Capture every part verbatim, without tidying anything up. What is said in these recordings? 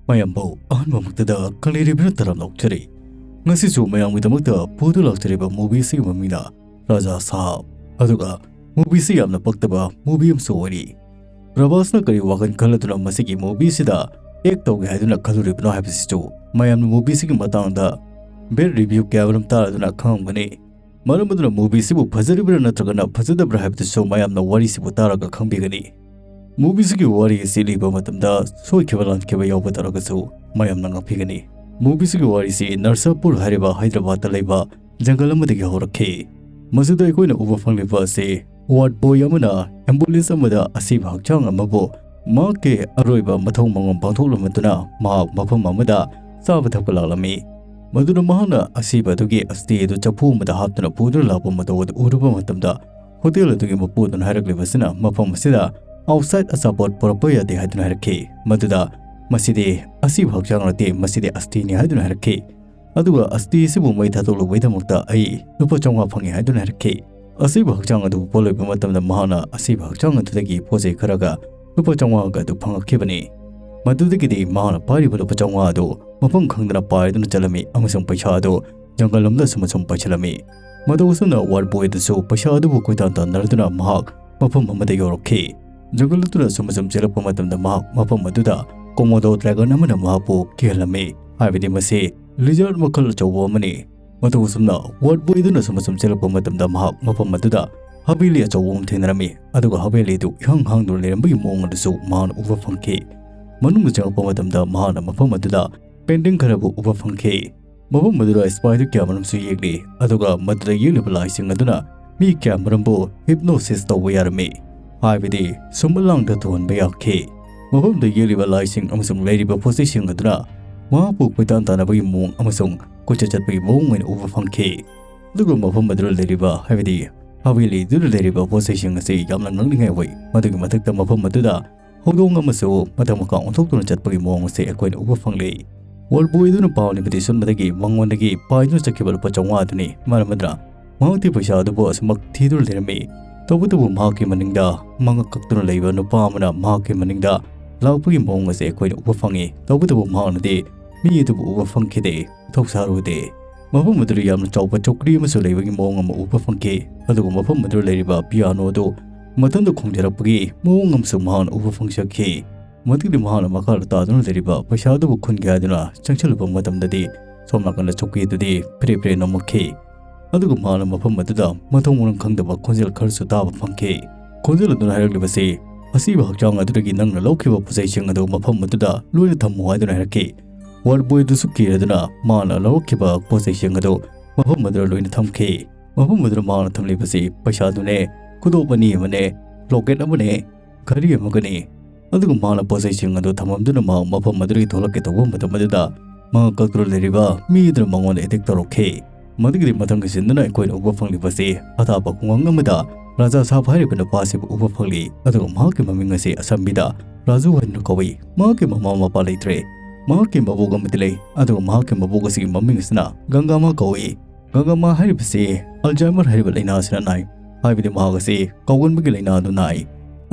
ꯃꯌꯥꯝꯕꯨ ꯑꯍꯥꯟꯕꯃꯛꯇꯗ ꯀꯂꯤꯔꯤꯕꯅ ꯇꯔꯥꯝ ꯂꯧꯖꯔꯤ꯫ ꯉꯁꯤꯁꯨ ꯃꯌꯥꯝꯒꯤꯗꯃꯛꯇ ꯄꯨꯗꯨꯅ ꯂꯥꯛꯆꯔꯤꯕ movie ꯑꯁꯤꯒꯤ ꯃꯃꯤꯡꯅ ꯔꯥꯖꯥ ꯁꯥꯍꯕ꯫ ꯑꯗꯨꯒ movie ꯑꯁꯤ ꯌꯥꯝꯅ ꯄꯛꯇꯕ movie ꯑꯃꯁꯨ ꯑꯣꯏꯔꯤ꯫ ꯄ꯭ꯔꯚꯥꯁꯅ ꯀꯔꯤ ꯋꯥꯈꯜ ꯈꯜꯂꯗꯨꯅ ꯃꯁꯤꯒꯤ movie ꯑꯁꯤꯗ act ꯇꯧꯒꯦ ꯍꯥꯏꯗꯨꯅ ꯈꯜꯂꯨꯔꯤꯕꯅꯣ ꯍꯥꯏꯕꯁꯤꯁꯨ ꯃꯌꯥꯝꯅ movie ꯑꯁꯤꯒꯤ ꯃꯇꯥꯡꯗ bad review ꯀꯌꯥꯃꯔꯨꯝ ꯇꯥꯔꯗꯨꯅ ꯈꯪꯉꯝꯒꯅꯤ꯫ ꯃꯔꯝ ꯑꯗꯨꯅ movie ꯑꯁꯤꯕꯨ ꯐꯖꯔꯤꯕ꯭ꯔꯥ ꯅꯠꯇ꯭ꯔꯒꯅ ꯐꯖꯗꯕ꯭ꯔꯥ ꯍꯥꯏꯕꯗꯨꯁꯨ ꯃꯌꯥꯝꯅ ꯋꯥꯔꯤꯁꯤꯕꯨ ꯇꯥꯔꯒ ꯈꯪꯕꯤꯒꯅꯤ꯫ Movie ꯑꯁꯤꯒꯤ ꯋꯥꯔꯤ ꯑꯁꯤ ꯂꯤꯕ ꯃꯇꯝꯗ ꯁꯣꯏꯈꯤꯕ ꯂꯥꯟꯈꯤꯕ ꯌꯥꯎꯕ ꯇꯥꯔꯒꯁꯨ ꯃꯌꯥꯝꯅ ꯉꯥꯛꯄꯤꯒꯅꯤ꯫ Movie ꯑꯁꯤꯒꯤ ꯋꯥꯔꯤꯁꯤ ꯅꯔꯁꯥꯄꯨꯔ ꯍꯥꯏꯔꯤꯕ ꯍꯥꯏꯗ꯭ꯔꯕꯥꯗꯇ ꯂꯩꯕ ꯖꯪꯒꯜ ꯑꯃꯗꯒꯤ ꯍꯧꯔꯛꯈꯤ꯫ ꯃꯁꯤꯗ ꯑꯩꯈꯣꯏꯅ ꯎꯕ ꯐꯪꯂꯤꯕ ꯑꯁꯤ ward boy ꯑꯃꯅ ambulance ꯑꯃꯗ ꯑꯁꯤꯕ ꯍꯛꯆꯥꯡ ꯑꯃꯕꯨ ꯃꯍꯥꯛꯀꯤ ꯑꯔꯣꯏꯕ ꯃꯊꯧ ꯃꯉꯝ ꯄꯥꯡꯊꯣꯛꯂꯕ ꯃꯇꯨꯡꯗ ꯃꯍꯥꯛ ꯃꯐꯝ ꯑꯃꯗ ꯆꯥꯕ ꯊꯛꯄ ꯂꯥꯛꯂꯝꯃꯤ꯫ ꯃꯗꯨꯅ ꯃꯍꯥꯛꯅ ꯑꯁꯤꯕ ꯑꯗꯨꯒꯤ ꯑꯁꯇꯤ ꯑꯗꯨ ꯆꯐꯨ ꯑꯃꯗ ꯍꯥꯞꯇꯨꯅ ꯄꯨꯗꯨꯅ ꯂꯥꯛꯄ ꯃꯇꯧ ꯑꯗꯨ ꯎꯔꯨꯕ ꯃꯇꯝꯗ, hotel ꯑꯗꯨꯒꯤ ꯃꯄꯨ ꯑꯗꯨꯅ ꯍꯥꯏꯔꯛꯂꯤꯕꯁꯤꯅ ꯃꯐꯝ ꯑꯁꯤꯗ outside ꯑꯆꯥꯄꯣꯠ ꯄꯨꯔꯛꯄ ꯌꯥꯗꯦ ꯍꯥꯏꯗꯨꯅ ꯍꯥꯏꯔꯛꯈꯤ꯫ ꯃꯗꯨꯗ ꯃꯁꯤꯗꯤ ꯑꯁꯤꯕ ꯍꯛꯆꯥꯡ ꯅꯠꯇꯦ, ꯃꯁꯤꯗꯤ ꯑꯁꯇꯤꯅꯤ ꯍꯥꯏꯗꯨꯅ ꯍꯥꯏꯔꯛꯈꯤ꯫ ꯑꯗꯨꯒ ꯑꯁꯇꯤ ꯑꯁꯤꯕꯨ ꯃꯩ ꯊꯥꯗꯣꯛꯂꯨꯕꯒꯤꯗꯃꯛꯇ ꯑꯩ ꯂꯨꯄꯥ ꯆꯥꯝꯃꯉꯥ ꯐꯪꯉꯤ ꯍꯥꯏꯗꯨꯅ ꯍꯥꯏꯔꯛꯈꯤ꯫ ꯑꯁꯤꯕ ꯍꯛꯆꯥꯡ ꯑꯗꯨ ꯄꯣꯠꯂꯣꯏꯕ ꯃꯇꯝꯗ ꯃꯍꯥꯛꯅ ꯑꯁꯤꯕ ꯍꯛꯆꯥꯡ ꯑꯗꯨꯗꯒꯤ ꯄꯣꯠ ꯆꯩ ꯈꯔꯒ ꯂꯨꯄꯥ ꯆꯥꯝꯃꯉꯥꯒ ꯑꯗꯨ ꯐꯪꯉꯛꯈꯤꯕꯅꯤ꯫ ꯃꯗꯨꯗꯒꯤꯗꯤ ꯃꯍꯥꯛꯅ ꯄꯥꯏꯔꯤꯕ ꯂꯨꯄꯥ ꯆꯥꯝꯃꯉꯥ ꯑꯗꯨ ꯃꯐꯝ ꯈꯪꯗꯅ ꯄꯥꯏꯗꯨꯅ ꯆꯠꯂꯝꯃꯤ ꯑꯃꯁꯨꯡ ꯄꯩꯁꯥ ꯑꯗꯨ ꯖꯪꯒꯜ ꯂꯣꯝꯗ ꯑꯁꯨꯝ ꯑꯁꯨꯝ ꯄꯥꯏꯁꯤꯜꯂꯝꯃꯤ꯫ ꯃꯇꯧ ꯑꯁꯨꯝꯅ ward boy ꯑꯗꯨꯁꯨ ꯄꯩꯁꯥ ꯑꯗꯨꯕꯨ ꯀꯣꯏꯇꯥꯟ ꯇꯥꯟꯅꯔꯗꯨꯅ ꯃꯍꯥꯛ ꯃꯐꯝ ꯑꯃꯗ ꯌꯧꯔꯛꯈꯤ꯫ ꯖꯪꯒꯜ ꯑꯗꯨꯗ ꯑꯁꯨꯝ ꯑꯁꯨꯝ ꯆꯦꯜꯂꯛꯄ ꯃꯇꯝꯗ ꯃꯍꯥꯛ ꯃꯐꯝ ꯑꯗꯨꯗ Komodo dragon ꯑꯃꯅ ꯃꯍꯥꯛꯄꯨ ꯀꯤꯍꯜꯂꯝꯃꯤ, ꯍꯥꯏꯕꯗꯤ ꯃꯁꯤ lizard ꯃꯈꯜ ꯑꯆꯧꯕ ꯑꯃꯅꯤ꯫ ꯃꯇꯧ ꯑꯁꯨꯝꯅ ward boy ꯑꯗꯨꯅ ꯑꯁꯨꯝ ꯑꯁꯨꯝ ꯆꯦꯜꯂꯛꯄ ꯃꯇꯝꯗ ꯃꯍꯥꯛ ꯃꯐꯝ ꯑꯗꯨꯗ haveli ꯑꯆꯧꯕ ꯑꯃ ꯊꯦꯡꯅꯔꯝꯃꯤ, ꯑꯗꯨꯒ haveli ꯑꯗꯨ ꯏꯍꯥꯡ ꯍꯥꯡꯗꯨꯅ ꯂꯩꯔꯝꯕꯒꯤ ꯃꯑꯣꯡ ꯑꯗꯨꯁꯨ ꯃꯍꯥꯛꯅ ꯎꯕ ꯐꯪꯈꯤ꯫ ꯃꯅꯨꯡꯗ ꯆꯪꯂꯛꯄ ꯃꯇꯝꯗ ꯃꯍꯥꯛꯅ ꯃꯐꯝ ꯑꯗꯨꯗ painting ꯈꯔꯕꯨ ꯎꯕ ꯐꯪꯈꯤ꯫ ꯃꯐꯝ ꯑꯗꯨꯗ spider ꯀꯌꯥꯃꯔꯨꯝꯁꯨ ꯌꯦꯛꯂꯤ, ꯑꯗꯨꯒ ꯃꯗꯨꯗ ꯌꯦꯛꯂꯤꯕ ꯂꯥꯏꯁꯤꯡ ꯑꯗꯨꯅ ꯃꯤ ꯀꯌꯥꯃꯔꯨꯝꯕꯨ hypnosis ꯇꯧꯕ ꯌꯥꯔꯝꯃꯤ, ꯍꯥꯏꯕꯗꯤ ꯁꯨꯝꯕ ꯂꯥꯡꯗ ꯇꯧꯍꯟꯕ ꯌꯥꯈꯤ꯫ ꯃꯐꯝꯗ ꯌꯦꯛꯂꯤꯕ ꯂꯥꯏꯁꯤꯡ ꯑꯃꯁꯨꯡ ꯂꯩꯔꯤꯕ ꯄꯣꯠꯆꯩꯁꯤꯡ ꯑꯗꯨꯅ ꯃꯍꯥꯛꯄꯨ ꯀꯣꯏꯇꯥꯟ ꯇꯥꯟꯅꯕꯒꯤ ꯃꯑꯣꯡ ꯑꯃꯁꯨꯡ ꯀꯣꯏꯆꯠ ꯆꯠꯄꯒꯤ ꯃꯑꯣꯡ ꯑꯣꯏꯅ ꯎꯕ ꯐꯪꯈꯤ꯫ ꯑꯗꯨꯒ ꯃꯐꯝ ꯑꯗꯨꯗ ꯂꯩꯔꯤꯕ, ꯍꯥꯏꯕꯗꯤ haveli ꯑꯗꯨꯗ ꯂꯩꯔꯤꯕ ꯄꯣꯠꯆꯩꯁꯤꯡ ꯑꯁꯤ ꯌꯥꯝꯅ ꯉꯛꯅꯤꯡꯉꯥꯏ ꯑꯣꯏ꯫ ꯃꯗꯨꯒꯤ ꯃꯊꯛꯇ ꯃꯐꯝ ꯑꯗꯨꯗ ꯍꯧꯗꯣꯡ ꯑꯃꯁꯨ ꯃꯊꯛ ꯃꯈꯥ ꯑꯣꯟꯊꯣꯛꯇꯨꯅ ꯆꯠꯄꯒꯤ ꯃꯑꯣꯡ ꯑꯁꯤ ꯑꯩꯈꯣꯏꯅ ꯎꯕ ꯐꯪꯂꯤ꯫ Ward boy ꯑꯗꯨꯅ ꯄꯥꯎ ꯂꯤꯕꯗꯤ ꯁꯨꯝꯕꯗꯒꯤ ꯃꯉꯣꯟꯗꯒꯤ ꯄꯥꯏꯗꯨꯅ ꯆꯠꯈꯤꯕ ꯂꯨꯄꯥ ꯆꯥꯝꯃꯉꯥ ꯑꯗꯨꯅꯤ꯫ ꯃꯔꯝ ꯑꯗꯨꯅ ꯃꯍꯥꯛꯇꯤ ꯄꯩꯁꯥ ꯑꯗꯨꯕꯨ ꯑꯁꯨꯃꯛ ꯊꯤꯗꯨꯅ ꯂꯩꯔꯝꯃꯤ꯫ ꯇꯧꯕꯇꯕꯨ ꯃꯍꯥꯛꯀꯤ ꯃꯅꯤꯡꯗ ꯃꯉꯛ ꯀꯛꯇꯨꯅ ꯂꯩꯕ ꯅꯨꯄꯥ ꯑꯃꯅ ꯃꯍꯥꯛꯀꯤ ꯃꯅꯤꯡꯗ ꯂꯥꯛꯄꯒꯤ ꯃꯑꯣꯡ ꯑꯁꯦ ꯑꯩꯈꯣꯏꯅ ꯎꯕ ꯐꯪꯉꯤ꯫ ꯇꯧꯕꯇꯕꯨ ꯃꯍꯥꯛꯅꯗꯤ ꯃꯤ ꯑꯗꯨꯕꯨ ꯎꯕ ꯐꯪꯈꯤꯗꯦ, ꯊꯧꯁꯥꯔꯨꯗꯦ꯫ ꯃꯐꯝ ꯑꯗꯨꯗ ꯌꯥꯝꯅ ꯆꯥꯎꯕ ꯆꯧꯀ꯭ꯔꯤ ꯑꯃꯁꯨ ꯂꯩꯕꯒꯤ ꯃꯑꯣꯡ ꯑꯃ ꯎꯕ ꯐꯪꯈꯤ꯫ ꯑꯗꯨꯒ ꯃꯐꯝ ꯑꯗꯨꯗ ꯂꯩꯔꯤꯕ ꯄꯤꯌꯥꯅꯣ ꯑꯗꯨ ꯃꯊꯟꯇ ꯈꯣꯡꯖꯔꯛꯄꯒꯤ ꯃꯑꯣꯡ ꯑꯃꯁꯨ ꯃꯍꯥꯛꯅ ꯎꯕ ꯐꯪꯖꯈꯤ꯫ ꯃꯗꯨꯗꯤ ꯃꯍꯥꯛꯅ ꯃꯈꯥꯗ ꯇꯥꯗꯨꯅ ꯂꯩꯔꯤꯕ ꯄꯩꯁꯥ ꯑꯗꯨꯕꯨ ꯈꯨꯟꯒꯦ ꯍꯥꯏꯗꯨꯅ ꯆꯪꯁꯤꯜꯂꯨꯕ ꯃꯇꯝꯗꯗꯤ ꯁꯣꯝ ꯅꯥꯀꯟꯗ ꯆꯧꯀ꯭ꯔꯤ ꯑꯗꯨꯗꯤ ꯐ꯭ꯔꯦ ꯐ꯭ꯔꯦ ꯅꯣꯝꯃꯛꯈꯤ꯫ ꯑꯗꯨꯒ ꯃꯍꯥꯛꯅ ꯃꯐꯝ ꯑꯗꯨꯗ ꯃꯊꯣꯡ ꯃꯔꯝ ꯈꯪꯗꯕ ꯈꯣꯟꯖꯦꯜ ꯈꯔꯁꯨ ꯇꯥꯕ ꯐꯪꯈꯤ꯫ ꯈꯣꯟꯖꯦꯜ ꯑꯗꯨꯅ ꯍꯥꯏꯔꯛꯂꯤꯕꯁꯤ, "ꯑꯁꯤꯕ ꯍꯛꯆꯥꯡ ꯑꯗꯨꯗꯒꯤ ꯅꯪꯅ ꯂꯧꯈꯤꯕ ꯄꯣꯠꯆꯩꯁꯤꯡ ꯑꯗꯨ ꯃꯐꯝ ꯑꯗꯨꯗ ꯂꯣꯏꯅ ꯊꯝꯃꯨ" ꯍꯥꯏꯗꯨꯅ ꯍꯥꯏꯔꯛꯈꯤ꯫ ꯋꯥꯔꯗ ꯕꯣꯏ ꯑꯗꯨꯁꯨ ꯀꯤꯔꯗꯨꯅ ꯃꯥꯅ ꯂꯧꯔꯛꯈꯤꯕ ꯄꯣꯠꯆꯩꯁꯤꯡ ꯑꯗꯨ ꯃꯐꯝ ꯑꯗꯨꯗ ꯂꯣꯏꯅ ꯊꯝꯈꯤ꯫ ꯃꯐꯝ ꯑꯗꯨꯗ ꯃꯥꯅ ꯊꯝꯂꯤꯕꯁꯤ ꯄꯩꯁꯥꯗꯨꯅꯦ, ꯈꯨꯗꯣꯞ ꯑꯅꯤ ꯑꯃꯅꯦ, ꯂꯣꯀꯦꯠ ꯑꯃꯅꯦ, ꯘꯔꯤ ꯑꯃꯒꯅꯤ꯫ ꯑꯗꯨꯒ ꯃꯍꯥꯛꯅ ꯄꯣꯠꯆꯩꯁꯤꯡ ꯑꯗꯨ ꯊꯝꯃꯝꯗꯨꯅ ꯃꯍꯥꯛ ꯃꯐꯝ ꯑꯗꯨꯗꯒꯤ ꯊꯣꯛꯂꯛꯀꯦ ꯇꯧꯕ ꯃꯇꯝ ꯑꯗꯨꯗ ꯃꯍꯥꯛ ꯀꯛꯇꯨꯅ ꯂꯩꯔꯤꯕ ꯃꯤ ꯑꯗꯨꯅ ꯃꯉꯣꯟꯗ ꯑꯦꯇꯦꯛ ꯇꯧꯔꯛꯈꯤ꯫ ꯃꯗꯨꯒꯤꯗꯤ ꯃꯊꯪꯒꯤ ꯁꯤꯟꯗꯨꯅ ꯑꯩꯈꯣꯏꯅ ꯎꯕ ꯐꯪꯂꯤꯕꯁꯤ ꯑꯊꯥꯞꯄ ꯈꯨꯡꯒꯪ ꯑꯃꯗ ꯔꯥꯖꯥ ꯁꯥꯕ ꯍꯥꯏꯔꯤꯕ ꯅꯨꯄꯥ ꯑꯁꯤꯕꯨ ꯎꯕ ꯐꯪꯂꯤ꯫ ꯑꯗꯨꯒ ꯃꯍꯥꯛꯀꯤ ꯃꯃꯤꯡ ꯑꯁꯤ ꯑꯁꯝꯕꯤꯗ ꯔꯥꯖꯨ ꯍꯥꯏꯅ ꯀꯧꯏ꯫ ꯃꯍꯥꯛꯀꯤ ꯃꯃꯥ ꯃꯄꯥ ꯂꯩꯇ꯭ꯔꯦ꯫ ꯃꯍꯥꯛꯀꯤ ꯃꯕꯣꯛ ꯑꯃꯗꯤ ꯂꯩ꯫ ꯑꯗꯨꯒ ꯃꯍꯥꯛꯀꯤ ꯃꯕꯣꯛ ꯑꯁꯤꯒꯤ ꯃꯃꯤꯡ ꯑꯁꯤꯅ ꯒꯪꯒꯥꯃꯥ ꯀꯧꯏ꯫ ꯒꯪꯒꯥꯃꯥ ꯍꯥꯏꯔꯤꯕꯁꯤ ꯑꯜꯖꯥꯏꯃꯔ ꯍꯥꯏꯔꯤꯕ ꯂꯥꯏꯅꯥ ꯑꯁꯤꯅ ꯅꯥꯏ꯫ ꯍꯥꯏꯕꯗꯤ ꯃꯍꯥꯛ ꯑꯁꯤ ꯀꯥꯎꯒꯟꯕꯒꯤ ꯂꯥꯏꯅꯥ ꯑꯗꯨ ꯅꯥꯏ꯫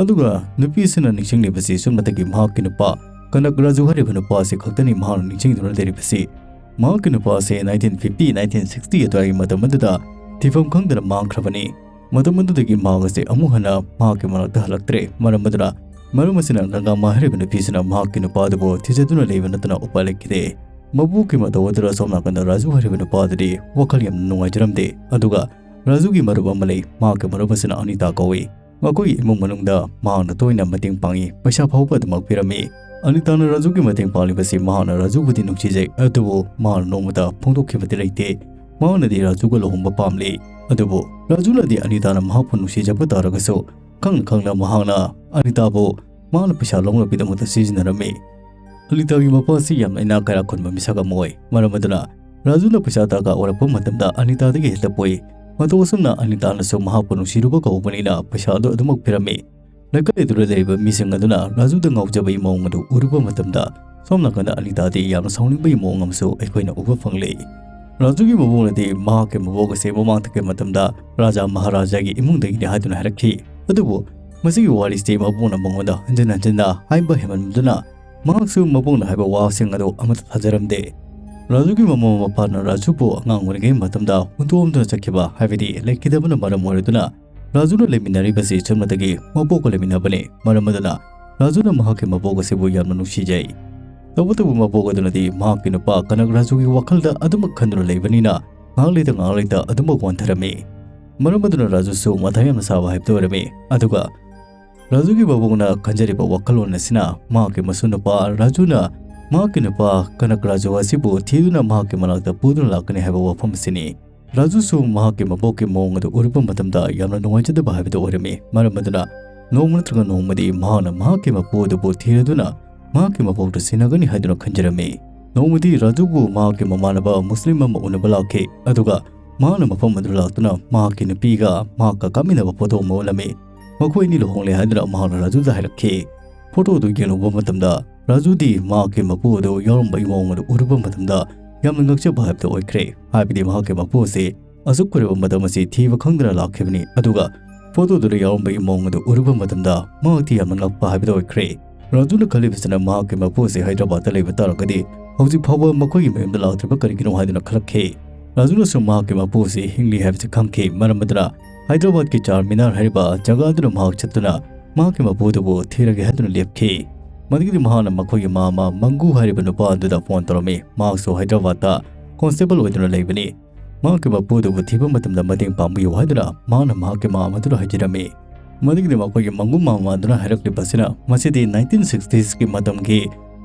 ꯑꯗꯨꯒ ꯅꯨꯄꯤ ꯑꯁꯤꯅ ꯅꯤꯡꯁꯤꯡꯂꯤꯕꯁꯤ ꯁꯨꯞꯅꯇꯒꯤ ꯃꯍꯥꯛꯀꯤ ꯅꯨꯄꯥ ꯀꯅꯛ ꯔꯥꯖꯨ ꯍꯥꯏꯔꯤꯕ ꯅꯨꯄꯥ ꯑꯁꯤ ꯈꯛꯇꯅꯤ ꯃꯍꯥꯛꯅ ꯅꯤꯡꯁꯤꯡꯗꯨꯅ ꯂꯩꯔꯤꯕꯁꯤ꯫ ꯃꯍꯥꯛꯀꯤ ꯅꯨꯄꯥ ꯑꯁꯤ nineteen fifty, nineteen sixty ꯑꯗꯨꯋꯥꯏꯒꯤ ꯃꯇꯝ ꯑꯗꯨꯗ ꯊꯤꯐꯝ ꯈꯪꯗꯅ ꯃꯥꯡꯈ꯭ꯔꯕꯅꯤ꯫ ꯃꯇꯝ ꯑꯗꯨꯗꯒꯤ ꯃꯍꯥꯛ ꯑꯁꯤ ꯑꯃꯨꯛ ꯍꯟꯅ ꯃꯍꯥꯛꯀꯤ ꯃꯅꯥꯛꯇ ꯍꯜꯂꯛꯇ꯭ꯔꯦ꯫ ꯃꯔꯝ ꯑꯗꯨꯅ, ꯃꯔꯝ ꯑꯁꯤꯅ ꯒꯪꯒꯥꯃꯥ ꯍꯥꯏꯔꯤꯕ ꯅꯨꯄꯤꯁꯤꯅ ꯃꯍꯥꯛꯀꯤ ꯅꯨꯄꯥ ꯑꯗꯨꯕꯨ ꯊꯤꯖꯗꯨꯅ ꯂꯩꯕ ꯅꯠꯇꯅ ꯎꯄꯥꯏ ꯂꯩꯈꯤꯗꯦ꯫ ꯃꯕꯣꯛꯀꯤ ꯃꯇꯧ ꯑꯗꯨꯗ ꯁꯣꯝ ꯅꯥꯀꯟꯗ ꯔꯥꯖꯨ ꯍꯥꯏꯔꯤꯕ ꯅꯨꯄꯥ ꯑꯗꯨꯗꯤ ꯋꯥꯈꯜ ꯌꯥꯝꯅ ꯅꯨꯡꯉꯥꯏꯖꯔꯝꯗꯦ꯫ ꯑꯗꯨꯒ ꯔꯥꯖꯨꯒꯤ ꯃꯔꯨꯞ ꯑꯃ ꯂꯩ꯫ ꯃꯍꯥꯛꯀꯤ ꯃꯔꯨꯞ ꯑꯁꯤꯅ ꯑꯅꯤꯇꯥ ꯀꯧꯏ꯫ ꯃꯈꯣꯏꯒꯤ ꯏꯃꯨꯡ ꯃꯅꯨꯡꯗ ꯃꯍꯥꯛꯅ ꯇꯣꯏꯅ ꯃꯇꯦꯡ ꯄꯥꯡꯏ, ꯄꯩꯁꯥ ꯐꯥꯎꯕ ꯑꯗꯨꯃꯛ ꯄꯤꯔꯝꯃꯤ꯫ ꯑꯅꯤꯇꯥꯅ ꯔꯥꯖꯨꯒꯤ ꯃꯇꯦꯡ ꯄꯥꯡꯂꯤꯕꯁꯤ ꯃꯍꯥꯛꯅ ꯔꯥꯖꯨꯕꯨꯗꯤ ꯅꯨꯡꯁꯤꯖꯩ, ꯑꯗꯨꯕꯨ ꯃꯍꯥꯛꯅ ꯅꯣꯡꯃꯇ ꯐꯣꯡꯗꯣꯛꯈꯤꯕꯗꯤ ꯂꯩꯇꯦ꯫ ꯃꯍꯥꯛꯅꯗꯤ ꯔꯥꯖꯨꯒ ꯂꯨꯍꯣꯡꯕ ꯄꯥꯝꯂꯤ, ꯑꯗꯨꯕꯨ ꯔꯥꯖꯨꯅꯗꯤ ꯑꯅꯤꯇꯥꯅ ꯃꯍꯥꯛꯄꯨ ꯅꯨꯡꯁꯤꯖꯕ ꯇꯥꯔꯒꯁꯨ ꯈꯪꯅ ꯈꯪꯅ ꯃꯍꯥꯛꯅ ꯑꯅꯤꯇꯥꯕꯨ ꯃꯍꯥꯛꯅ ꯄꯩꯁꯥ ꯂꯧꯅꯕꯒꯤꯗꯃꯛꯇ ꯁꯤꯖꯤꯟꯅꯔꯝꯃꯤ꯫ ꯑꯅꯤꯇꯥꯒꯤ ꯃꯄꯥ ꯑꯁꯤ ꯌꯥꯝꯅ ꯏꯅꯥꯛ ꯀꯩꯔꯥꯛ ꯈꯨꯟꯕ ꯃꯤꯁꯛ ꯑꯃ ꯑꯣꯏ꯫ ꯃꯔꯝ ꯑꯗꯨꯅ ꯔꯥꯖꯨꯅ ꯄꯩꯁꯥ ꯗꯔꯀꯥꯔ ꯑꯣꯏꯔꯛꯄ ꯃꯇꯝꯗ ꯑꯅꯤꯇꯥꯗꯒꯤ ꯍꯦꯛꯇ ꯄꯨꯏ꯫ ꯃꯇꯧ ꯑꯁꯨꯝꯅ ꯑꯅꯤꯇꯥꯅꯁꯨ ꯃꯍꯥꯛꯄꯨ ꯅꯨꯡꯁꯤꯔꯨꯕ ꯀꯧꯕꯅꯤꯅ ꯄꯩꯁꯥ ꯑꯗꯨ ꯑꯗꯨꯃꯛ ꯄꯤꯔꯝꯃꯤ꯫ ꯂꯩꯀꯥꯏ ꯑꯗꯨꯗ ꯂꯩꯔꯤꯕ ꯃꯤꯁꯤꯡ ꯑꯗꯨꯅ ꯔꯥꯖꯨꯗ ꯉꯥꯎꯖꯕꯒꯤ ꯃꯑꯣꯡ ꯑꯗꯨ ꯎꯔꯨꯕ ꯃꯇꯝꯗ ꯁꯣꯝ ꯅꯥꯀꯟꯗ ꯑꯅꯤꯇꯥꯗꯤ ꯌꯥꯝꯅ ꯁꯥꯎꯅꯤꯡꯕꯒꯤ ꯃꯑꯣꯡ ꯑꯃꯁꯨ ꯑꯩꯈꯣꯏꯅ ꯎꯕ ꯐꯪꯂꯤ꯫ ꯔꯥꯖꯨꯒꯤ ꯃꯕꯣꯛꯅꯗꯤ ꯃꯍꯥꯛꯀꯤ ꯃꯕꯣꯛ ꯑꯁꯤ ꯃꯃꯥꯡ ꯊꯪꯕ ꯃꯇꯝꯗ ꯔꯥꯖꯥ ꯃꯍꯥꯔꯥꯖꯥꯒꯤ ꯏꯃꯨꯡꯗꯒꯤꯅꯤ ꯍꯥꯏꯗꯨꯅ ꯍꯥꯏꯔꯛꯈꯤ꯫ ꯑꯗꯨꯕꯨ ꯃꯁꯤꯒꯤ ꯋꯥꯔꯤꯁꯤ ꯃꯕꯣꯛꯅ ꯃꯉꯣꯟꯗ ꯍꯟꯖꯤꯟ ꯍꯟꯖꯤꯟꯅ ꯍꯥꯏꯕ ꯍꯦꯟꯃꯟꯗꯨꯅ ꯃꯍꯥꯛꯁꯨ ꯃꯕꯣꯛꯅ ꯍꯥꯏꯕ ꯋꯥꯁꯤꯡ ꯑꯗꯨ ꯑꯃꯠꯇ ꯊꯥꯖꯔꯝꯗꯦ꯫ ꯔꯥꯖꯨꯒꯤ ꯃꯃꯥ ꯃꯄꯥꯅ ꯔꯥꯖꯨꯕꯨ ꯑꯉꯥꯡ ꯑꯣꯏꯔꯤꯉꯩ ꯃꯇꯝꯗ ꯍꯨꯟꯗꯣꯛꯑꯝꯗꯨꯅ ꯆꯠꯈꯤꯕ, ꯍꯥꯏꯕꯗꯤ ꯂꯩꯈꯤꯗꯕꯅ ꯃꯔꯝ ꯑꯣꯏꯔꯗꯨꯅ ꯔꯥꯖꯨꯅ ꯂꯩꯃꯤꯟꯅꯔꯤꯕꯁꯤ ꯁꯨꯞꯅꯇꯒꯤ ꯃꯕꯣꯛꯀ ꯂꯩꯃꯤꯟꯅꯕꯅꯤ꯫ ꯃꯔꯝ ꯑꯗꯨꯅ ꯔꯥꯖꯨꯅ ꯃꯍꯥꯛꯀꯤ ꯃꯕꯣꯛ ꯑꯁꯤꯕꯨ ꯌꯥꯝꯅ ꯅꯨꯡꯁꯤꯖꯩ꯫ ꯇꯧꯕꯇꯕꯨ ꯃꯕꯣꯛ ꯑꯗꯨꯅꯗꯤ ꯃꯍꯥꯛꯀꯤ ꯅꯨꯄꯥ ꯀꯅꯛ ꯔꯥꯖꯨꯒꯤ ꯋꯥꯈꯜꯗ ꯑꯗꯨꯃꯛ ꯈꯟꯗꯨꯅ ꯂꯩꯕꯅꯤꯅ ꯉꯥꯏꯍꯥꯛ ꯂꯩꯇ ꯉꯥꯏꯍꯥꯛ ꯂꯩꯇ ꯑꯗꯨꯃꯛ ꯋꯥꯟꯊꯔꯝꯃꯤ꯫ ꯃꯔꯝ ꯑꯗꯨꯅ ꯔꯥꯖꯨꯁꯨ ꯃꯊꯥ ꯌꯥꯝꯅ ꯁꯥꯕ ꯍꯥꯏꯕꯗꯨ ꯑꯣꯏꯔꯝꯃꯤ꯫ ꯑꯗꯨꯒ ꯔꯥꯖꯨꯒꯤ ꯃꯕꯣꯛꯅ ꯈꯟꯖꯔꯤꯕ ꯋꯥꯈꯜꯂꯣꯟ ꯑꯁꯤꯅ ꯃꯍꯥꯛꯀꯤ ꯃꯁꯨ ꯅꯨꯄꯥ ꯔꯥꯖꯨꯅ ꯃꯍꯥꯛꯀꯤ ꯅꯨꯄꯥ ꯀꯅꯛ ꯔꯥꯖꯨ ꯑꯁꯤꯕꯨ ꯊꯤꯗꯨꯅ ꯃꯍꯥꯛꯀꯤ ꯃꯅꯥꯛꯇ ꯄꯨꯗꯨꯅ ꯂꯥꯛꯀꯅꯤ ꯍꯥꯏꯕ ꯋꯥꯐꯝ ꯑꯁꯤꯅꯤ꯫ ꯔꯥꯖꯨꯁꯨ ꯃꯍꯥꯛꯀꯤ ꯃꯕꯣꯛꯀꯤ ꯃꯑꯣꯡ ꯑꯗꯨ ꯎꯔꯨꯕ ꯃꯇꯝꯗ ꯌꯥꯝꯅ ꯅꯨꯡꯉꯥꯏꯖꯗꯕ ꯍꯥꯏꯕꯗꯨ ꯑꯣꯏꯔꯝꯃꯤ꯫ ꯃꯔꯝ ꯑꯗꯨꯅ ꯅꯣꯡꯃ ꯅꯠꯇ꯭ꯔꯒ ꯅꯣꯡꯃꯗꯤ ꯃꯍꯥꯛꯅ ꯃꯍꯥꯛꯀꯤ ꯃꯄꯨ ꯑꯗꯨꯕꯨ ꯊꯤꯔꯗꯨꯅ ꯃꯍꯥꯛꯀꯤ ꯃꯕꯣꯛꯇ ꯁꯤꯟꯅꯒꯅꯤ ꯍꯥꯏꯗꯨꯅ ꯈꯟꯖꯔꯝꯃꯤ꯫ ꯅꯣꯡꯃꯗꯤ ꯔꯥꯖꯨꯕꯨ ꯃꯍꯥꯛꯀꯤ ꯃꯃꯥꯟꯅꯕ ꯃꯨꯁꯂꯤꯝ ꯑꯃ ꯎꯅꯕ ꯂꯥꯛꯈꯤ, ꯑꯗꯨꯒ ꯃꯍꯥꯛꯅ ꯃꯐꯝ ꯑꯗꯨꯗ ꯂꯥꯛꯇꯨꯅ ꯃꯍꯥꯛꯀꯤ ꯅꯨꯄꯤꯒ ꯃꯍꯥꯛꯀ ꯀꯥꯞꯃꯤꯟꯅꯕ ꯐꯣꯇꯣ ꯑꯃ ꯎꯠꯂꯝꯃꯤ꯫ ꯃꯈꯣꯏ ꯑꯅꯤ ꯂꯨꯍꯣꯡꯂꯦ ꯍꯥꯏꯗꯨꯅ ꯃꯍꯥꯛꯅ ꯔꯥꯖꯨꯗ ꯍꯥꯏꯔꯛꯈꯤ꯫ ꯐꯣꯇꯣ ꯑꯗꯨ ꯌꯦꯡꯂꯨꯕ ꯃꯇꯝꯗ ꯔꯥꯖꯨꯗꯤ ꯃꯍꯥꯛꯀꯤ ꯃꯄꯨ ꯑꯗꯨ ꯌꯥꯎꯔꯝꯕꯒꯤ ꯃꯑꯣꯡ ꯑꯗꯨ ꯎꯔꯨꯕ ꯃꯇꯝꯗ ꯌꯥꯝꯅ ꯉꯛꯆꯕ ꯍꯥꯏꯕꯗꯨ ꯑꯣꯏꯈ꯭ꯔꯦ꯫ ꯍꯥꯏꯕꯗꯤ ꯃꯍꯥꯛꯀꯤ ꯃꯄꯨ ꯑꯁꯤ ꯑꯁꯨꯛ ꯀꯨꯏꯔꯕ ꯃꯇꯝ ꯑꯁꯤ ꯊꯤꯕ ꯈꯪꯗꯅ ꯂꯥꯛꯈꯤꯕꯅꯤ, ꯑꯗꯨꯒ ꯐꯣꯇꯣꯗꯨꯗ ꯌꯥꯎꯔꯝꯕꯒꯤ ꯃꯑꯣꯡ ꯑꯗꯨ ꯎꯔꯨꯕ ꯃꯇꯝꯗ ꯃꯍꯥꯛꯇꯤ ꯌꯥꯝꯅ ꯉꯛꯄ ꯍꯥꯏꯕꯗꯨ ꯑꯣꯏꯈ꯭ꯔꯦ꯫ ꯔꯥꯖꯨꯅ ꯈꯜꯂꯤꯕꯁꯤꯅ ꯃꯍꯥꯛꯀꯤ ꯃꯄꯨ ꯑꯁꯤ ꯍꯥꯏꯗ꯭ꯔꯕꯥꯗꯇ ꯂꯩꯕ ꯇꯥꯔꯒꯗꯤ ꯍꯧꯖꯤꯛ ꯐꯥꯎꯕ ꯃꯈꯣꯏꯒꯤ ꯃꯌꯨꯝꯗ ꯂꯥꯛꯇ꯭ꯔꯤꯕ ꯀꯔꯤꯒꯤꯅꯣ ꯍꯥꯏꯗꯨꯅ ꯈꯜꯂꯛꯈꯤ꯫ ꯔꯥꯖꯨꯅꯁꯨ ꯃꯍꯥꯛꯀꯤ ꯃꯄꯨ ꯑꯁꯤ ꯍꯤꯡꯂꯤ ꯍꯥꯏꯕꯁꯤ ꯈꯪꯈꯤ꯫ ꯃꯔꯝ ꯑꯗꯨꯅ ꯍꯥꯏꯗ꯭ꯔꯕꯥꯗꯀꯤ ꯆꯥꯔꯃꯤꯅꯥꯔ ꯍꯥꯏꯔꯤꯕ ꯖꯒꯥ ꯑꯗꯨꯗ ꯃꯍꯥꯛ ꯆꯠꯇꯨꯅ ꯃꯍꯥꯛꯀꯤ ꯃꯄꯨꯗꯨꯕꯨ ꯊꯤꯔꯒꯦ ꯍꯥꯏꯗꯨꯅ ꯂꯦꯞꯈꯤ꯫ ꯃꯗꯨꯒꯤꯗꯤ ꯃꯍꯥꯛꯅ ꯃꯈꯣꯏꯒꯤ ꯃꯥꯃ ꯃꯪꯒꯨ ꯍꯥꯏꯔꯤꯕ ꯅꯨꯄꯥ ꯑꯗꯨꯗ ꯐꯣꯟ ꯇꯧꯔꯝꯃꯤ꯫ ꯃꯍꯥꯛꯁꯨ ꯍꯥꯏꯗ꯭ꯔꯕꯥꯗꯇ ꯀꯣꯟꯁꯇꯦꯕꯜ ꯑꯣꯏꯗꯨꯅ ꯂꯩꯕꯅꯤ꯫ ꯃꯍꯥꯛꯀꯤ ꯃꯄꯨꯗꯨꯕꯨ ꯊꯤꯕ ꯃꯇꯝꯗ ꯃꯇꯦꯡ ꯄꯥꯡꯕꯤꯌꯨ ꯍꯥꯏꯗꯨꯅ ꯃꯍꯥꯛꯅ ꯃꯍꯥꯛꯀꯤ ꯃꯥꯃ ꯑꯗꯨꯗ ꯍꯥꯏꯖꯔꯝꯃꯤ꯫ ꯃꯗꯨꯒꯤꯗꯤ ꯃꯈꯣꯏꯒꯤ ꯃꯪꯒꯨ ꯃꯥꯃ ꯑꯗꯨꯅ ꯍꯥꯏꯔꯛꯂꯤꯕ ꯑꯁꯤꯅ ꯃꯁꯤꯗꯤ ꯅꯥꯏꯟꯇꯤꯟ ꯁꯤꯛꯁꯇꯤꯁꯀꯤ ꯃꯇꯝꯒꯤ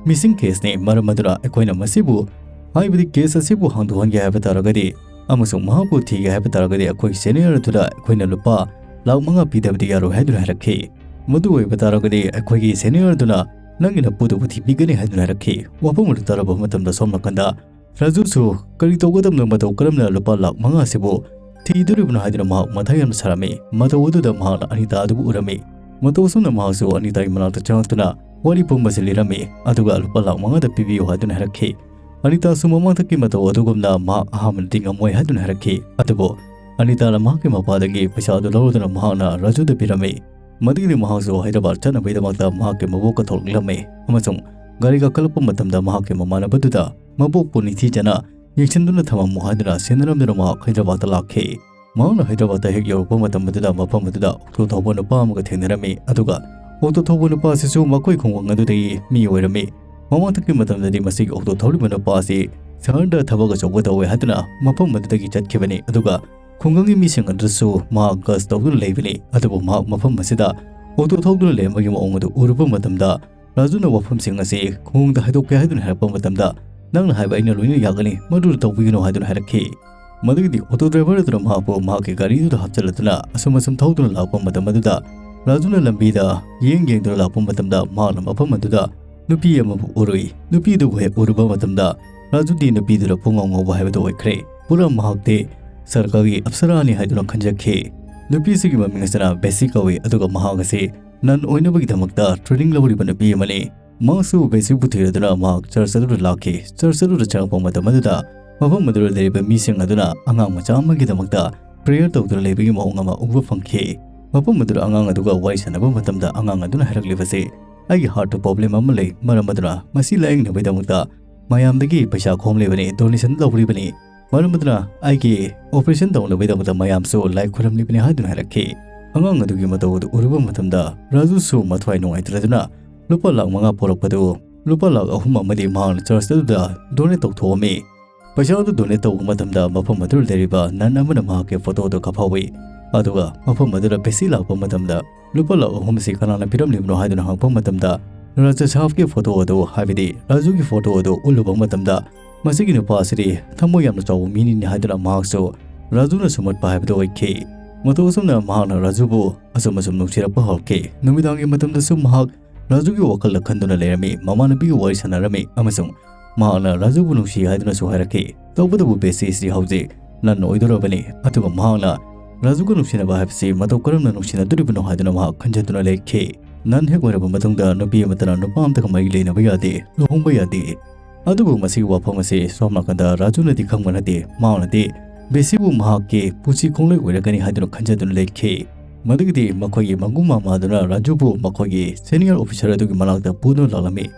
ꯃꯤꯁꯤꯡ ꯀꯦꯁꯅꯤ꯫ ꯃꯔꯝ ꯑꯗꯨꯅ ꯑꯩꯈꯣꯏꯅ ꯃꯁꯤꯕꯨ, ꯍꯥꯏꯕꯗꯤ ꯀꯦꯁ ꯑꯁꯤꯕꯨ ꯍꯥꯡꯗꯣꯛꯍꯟꯒꯦ ꯍꯥꯏꯕ ꯇꯥꯔꯒꯗꯤ ꯑꯃꯁꯨꯡ ꯃꯍꯥꯛꯄꯨ ꯊꯤꯒꯦ ꯍꯥꯏꯕ ꯇꯥꯔꯒꯗꯤ ꯑꯩꯈꯣꯏ ꯁꯦꯅꯤꯌꯔ ꯑꯗꯨꯗ ꯑꯩꯈꯣꯏꯅ ꯂꯨꯄꯥ ꯂꯥꯈ ꯃꯉꯥ ꯄꯤꯗꯕꯗꯤ ꯌꯥꯔꯣꯏ ꯍꯥꯏꯗꯨꯅ ꯍꯥꯏꯔꯛꯈꯤ꯫ ꯃꯗꯨ ꯑꯣꯏꯕ ꯇꯥꯔꯒꯗꯤ ꯑꯩꯈꯣꯏꯒꯤ ꯁꯦꯅꯤꯌꯔ ꯑꯗꯨꯅ ꯅꯪꯒꯤ ꯅꯄꯨꯗꯨꯕꯨ ꯊꯤꯕꯤꯒꯅꯤ ꯍꯥꯏꯗꯨꯅ ꯍꯥꯏꯔꯛꯈꯤ꯫ ꯋꯥꯐꯝ ꯑꯗꯨ ꯇꯥꯔꯕ ꯃꯇꯝꯗ ꯁꯣꯝ ꯅꯥꯀꯟꯗ ꯔꯥꯖꯨꯁꯨ ꯀꯔꯤ ꯇꯧꯒꯗꯕꯅꯣ, ꯃꯇꯧ ꯀꯔꯝꯅ ꯂꯨꯄꯥ ꯂꯥꯈ ꯃꯉꯥ ꯑꯁꯤꯕꯨ ꯊꯤꯗꯣꯔꯤꯕꯅꯣ ꯍꯥꯏꯗꯨꯅ ꯃꯍꯥꯛ ꯃꯊꯥ ꯌꯥꯝꯅ ꯁꯥꯔꯝꯃꯤ꯫ ꯃꯇꯧ ꯑꯗꯨꯗ ꯃꯍꯥꯛꯅ ꯑꯅꯤꯇꯥ ꯑꯗꯨꯕꯨ ꯎꯔꯝꯃꯤ꯫ ꯃꯇꯧ ꯑꯁꯨꯝꯅ ꯃꯍꯥꯛꯁꯨ ꯑꯅꯤꯇꯥꯒꯤ ꯃꯅꯥꯛꯇ ꯆꯪꯂꯛꯇꯨꯅ ꯋꯥꯔꯤ ꯄꯨꯝꯕꯁꯤ ꯂꯤꯔꯝꯃꯤ, ꯑꯗꯨꯒ ꯂꯨꯄꯥ ꯂꯥꯈ ꯃꯉꯥꯗ ꯄꯤꯕꯤꯌꯨ ꯍꯥꯏꯗꯨꯅ ꯍꯥꯏꯔꯛꯈꯤ꯫ ꯑꯅꯤꯇꯥꯁꯨ ꯃꯃꯥꯡꯗꯒꯤ ꯃꯇꯧ ꯑꯗꯨꯒꯨꯝꯅ ꯃꯍꯥꯛ ꯑꯍꯥꯟꯕꯗꯗꯤ ꯉꯝꯃꯣꯏ ꯍꯥꯏꯗꯨꯅ ꯍꯥꯏꯔꯛꯈꯤ꯫ ꯑꯗꯨꯕꯨ ꯑꯅꯤꯇꯥꯅ ꯃꯍꯥꯛꯀꯤ ꯃꯄꯥꯗꯒꯤ ꯄꯩꯁꯥ ꯑꯗꯨ ꯂꯧꯔꯗꯨꯅ ꯃꯍꯥꯛꯅ ꯔꯥꯖꯨꯗ ꯄꯤꯔꯝꯃꯤ꯫ ꯃꯗꯨꯒꯤꯗꯤ ꯃꯍꯥꯛꯁꯨ ꯍꯥꯏꯗ꯭ꯔꯕꯥꯗ ꯆꯠꯅꯕꯒꯤꯗꯃꯛꯇ ꯃꯍꯥꯛꯀꯤ ꯃꯕꯣꯛꯀ ꯊꯣꯛꯂꯛꯂꯝꯃꯤ ꯑꯃꯁꯨꯡ ꯒꯥꯔꯤ ꯀꯥꯈꯠꯂꯛꯄ ꯃꯇꯝꯗ ꯃꯍꯥꯛꯀꯤ ꯃꯃꯥꯟꯅꯕꯗꯨꯗ ꯃꯕꯣꯛꯄꯨ ꯅꯤꯡꯊꯤꯖꯅ ꯌꯦꯡꯁꯤꯟꯗꯨꯅ ꯊꯝꯃꯝꯃꯨ ꯍꯥꯏꯗꯨꯅ ꯁꯤꯟꯅꯔꯝꯗꯨꯅ ꯃꯍꯥꯛ ꯍꯥꯏꯗ꯭ꯔꯕꯥꯗꯇ ꯂꯥꯛꯈꯤ꯫ ꯃꯍꯥꯛꯅ ꯍꯥꯏꯗ꯭ꯔꯕꯥꯗꯇ ꯍꯦꯛ ꯌꯧꯔꯛꯄ ꯃꯇꯝ ꯑꯗꯨꯗ ꯃꯐꯝ ꯑꯗꯨꯗ ꯑꯣꯛꯇꯣ ꯊꯧꯕ ꯅꯨꯄꯥ ꯑꯃꯒ ꯊꯦꯡꯅꯔꯝꯃꯤ, ꯑꯗꯨꯒ ꯑꯣꯛꯇꯣ ꯊꯧꯕ ꯅꯨꯄꯥ ꯑꯁꯤꯁꯨ ꯃꯈꯣꯏ ꯈꯨꯡꯒꯪ ꯑꯗꯨꯗꯒꯤ ꯃꯤ ꯑꯣꯏꯔꯝꯃꯤ꯫ ꯃꯃꯥꯡꯊꯛꯀꯤ ꯃꯇꯝꯗꯗꯤ ꯃꯁꯤꯒꯤ ꯑꯣꯛꯇꯣ ꯊꯧꯔꯤꯕ ꯅꯨꯄꯥ ꯑꯁꯤ ꯁꯍꯔꯗ ꯊꯕꯛ ꯑꯆꯧꯕ ꯇꯧꯋꯦ ꯍꯥꯏꯗꯨꯅ ꯃꯐꯝ ꯑꯗꯨꯗꯒꯤ ꯆꯠꯈꯤꯕꯅꯤ, ꯑꯗꯨꯒ ꯈꯨꯡꯒꯪꯒꯤ ꯃꯤꯁꯤꯡ ꯑꯗꯨꯁꯨ ꯃꯍꯥꯛ ꯒꯁ ꯇꯧꯗꯨꯅ ꯂꯩꯕꯅꯤ꯫ ꯑꯗꯨꯕꯨ ꯃꯍꯥꯛ ꯃꯐꯝ ꯑꯁꯤꯗ ꯑꯣꯛꯇꯣ ꯊꯧꯗꯨꯅ ꯂꯩꯔꯝꯕꯒꯤ ꯃꯑꯣꯡ ꯑꯗꯨ ꯎꯔꯨꯕ ꯃꯇꯝꯗ ꯔꯥꯖꯨꯅ ꯋꯥꯐꯝꯁꯤꯡ ꯑꯁꯤ ꯈꯨꯡꯒꯪꯗ ꯍꯥꯏꯗꯣꯛꯀꯦ ꯍꯥꯏꯗꯨꯅ ꯍꯥꯏꯔꯛꯄ ꯃꯇꯝꯗ, "ꯅꯪꯅ ꯍꯥꯏꯕ ꯑꯩꯅ ꯂꯣꯏꯅ ꯌꯥꯒꯅꯤ, ꯃꯗꯨꯗ ꯇꯧꯕꯤꯒꯅꯨ" ꯍꯥꯏꯗꯨꯅ ꯍꯥꯏꯔꯛꯈꯤ꯫ ꯃꯗꯨꯒꯤꯗꯤ ꯑꯣꯇꯣ ꯗ꯭ꯔꯥꯏꯚꯔ ꯑꯗꯨꯅ ꯃꯍꯥꯛꯄꯨ ꯃꯍꯥꯛꯀꯤ ꯒꯥꯔꯤꯗꯨꯗ ꯍꯥꯞꯆꯤꯜꯂꯗꯨꯅ ꯑꯁꯨꯝ ꯑꯁꯨꯝ ꯊꯧꯗꯨꯅ ꯂꯥꯛꯄ ꯃꯇꯝ ꯑꯗꯨꯗ ꯔꯥꯖꯨꯅ ꯂꯝꯕꯤꯗ ꯌꯦꯡ ꯌꯦꯡꯗꯨꯅ ꯂꯥꯛꯄ ꯃꯇꯝꯗ ꯃꯍꯥꯛꯅ ꯃꯐꯝ ꯑꯗꯨꯗ ꯅꯨꯄꯤ ꯑꯃꯕꯨ ꯎꯔꯨꯏ꯫ ꯅꯨꯄꯤꯗꯨꯕꯨ ꯍꯦꯛ ꯎꯔꯨꯕ ꯃꯇꯝꯗ ꯔꯥꯖꯨꯗꯤ ꯅꯨꯄꯤꯗꯨꯗ ꯄꯨꯡꯉꯥꯎ ꯉꯥꯎꯕ ꯍꯥꯏꯕꯗꯨ ꯑꯣꯏꯈ꯭ꯔꯦ꯫ ꯄꯨꯔꯥ ꯃꯍꯥꯛꯇꯤ ꯁꯔꯀꯥꯔꯒꯤ ꯑꯞꯁꯔꯥꯅꯤ ꯍꯥꯏꯗꯨꯅ ꯈꯟꯖꯈꯤ꯫ ꯅꯨꯄꯤꯁꯤꯒꯤ ꯃꯃꯤꯡ ꯑꯁꯤꯅ ꯕꯦꯁꯤ ꯀꯧꯏ, ꯑꯗꯨꯒ ꯃꯍꯥꯛ ꯑꯁꯤ ꯅꯟ ꯑꯣꯏꯅꯕꯒꯤꯗꯃꯛꯇ ꯇ꯭ꯔꯦꯅꯤꯡ ꯂꯧꯔꯤꯕ ꯅꯨꯄꯤ ꯑꯃꯅꯤ꯫ ꯃꯍꯥꯛꯁꯨ ꯕꯦꯁꯤꯕꯨ ꯊꯤꯔꯗꯨꯅ ꯃꯍꯥꯛ ꯆꯔꯆ ꯑꯗꯨꯗ ꯂꯥꯛꯈꯤ꯫ ꯆꯔꯆ ꯑꯗꯨꯗ ꯆꯪꯉꯛꯄ ꯃꯇꯝ ꯑꯗꯨꯗ ꯃꯐꯝ ꯑꯗꯨꯗ ꯂꯩꯔꯤꯕ ꯃꯤꯁꯤꯡ ꯑꯗꯨꯅ ꯑꯉꯥꯡ ꯃꯆꯥ ꯑꯃꯒꯤꯗꯃꯛꯇ ꯄ꯭ꯔꯦꯌꯔ ꯇꯧꯗꯨꯅ ꯂꯩꯕꯒꯤ ꯃꯑꯣꯡ ꯑꯃ ꯎꯕ ꯐꯪꯈꯤ꯫ ꯃꯐꯝ ꯑꯗꯨꯗ ꯑꯉꯥꯡ ꯑꯗꯨꯒ ꯋꯥꯔꯤ ꯁꯥꯟꯅꯕ ꯃꯇꯝꯗ ꯑꯉꯥꯡ ꯑꯗꯨꯅ ꯍꯥꯏꯔꯛꯂꯤꯕꯁꯤ, "ꯑꯩꯒꯤ ꯍꯥꯔꯠꯇ ꯄ꯭ꯔꯣꯕ꯭ꯂꯦꯝ ꯑꯃ ꯂꯩ, ꯃꯔꯝ ꯑꯗꯨꯅ ꯃꯁꯤ ꯂꯥꯌꯦꯡꯅꯕꯒꯤꯗꯃꯛꯇ ꯃꯌꯥꯝꯗꯒꯤ ꯄꯩꯁꯥ ꯈꯣꯝꯂꯤꯕꯅꯤ, ꯗꯣꯅꯦꯁꯟ ꯂꯧꯔꯤꯕꯅꯤ꯫ ꯃꯔꯝ ꯑꯗꯨꯅ ꯑꯩꯒꯤ ꯑꯣꯄꯔꯦꯁꯟ ꯇꯧꯅꯕꯒꯤꯗꯃꯛꯇ ꯃꯌꯥꯝꯁꯨ ꯂꯥꯏ ꯈꯨꯔꯝꯂꯤꯕꯅꯤ" ꯍꯥꯏꯗꯨꯅ ꯍꯥꯏꯔꯛꯈꯤ꯫ ꯑꯉꯥꯡ ꯑꯗꯨꯒꯤ ꯃꯇꯧ ꯑꯗꯨ ꯎꯔꯨꯕ ꯃꯇꯝꯗ ꯔꯥꯖꯨꯁꯨ ꯃꯊ꯭ꯋꯥꯏ ꯅꯨꯡꯉꯥꯏꯇ꯭ꯔꯗꯨꯅ ꯂꯨꯄꯥ ꯂꯥꯈ ꯃꯉꯥ ꯄꯨꯔꯛꯄꯗꯨ ꯂꯨꯄꯥ ꯂꯥꯈ ꯑꯍꯨꯝ ꯑꯃꯗꯤ ꯃꯍꯥꯛꯅ ꯆꯔꯆ ꯑꯗꯨꯗ ꯗꯣꯅꯦꯠ ꯇꯧꯊꯣꯛꯑꯝꯃꯤ꯫ ꯄꯩꯁꯥ ꯑꯗꯨ ꯗꯣꯅꯦꯠ ꯇꯧꯕ ꯃꯇꯝꯗ ꯃꯐꯝ ꯑꯗꯨꯗ ꯂꯩꯔꯤꯕ ꯅꯟ ꯑꯃꯅ ꯃꯍꯥꯛꯀꯤ ꯐꯣꯇꯣ ꯑꯗꯨ ꯀꯥꯞꯍꯧꯏ꯫ ꯑꯗꯨꯒ ꯃꯐꯝ ꯑꯗꯨꯗ ꯕꯦꯁꯤ ꯂꯥꯛꯄ ꯃꯇꯝꯗ ꯂꯨꯄꯥ ꯂꯥꯈ ꯑꯍꯨꯝ ꯑꯁꯤ ꯀꯅꯥꯅ ꯄꯤꯔꯝꯂꯤꯕꯅꯣ ꯍꯥꯏꯗꯨꯅ ꯍꯪꯉꯛꯄ ꯃꯇꯝꯗ ꯔꯥꯖꯥ ꯁꯥꯍꯕꯀꯤ ꯐꯣꯇꯣ ꯑꯗꯨ, ꯍꯥꯏꯕꯗꯤ ꯔꯥꯖꯨꯒꯤ ꯐꯣꯇꯣ ꯑꯗꯨ ꯎꯠꯂꯨꯕ ꯃꯇꯝꯗ ꯃꯁꯤꯒꯤ ꯅꯨꯄꯥ ꯑꯁꯤꯗꯤ ꯊꯃꯣꯏ ꯌꯥꯝꯅ ꯆꯥꯎꯕ ꯃꯤꯅꯤꯅꯤ ꯍꯥꯏꯗꯨꯅ ꯃꯍꯥꯛꯁꯨ ꯔꯥꯖꯨꯅ ꯁꯨꯝꯍꯠꯄ ꯍꯥꯏꯕꯗꯨ ꯑꯣꯏꯈꯤ꯫ ꯃꯇꯧ ꯑꯁꯨꯝꯅ ꯃꯍꯥꯛꯅ ꯔꯥꯖꯨꯕꯨ ꯑꯁꯨꯝ ꯑꯁꯨꯝ ꯅꯨꯡꯁꯤꯔꯛꯄ ꯍꯧꯔꯛꯈꯤ꯫ ꯅꯨꯃꯤꯗꯥꯡꯒꯤ ꯃꯇꯝꯗꯁꯨ ꯃꯍꯥꯛ ꯔꯥꯖꯨꯒꯤ ꯋꯥꯈꯜꯗ ꯈꯟꯗꯨꯅ ꯂꯩꯔꯝꯃꯤ꯫ ꯃꯃꯥꯟꯅꯕꯤꯒ ꯋꯥꯔꯤ ꯁꯥꯟꯅꯔꯝꯃꯤ ꯑꯃꯁꯨꯡ ꯃꯍꯥꯛꯅ ꯔꯥꯖꯨꯕꯨ ꯅꯨꯡꯁꯤ ꯍꯥꯏꯗꯨꯅꯁꯨ ꯍꯥꯏꯔꯛꯈꯤ꯫ ꯇꯧꯕꯇꯕꯨ ꯕꯦꯁꯤꯁꯤ ꯍꯧꯖꯤꯛ ꯅꯟ ꯑꯣꯏꯗꯣꯔꯕꯅꯤ, ꯑꯗꯨꯒ ꯃꯍꯥꯛꯅ ꯔꯥꯖꯨꯒ ꯅꯨꯡꯁꯤꯅꯕ ꯍꯥꯏꯕꯁꯤ ꯃꯇꯧ ꯀꯔꯝꯅ ꯅꯨꯡꯁꯤꯅꯗꯣꯔꯤꯕꯅꯣ ꯍꯥꯏꯗꯨꯅ ꯃꯍꯥꯛ ꯈꯟꯖꯗꯨꯅ ꯂꯩꯈꯤ꯫ ꯅꯟ ꯍꯦꯛ ꯑꯣꯏꯔꯕ ꯃꯇꯨꯡꯗ ꯅꯨꯄꯤ ꯑꯃꯠꯇꯅ ꯅꯨꯄꯥ ꯑꯃꯠꯇꯒ ꯃꯔꯤ ꯂꯩꯅꯕ ꯌꯥꯗꯦ, ꯂꯨꯍꯣꯡꯕ ꯌꯥꯗꯦ꯫ ꯑꯗꯨꯕꯨ ꯃꯁꯤꯒꯤ ꯋꯥꯐꯝ ꯑꯁꯤ ꯁꯣꯝ ꯅꯥꯀꯟꯗ ꯔꯥꯖꯨꯅꯗꯤ ꯈꯪꯕ ꯅꯠꯇꯦ꯫ ꯃꯍꯥꯛꯅꯗꯤ ꯕꯦꯁꯤꯕꯨ ꯃꯍꯥꯛꯀꯤ ꯄꯨꯟꯁꯤ ꯈꯣꯡꯂꯣꯏ ꯑꯣꯏꯔꯒꯅꯤ ꯍꯥꯏꯗꯨꯅ ꯈꯟꯖꯗꯨꯅ ꯂꯩꯈꯤ꯫ ꯃꯗꯨꯒꯤꯗꯤ ꯃꯈꯣꯏꯒꯤ ꯃꯒꯨ ꯃꯃꯥꯗꯨꯅ ꯔꯥꯖꯨꯕꯨ ꯃꯈꯣꯏꯒꯤ senior officer ꯑꯗꯨꯒꯤ ꯃꯅꯥꯛꯇ ꯄꯨꯗꯨꯅ ꯂꯥꯛꯂꯝꯃꯤ꯫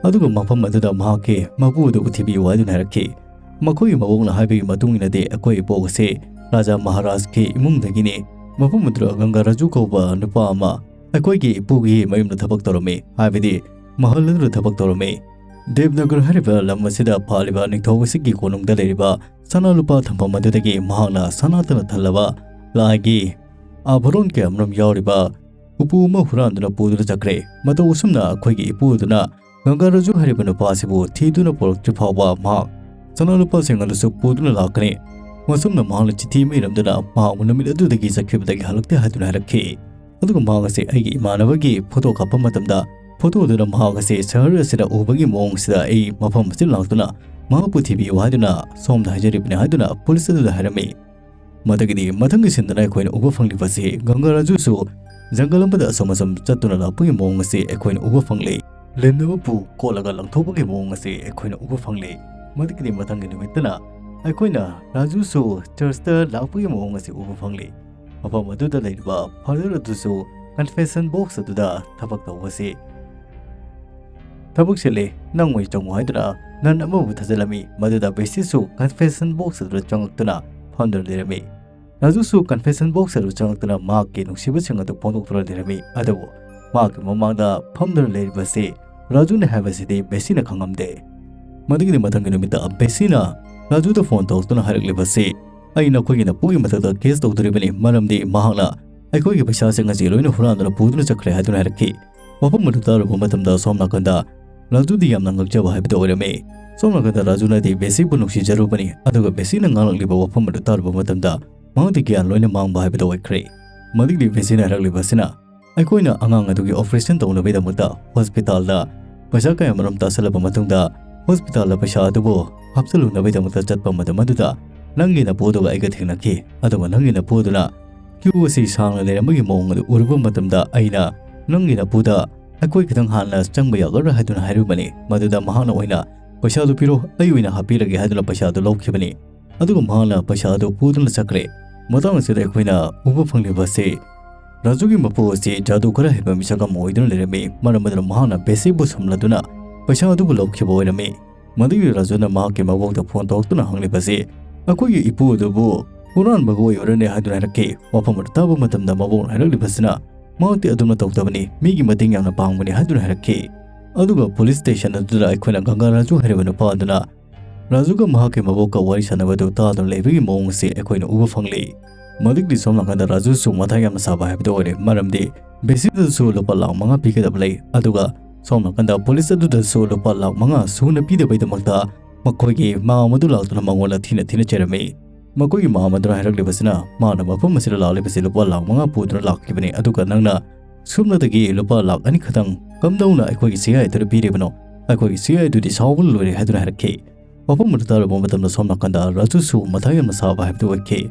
ꯑꯗꯨꯒ ꯃꯐꯝ ꯑꯗꯨꯗ ꯃꯍꯥꯛꯀꯤ ꯃꯄꯨ ꯑꯗꯨꯕꯨ ꯊꯤꯕꯤꯌꯨ ꯍꯥꯏꯗꯨꯅ ꯍꯥꯏꯔꯛꯈꯤ꯫ ꯃꯈꯣꯏꯒꯤ ꯃꯕꯣꯛꯅ ꯍꯥꯏꯕꯒꯤ ꯃꯇꯨꯡ ꯏꯟꯅꯗꯤ ꯑꯩꯈꯣꯏ ꯏꯕꯣꯛ ꯑꯁꯤ ꯔꯥꯖꯥ ꯃꯍꯥꯔꯥꯖꯀꯤ ꯏꯃꯨꯡꯗꯒꯤꯅꯤ꯫ ꯃꯐꯝ ꯑꯗꯨꯗ ꯒꯪꯒꯥ ꯔꯥꯖꯨ ꯀꯧꯕ ꯅꯨꯄꯥ ꯑꯃ ꯑꯩꯈꯣꯏꯒꯤ ꯏꯄꯨꯒꯤ ꯃꯌꯨꯝꯗ ꯊꯕꯛ ꯇꯧꯔꯝꯃꯤ, ꯍꯥꯏꯕꯗꯤ ꯃꯍꯜ ꯑꯗꯨꯗ ꯊꯕꯛ ꯇꯧꯔꯝꯃꯤ꯫ ꯗꯦꯕꯅꯒꯔ ꯍꯥꯏꯔꯤꯕ ꯂꯝ ꯑꯁꯤꯗ ꯐꯥꯜꯂꯤꯕ ꯅꯤꯡꯊꯧ ꯑꯁꯤꯒꯤ ꯀꯣꯅꯨꯡꯗ ꯂꯩꯔꯤꯕ ꯁꯅꯥ ꯂꯨꯄꯥ ꯊꯝꯐꯝ ꯑꯗꯨꯗꯒꯤ ꯃꯍꯥꯛꯅ ꯁꯅꯥꯇꯅ ꯊꯜꯂꯕ ꯂꯥꯏꯒꯤ ꯑꯥꯚꯔꯣꯟ ꯀꯌꯥꯃꯔꯨꯝ ꯌꯥꯎꯔꯤꯕ ꯎꯄꯨ ꯑꯃ ꯍꯨꯔꯥꯟꯗꯨꯅ ꯄꯨꯗꯨꯅ ꯆꯠꯈ꯭ꯔꯦ꯫ ꯃꯇꯧ ꯑꯁꯨꯝꯅ ꯑꯩꯈꯣꯏꯒꯤ ꯏꯄꯨ ꯑꯗꯨꯅ ꯒꯪꯒꯥ ꯔꯥꯖꯨ ꯍꯥꯏꯔꯤꯕ ꯅꯨꯄꯥ ꯑꯁꯤꯕꯨ ꯊꯤꯗꯨꯅ ꯄꯨꯔꯛꯇ꯭ꯔꯤ ꯐꯥꯎꯕ ꯃꯍꯥꯛ ꯁꯅꯥ ꯂꯨꯄꯥꯁꯤꯡ ꯑꯗꯨꯁꯨ ꯄꯨꯗꯨꯅ ꯂꯥꯛꯀꯅꯤ꯫ ꯃꯁꯨꯝꯅ ꯃꯍꯥꯛꯅ ꯆꯤꯊꯤ ꯑꯃ ꯏꯔꯝꯗꯨꯅ ꯃꯍꯥꯛ ꯅꯨꯃꯤꯠ ꯑꯗꯨꯗꯒꯤ ꯆꯠꯈꯤꯕꯗꯒꯤ ꯍꯜꯂꯛꯇꯦ ꯍꯥꯏꯗꯨꯅ ꯍꯥꯏꯔꯛꯈꯤ꯫ ꯑꯗꯨꯒ ꯃꯍꯥꯛ ꯑꯁꯤ ꯑꯩꯒꯤ ꯏꯃꯥꯟꯅꯕꯒꯤ ꯐꯣꯇꯣ ꯀꯥꯞꯄ ꯃꯇꯝꯗ ꯐꯣꯇꯣ ꯑꯗꯨꯗ ꯃꯍꯥꯛ ꯑꯁꯤ ꯁꯍꯔ ꯑꯁꯤꯗ ꯎꯕꯒꯤ ꯃꯑꯣꯡ ꯑꯁꯤꯗ ꯑꯩ ꯃꯐꯝ ꯑꯁꯤꯗ ꯂꯥꯛꯇꯨꯅ ꯃꯍꯥꯛꯄꯨ ꯊꯤꯕꯤꯌꯨ ꯍꯥꯏꯗꯨꯅ ꯁꯣꯝꯗ ꯍꯥꯏꯖꯔꯤꯕꯅꯤ ꯍꯥꯏꯗꯨꯅ ꯄꯨꯂꯤꯁ ꯑꯗꯨꯗ ꯍꯥꯏꯔꯝꯃꯤ꯫ ꯃꯗꯨꯒꯤꯗꯤ ꯃꯊꯪꯒꯤ ꯁꯤꯟꯗꯅ ꯑꯩꯈꯣꯏꯅ ꯎꯕ ꯐꯪꯂꯤꯕ ꯑꯁꯤ ꯒꯪꯒꯥ ꯔꯥꯖꯨꯁꯨ ꯖꯪꯒꯜ ꯑꯃꯗ ꯑꯁꯨꯝ ꯑꯁꯨꯝ ꯆꯠꯇꯨꯅ ꯂꯥꯛꯄꯒꯤ ꯃꯑꯣꯡ ꯑꯁꯤ ꯑꯩꯈꯣꯏꯅ ꯎꯕ ꯐꯪꯂꯤ꯫ ꯂꯤꯟ ꯑꯃꯕꯨ ꯀꯣꯠꯂꯒ ꯂꯪꯊꯣꯛꯄꯒꯤ ꯃꯑꯣꯡ ꯑꯁꯤ ꯑꯩꯈꯣꯏꯅ ꯎꯕ ꯐꯪꯂꯤ꯫ ꯃꯗꯨꯒꯤꯗꯤ ꯃꯊꯪꯒꯤ ꯅꯨꯃꯤꯠꯇꯅ ꯑꯩꯈꯣꯏꯅ ꯔꯥꯖꯨꯁꯨ ꯆꯔꯆꯇ ꯂꯥꯛꯄꯒꯤ ꯃꯑꯣꯡ ꯑꯁꯤ ꯎꯕ ꯐꯪꯂꯤ꯫ ꯃꯐꯝ ꯑꯗꯨꯗ ꯂꯩꯔꯤꯕ ꯐꯥꯗꯔ ꯑꯗꯨꯁꯨ ꯀꯟꯐꯦꯁꯟ ꯕꯣꯛꯁ ꯑꯗꯨꯗ ꯊꯕꯛ ꯇꯧꯕꯁꯤ ꯊꯕꯛ ꯆꯤꯜꯂꯤ, ꯅꯪ ꯑꯣꯏ ꯆꯪꯉꯨ ꯍꯥꯏꯗꯨꯅ ꯅꯟ ꯑꯃꯕꯨ ꯊꯥꯖꯤꯜꯂꯝꯃꯤ꯫ ꯃꯗꯨꯗ ꯕꯦꯁꯤꯁꯨ ꯀꯟꯐꯦꯁꯟ ꯕꯣꯛꯁ ꯑꯗꯨꯗ ꯆꯪꯂꯛꯇꯨꯅ ꯐꯝꯗꯨꯅ ꯂꯩꯔꯝꯃꯤ꯫ ꯔꯥꯖꯨꯁꯨ ꯀꯟꯐꯦꯁꯟ ꯕꯣꯛꯁ ꯑꯗꯨ ꯆꯪꯂꯛꯇꯨꯅ ꯃꯍꯥꯛꯀꯤ ꯅꯨꯡꯁꯤꯕꯁꯤꯡ ꯑꯗꯨ ꯐꯣꯡꯗꯣꯛꯇꯨꯅ ꯂꯩꯔꯝꯃꯤ꯫ ꯑꯗꯨꯕꯨ ꯃꯍꯥꯛꯀꯤ ꯃꯃꯥꯡꯗ ꯐꯝꯗꯨꯅ ꯂꯩꯔꯤꯕꯁꯤ ꯔꯥꯖꯨꯅꯤ ꯍꯥꯏꯕꯁꯤꯗꯤ ꯕꯦꯁꯤꯅ ꯈꯪꯂꯝꯗꯦ꯫ ꯃꯗꯨꯒꯤꯗꯤ ꯃꯊꯪꯒꯤ ꯅꯨꯃꯤꯠꯇ ꯕꯦꯁꯤꯅ ꯔꯥꯖꯨꯗ ꯐꯣꯟ ꯇꯧꯔꯛꯇꯨꯅ ꯍꯥꯏꯔꯛꯂꯤꯕꯁꯤ, "ꯑꯩ ꯅꯈꯣꯏꯒꯤ ꯅꯄꯨꯒꯤ ꯃꯊꯛꯇ ꯀꯦꯁ ꯇꯧꯗꯣꯔꯤꯕꯅꯤ, ꯃꯔꯝꯗꯤ ꯃꯍꯥꯛꯅ ꯑꯩꯈꯣꯏꯒꯤ ꯄꯩꯁꯥꯁꯤꯡ ꯑꯁꯤ ꯂꯣꯏꯅ ꯍꯨꯔꯥꯟꯗꯨꯅ ꯄꯨꯗꯨꯅ ꯆꯠꯈ꯭ꯔꯦ" ꯍꯥꯏꯗꯨꯅ ꯍꯥꯏꯔꯛꯈꯤ꯫ ꯋꯥꯐꯝ ꯑꯗꯨ ꯇꯥꯔꯨꯕ ꯃꯇꯝꯗ ꯁꯣꯝ ꯅꯥꯀꯟꯗ ꯔꯥꯖꯨꯗꯤ ꯌꯥꯝꯅ ꯉꯛꯆꯕ ꯍꯥꯏꯕꯗꯨ ꯑꯣꯏꯔꯝꯃꯤ꯫ ꯁꯣꯝ ꯅꯥꯀꯟꯗ ꯔꯥꯖꯨꯅꯗꯤ ꯕꯦꯁꯤꯕꯨ ꯅꯨꯡꯁꯤꯖꯔꯨꯕꯅꯤ, ꯑꯗꯨꯒ ꯕꯦꯁꯤꯅ ꯉꯥꯡꯂꯛꯂꯤꯕ ꯋꯥꯐꯝ ꯑꯗꯨ ꯇꯥꯔꯨꯕ ꯃꯇꯝꯗ ꯃꯍꯥꯛꯇꯤ ꯒ꯭ꯌꯥꯟ ꯂꯣꯏꯅ ꯃꯥꯡꯕ ꯍꯥꯏꯕꯗꯨ ꯑꯣꯏꯈ꯭ꯔꯦ꯫ ꯃꯗꯨꯒꯤ ꯕꯦꯁꯤꯅ ꯍꯥꯏꯔꯛꯂꯤꯕ ꯑꯁꯤꯅ, ꯑꯩꯈꯣꯏꯅ ꯑꯉꯥꯡ ꯑꯗꯨꯒꯤ ꯑꯣꯄꯔꯦꯁꯟ ꯇꯧꯅꯕꯒꯤꯗꯃꯛꯇ ꯍꯣꯁꯄꯤꯇꯥꯜꯗ ꯄꯩꯁꯥ ꯀꯌꯥ ꯃꯔꯨꯝ ꯇꯥꯁꯜꯂꯕ ꯃꯇꯨꯡꯗ, ꯍꯣꯁꯄꯤꯇꯥꯜꯗ ꯄꯩꯁꯥ ꯑꯗꯨꯕꯨ ꯍꯥꯞꯆꯤꯜꯂꯨꯅꯕꯒꯤꯗꯃꯛꯇ ꯆꯠꯄ ꯃꯇꯝ ꯑꯗꯨꯗ ꯅꯪꯒꯤ ꯅꯄꯨꯗꯨꯒ ꯑꯩꯒ ꯊꯦꯡꯅꯈꯤ꯫ ꯑꯗꯨꯒ ꯅꯪꯒꯤ ꯅꯄꯨꯗꯨꯅ ꯀ꯭ꯌꯨ ꯑꯁꯤ ꯁꯥꯡꯅ ꯂꯩꯔꯝꯕꯒꯤ ꯃꯑꯣꯡ ꯑꯗꯨ ꯎꯔꯨꯕ ꯃꯇꯝꯗ ꯑꯩꯅ ꯅꯪꯒꯤ ꯅꯄꯨꯗ ꯑꯩꯈꯣꯏ ꯈꯤꯇꯪ ꯍꯥꯟꯅ ꯆꯪꯕ ꯌꯥꯒꯗ꯭ꯔꯥ ꯍꯥꯏꯗꯨꯅ ꯍꯥꯏꯔꯨꯕꯅꯤ꯫ ꯃꯗꯨꯗ ꯃꯍꯥꯛꯅ ꯑꯣꯏꯅ, "ꯄꯩꯁꯥꯗꯨ ꯄꯤꯔꯣ, ꯑꯩ ꯑꯣꯏꯅ ꯍꯥꯞꯄꯤꯔꯒꯦ" ꯍꯥꯏꯗꯨꯅ ꯄꯩꯁꯥꯗꯨ ꯂꯧꯈꯤꯕꯅꯤ꯫ ꯑꯗꯨꯒ ꯃꯍꯥꯛꯅ ꯄꯩꯁꯥ ꯑꯗꯨ ꯄꯨꯗꯨꯅ ꯆꯠꯈ꯭ꯔꯦ꯫ ꯃꯇꯥꯡ ꯑꯁꯤꯗ ꯑꯩꯈꯣꯏꯅ ꯎꯕ ꯐꯪꯂꯤꯕ ꯑꯁꯤ ꯔꯥꯖꯨꯒꯤ ꯃꯄꯨ ꯑꯁꯤ ꯖꯥꯗꯨ ꯈꯔ ꯍꯩꯕ ꯃꯤꯁꯛ ꯑꯃ ꯑꯣꯏꯗꯨꯅ ꯂꯩꯔꯝꯃꯤ꯫ ꯃꯔꯝ ꯑꯗꯨꯅ ꯃꯍꯥꯛꯅ ꯕꯦꯁꯤꯕꯨ ꯁꯨꯝꯂꯗꯨꯅ ꯄꯩꯁꯥ ꯑꯗꯨꯕꯨ ꯂꯧꯈꯤꯕ ꯑꯣꯏꯔꯝꯃꯤ꯫ ꯃꯗꯨꯒꯤ ꯔꯥꯖꯨꯅ ꯃꯍꯥꯛꯀꯤ ꯃꯕꯣꯛꯇ ꯐꯣꯟ ꯇꯧꯔꯛꯇꯨꯅ ꯍꯪꯂꯤꯕꯁꯤ, "ꯑꯩꯈꯣꯏꯒꯤ ꯏꯄꯨ ꯑꯗꯨꯕꯨ ꯍꯨꯔꯥꯟꯕꯒ ꯑꯣꯏꯔꯅꯤ" ꯍꯥꯏꯗꯨꯅ ꯍꯥꯏꯔꯛꯈꯤ꯫ ꯋꯥꯐꯝ ꯑꯗꯨ ꯇꯥꯕ ꯃꯇꯝꯗ ꯃꯕꯣꯛꯅ ꯍꯥꯏꯔꯛꯂꯤꯕꯁꯤꯅ, "ꯃꯍꯥꯛꯇꯤ ꯑꯗꯨꯝꯅ ꯇꯧꯗꯕꯅꯤ, ꯃꯤꯒꯤ ꯃꯇꯦꯡ ꯌꯥꯝꯅ ꯄꯥꯡꯕꯅꯤ" ꯍꯥꯏꯗꯨꯅ ꯍꯥꯏꯔꯛꯈꯤ꯫ ꯑꯗꯨꯒ ꯄꯨꯂꯤꯁ ꯁ꯭ꯇꯦꯁꯟ ꯑꯗꯨꯗ ꯑꯩꯈꯣꯏꯅ ꯒꯪꯒꯥ ꯔꯥꯖꯨ ꯍꯥꯏꯔꯤꯕ ꯅꯨꯄꯥ ꯑꯗꯨꯅ ꯔꯥꯖꯨꯒ ꯃꯍꯥꯛꯀꯤ ꯃꯕꯣꯛꯀ ꯋꯥꯔꯤ ꯁꯥꯟꯅꯕꯗꯨ ꯇꯥꯗꯨꯅ ꯂꯩꯕꯒꯤ ꯃꯑꯣꯡ ꯑꯁꯤ ꯑꯩꯈꯣꯏꯅ ꯎꯕ ꯐꯪꯂꯤ꯫ ꯃꯗꯨꯒꯤ ꯁꯣꯝ ꯅꯥꯀꯟꯗ ꯔꯥꯖꯨꯁꯨ ꯃꯊꯥ ꯌꯥꯝꯅ ꯁꯥꯕ ꯍꯥꯏꯕꯗꯨ ꯑꯣꯏꯔꯦ, ꯃꯔꯝꯗꯤ ꯕꯦꯁꯤꯗꯁꯨ ꯂꯨꯄꯥ ꯂꯥꯈ ꯃꯉꯥ ꯄꯤꯒꯗꯕ ꯂꯩ, ꯑꯗꯨꯒ ꯁꯣꯝ ꯅꯥꯀꯟꯗ ꯄꯨꯂꯤꯁ ꯑꯗꯨꯗꯁꯨ ꯂꯨꯄꯥ ꯂꯥꯈ ꯃꯉꯥ ꯁꯨꯅ ꯄꯤꯗꯕꯩꯗꯃꯛꯇ ꯃꯈꯣꯏꯒꯤ ꯃꯥꯝꯃ ꯑꯗꯨ ꯂꯥꯛꯇꯨꯅ ꯃꯉꯣꯟꯗ ꯊꯤꯅ ꯊꯤꯅ ꯆꯩꯔꯝꯃꯤ꯫ ꯃꯈꯣꯏꯒꯤ ꯃꯥꯝꯃ ꯑꯗꯨꯅ ꯍꯥꯏꯔꯛꯂꯤꯕꯁꯤꯅ, "ꯃꯥꯅ ꯃꯐꯝ ꯑꯁꯤꯗ ꯂꯥꯛꯂꯤꯕꯁꯤ ꯂꯨꯄꯥ ꯂꯥꯈ ꯃꯉꯥ ꯄꯨꯗꯨꯅ ꯂꯥꯛꯈꯤꯕꯅꯤ, ꯑꯗꯨꯒ ꯅꯪꯅ ꯁꯨꯞꯅꯇꯒꯤ ꯂꯨꯄꯥ ꯂꯥꯈ ꯑꯅꯤ ꯈꯛꯇꯪ ꯀꯝꯗꯧꯅ ꯑꯩꯈꯣꯏꯒꯤ ꯁꯤ ꯑꯥꯏ ꯑꯗꯨꯗ ꯄꯤꯔꯤꯕꯅꯣ? ꯑꯩꯈꯣꯏꯒꯤ ꯁꯤ ꯑꯥꯏ ꯑꯗꯨꯗꯤ ꯁꯥꯎꯕꯅ ꯂꯣꯏꯔꯦ" ꯍꯥꯏꯗꯨꯅ ꯍꯥꯏꯔꯛꯈꯤ꯫ ꯋꯥꯐꯝ ꯑꯗꯨ ꯇꯥꯔꯨꯕ ꯃꯇꯝꯗ ꯁꯣꯝ ꯅꯥꯀꯟꯗ ꯔꯥꯖꯨꯁꯨ ꯃꯊꯥ ꯌꯥꯝꯅ ꯁꯥꯕ ꯍꯥꯏꯕꯗꯨ ꯑꯣꯏꯈꯤ꯫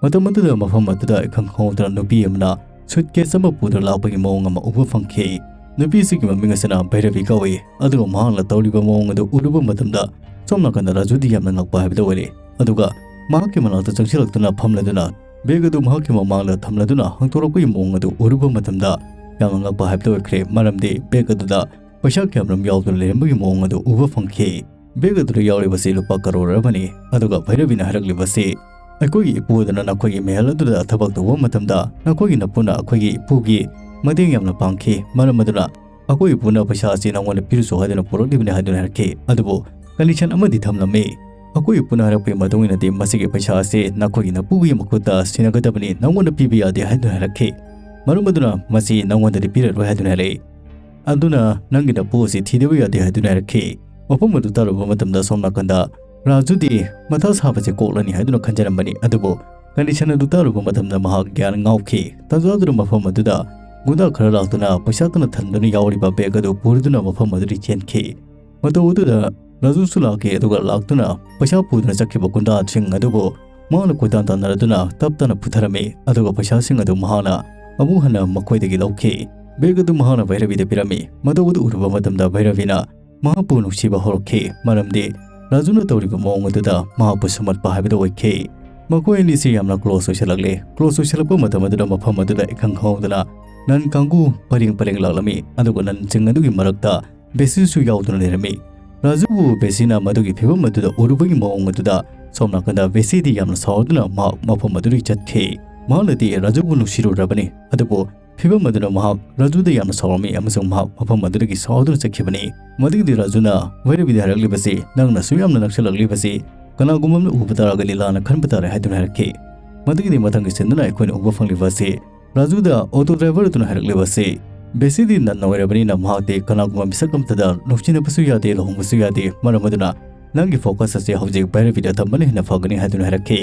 ꯃꯇꯝ ꯑꯗꯨꯗ ꯃꯐꯝ ꯑꯗꯨꯗ ꯏꯈꯪ ꯈꯪꯍꯧꯗꯅ ꯅꯨꯄꯤ ꯑꯃꯅ ꯁꯨꯠꯀꯦꯁ ꯑꯃ ꯄꯨꯗꯨꯅ ꯂꯥꯛꯄꯒꯤ ꯃꯑꯣꯡ ꯑꯃ ꯎꯕ ꯐꯪꯈꯤ꯫ ꯅꯨꯄꯤ ꯑꯁꯤꯒꯤ ꯃꯃꯤꯡ ꯑꯁꯤꯅ ꯚꯩꯔꯕꯤ ꯀꯧꯏ, ꯑꯗꯨꯒ ꯃꯍꯥꯛꯅ ꯇꯧꯔꯤꯕ ꯃꯑꯣꯡ ꯑꯗꯨ ꯎꯔꯨꯕ ꯃꯇꯝꯗ ꯁꯣꯝ ꯅꯥꯀꯟꯗ ꯔꯥꯖꯨꯗꯤ ꯌꯥꯝꯅ ꯉꯛꯄ ꯍꯥꯏꯕꯗꯨ ꯑꯣꯏꯔꯦ꯫ ꯑꯗꯨꯒ ꯃꯍꯥꯛꯀꯤ ꯃꯅꯥꯛꯇ ꯆꯪꯁꯤꯜꯂꯛꯇꯨꯅ ꯐꯝꯂꯗꯨꯅ ꯕꯦꯒ ꯑꯗꯨ ꯃꯍꯥꯛꯀꯤ ꯃꯃꯥꯡꯗ ꯊꯝꯂꯗꯨꯅ ꯍꯥꯡꯗꯣꯔꯛꯄꯒꯤ ꯃꯑꯣꯡ ꯑꯗꯨ ꯎꯔꯨꯕ ꯃꯇꯝꯗ ꯌꯥꯝꯅ ꯉꯛꯄ ꯍꯥꯏꯕꯗꯨ ꯑꯣꯏꯈ꯭ꯔꯦ, ꯃꯔꯝꯗꯤ ꯕꯦꯒ ꯑꯗꯨꯗ ꯄꯩꯁꯥ ꯀꯌꯥꯃꯔꯨꯝ ꯌꯥꯎꯗꯨꯅ ꯂꯩꯔꯝꯕꯒꯤ ꯃꯑꯣꯡ ꯑꯗꯨ ꯎꯕ ꯐꯪꯈꯤ꯫ ꯕꯦꯒ ꯑꯗꯨꯗ ꯌꯥꯎꯔꯤꯕꯁꯤ ꯂꯨꯄꯥ ꯀꯔꯣꯔ ꯑꯃꯅꯤ꯫ ꯑꯗꯨꯒ ꯚꯩꯔꯕꯤꯅ ꯍꯥꯏꯔꯛꯂꯤꯕꯁꯤ, "ꯑꯩꯈꯣꯏꯒꯤ ꯏꯄꯨ ꯑꯗꯨꯅ ꯅꯈꯣꯏꯒꯤ ꯃꯍꯜ ꯑꯗꯨꯗ ꯊꯕꯛ ꯇꯧꯕ ꯃꯇꯝꯗ ꯅꯈꯣꯏꯒꯤ ꯅꯄꯨꯅ ꯑꯩꯈꯣꯏꯒꯤ ꯏꯄꯨꯒꯤ ꯃꯇꯦꯡ ꯌꯥꯝꯅ ꯄꯥꯡꯈꯤ꯫ ꯃꯔꯝ ꯑꯗꯨꯅ ꯑꯩꯈꯣꯏ ꯏꯄꯨꯅ ꯄꯩꯁꯥ ꯑꯁꯤ ꯅꯉꯣꯟꯗ ꯄꯤꯔꯨꯆꯣ ꯍꯥꯏꯗꯨꯅ ꯄꯨꯔꯛꯂꯤꯕꯅꯤ" ꯍꯥꯏꯗꯨꯅ ꯍꯥꯏꯔꯛꯈꯤ꯫ ꯑꯗꯨꯕꯨ ꯀꯟꯗꯤꯁꯟ ꯑꯃꯗꯤ ꯊꯝꯂꯝꯃꯤ꯫ ꯑꯩꯈꯣꯏ ꯏꯄꯨꯅ ꯍꯥꯏꯔꯛꯄꯒꯤ ꯃꯇꯨꯡ ꯏꯟꯅꯗꯤ ꯃꯁꯤꯒꯤ ꯄꯩꯁꯥ ꯑꯁꯤ ꯅꯈꯣꯏꯒꯤ ꯅꯄꯨꯒꯤ ꯃꯈꯨꯠꯇ ꯁꯤꯟꯅꯒꯗꯕꯅꯤ, ꯅꯉꯣꯟꯗ ꯄꯤꯕ ꯌꯥꯗꯦ ꯍꯥꯏꯗꯨꯅ ꯍꯥꯏꯔꯛꯈꯤ꯫ ꯃꯔꯝ ꯑꯗꯨꯅ ꯃꯁꯤ ꯅꯉꯣꯟꯗꯗꯤ ꯄꯤꯔꯔꯣꯏ ꯍꯥꯏꯗꯨꯅ ꯍꯥꯏꯔꯛꯏ꯫ ꯑꯗꯨꯅ ꯅꯪꯒꯤ ꯅꯄꯨ ꯑꯁꯤ ꯊꯤꯗꯕ ꯌꯥꯗꯦ ꯍꯥꯏꯗꯨꯅ ꯍꯥꯏꯔꯛꯈꯤ꯫ ꯋꯥꯐꯝ ꯑꯗꯨ ꯇꯥꯔꯨꯕ ꯃꯇꯝꯗ ꯁꯣꯝ ꯅꯥꯀꯟꯗ ꯔꯥꯖꯨꯗꯤ ꯃꯊꯥ ꯁꯥꯕꯁꯦ ꯀꯣꯛꯂꯅꯤ ꯍꯥꯏꯗꯨꯅ ꯈꯟꯖꯔꯝꯕꯅꯤ, ꯑꯗꯨꯕꯨ ꯀꯟꯗꯤꯁꯟ ꯑꯗꯨ ꯇꯥꯔꯨꯕ ꯃꯇꯝꯗ ꯃꯍꯥꯛ ꯒ꯭ꯌꯥꯟ ꯉꯥꯎꯈꯤ꯫ ꯇꯥꯟꯖꯥꯗꯨꯅ ꯃꯐꯝ ꯑꯗꯨꯗ ꯒꯨꯟꯗꯥ ꯈꯔ ꯂꯥꯛꯇꯨꯅ ꯄꯩꯁꯥ ꯀꯟꯅ ꯊꯝꯗꯨꯅ ꯌꯥꯎꯔꯤꯕ ꯕꯦꯒ ꯑꯗꯨ ꯄꯨꯔꯗꯨꯅ ꯃꯐꯝ ꯑꯗꯨꯗꯒꯤ ꯆꯦꯟꯈꯤ꯫ ꯃꯇꯧ ꯑꯗꯨꯗ ꯔꯥꯖꯨꯁꯨ ꯂꯥꯛꯈꯤ, ꯑꯗꯨꯒ ꯂꯥꯛꯇꯨꯅ ꯄꯩꯁꯥ ꯄꯨꯗꯨꯅ ꯆꯠꯈꯤꯕ ꯒꯨꯟꯗꯥꯁꯤꯡ ꯑꯗꯨꯕꯨ ꯃꯍꯥꯛꯅ ꯀꯣꯏꯇꯥꯟ ꯇꯥꯟꯅꯔꯗꯨꯅ ꯇꯞ ꯇꯞꯅ ꯄꯨꯊꯔꯝꯃꯤ, ꯑꯗꯨꯒ ꯄꯩꯁꯥꯁꯤꯡ ꯑꯗꯨ ꯃꯍꯥꯛꯅ ꯑꯃꯨꯛ ꯍꯟꯅ ꯃꯈꯣꯏꯗꯒꯤ ꯂꯧꯈꯤ꯫ ꯕꯦꯒ ꯑꯗꯨ ꯃꯍꯥꯛꯅ ꯚꯩꯔꯕꯤꯗ ꯄꯤꯔꯝꯃꯤ꯫ ꯃꯇꯧ ꯑꯗꯨ ꯎꯔꯨꯕ ꯃꯇꯝꯗ ꯚꯩꯔꯕꯤꯅ ꯃꯍꯥꯛꯄꯨ ꯅꯨꯡꯁꯤꯕ ꯍꯧꯔꯛꯈꯤ, ꯃꯔꯝꯗꯤ ꯔꯥꯖꯨꯅ ꯇꯧꯔꯤꯕ ꯃꯑꯣꯡ ꯑꯗꯨꯗ ꯃꯍꯥꯛꯄꯨ ꯁꯨꯝꯍꯠꯄ ꯍꯥꯏꯕꯗꯨ ꯑꯣꯏꯈꯤ꯫ ꯃꯈꯣꯏ ꯑꯅꯤꯁꯤ ꯌꯥꯝꯅ ꯀ꯭ꯂꯣꯁ ꯑꯣꯏꯁꯜꯂꯛꯂꯦ꯫ ꯀ꯭ꯂꯣꯁ ꯑꯣꯏꯁꯜꯂꯛꯄ ꯃꯇꯝ ꯑꯗꯨꯗ ꯃꯐꯝ ꯑꯗꯨꯗ ꯏꯈꯪ ꯈꯪꯍꯧꯗꯅ ꯅꯟ ꯀꯥꯡꯕꯨ ꯄꯔꯦꯡ ꯄꯔꯦꯡ ꯂꯥꯛꯂꯝꯃꯤ, ꯑꯗꯨꯒ ꯅꯟꯁꯤꯡ ꯑꯗꯨꯒꯤ ꯃꯔꯛꯇ ꯕꯦꯁꯤꯁꯨ ꯌꯥꯎꯗꯨꯅ ꯂꯩꯔꯝꯃꯤ꯫ ꯔꯥꯖꯨꯕꯨ ꯕꯦꯁꯤꯅ ꯃꯗꯨꯒꯤ ꯐꯤꯕꯝ ꯑꯗꯨꯗ ꯎꯔꯨꯕꯒꯤ ꯃꯑꯣꯡ ꯑꯗꯨꯗ ꯁꯣꯝ ꯅꯥꯀꯟꯗ ꯕꯦꯁꯤꯗꯤ ꯌꯥꯝꯅ ꯁꯥꯎꯗꯨꯅ ꯃꯍꯥꯛ ꯃꯐꯝ ꯑꯗꯨꯗꯒꯤ ꯆꯠꯈꯤ꯫ ꯃꯍꯥꯛꯅꯗꯤ ꯔꯥꯖꯨꯕꯨ ꯅꯨꯡꯁꯤꯔꯨꯔꯕꯅꯤ, ꯑꯗꯨꯕꯨ ꯐꯤꯕꯝ ꯑꯗꯨꯅ ꯃꯍꯥꯛ ꯔꯥꯖꯨꯗ ꯌꯥꯝꯅ ꯁꯥꯎꯔꯝꯃꯤ ꯑꯃꯁꯨꯡ ꯃꯍꯥꯛ ꯃꯐꯝ ꯑꯗꯨꯗꯒꯤ ꯁꯥꯎꯗꯨꯅ ꯆꯠꯈꯤꯕꯅꯤ꯫ ꯃꯗꯨꯒꯤꯗꯤ ꯔꯥꯖꯨꯅ ꯚꯩꯔꯕꯤꯗ ꯍꯥꯏꯔꯛꯂꯤꯕꯁꯤ, "ꯅꯪꯅꯁꯨ ꯌꯥꯝꯅ ꯅꯛꯁꯤꯜꯂꯛꯂꯤꯕꯁꯤ ꯀꯅꯥꯒꯨꯝꯕ ꯑꯃꯅ ꯎꯕ ꯇꯥꯔꯒꯗꯤ ꯂꯥꯟꯅ ꯈꯟꯕ ꯇꯥꯔꯦ" ꯍꯥꯏꯗꯨꯅ ꯍꯥꯏꯔꯛꯈꯤ꯫ ꯃꯗꯨꯒꯤꯗꯤ ꯃꯊꯪꯒꯤ ꯁꯤꯟꯗꯨꯅ ꯑꯩꯈꯣꯏꯅ ꯎꯕ ꯐꯪꯂꯤꯕ ꯑꯁꯤ ꯔꯥꯖꯨꯗ ꯑꯣꯇꯣ ꯗ꯭ꯔꯥꯏꯚꯔ ꯑꯗꯨꯅ ꯍꯥꯏꯔꯛꯂꯤꯕ ꯑꯁꯤ, ꯕꯦꯁꯤꯗꯤ ꯅꯟ ꯑꯣꯏꯔꯕꯅꯤꯅ ꯃꯍꯥꯛꯇꯤ ꯀꯅꯥꯒꯨꯝꯕ ꯃꯤꯁꯛ ꯑꯃꯠꯇꯗ ꯅꯨꯡꯁꯤꯅꯕꯁꯨ ꯌꯥꯗꯦ, ꯂꯨꯍꯣꯡꯕꯁꯨ ꯌꯥꯗꯦ, ꯃꯔꯝ ꯑꯗꯨꯅ ꯅꯪꯒꯤ ꯐꯣꯀꯁ ꯑꯁꯤ ꯍꯧꯖꯤꯛ ꯚꯩꯔꯕꯤꯗ ꯊꯝꯕꯅ ꯍꯦꯟꯅ ꯐꯒꯅꯤ ꯍꯥꯏꯗꯨꯅ ꯍꯥꯏꯔꯛꯈꯤ꯫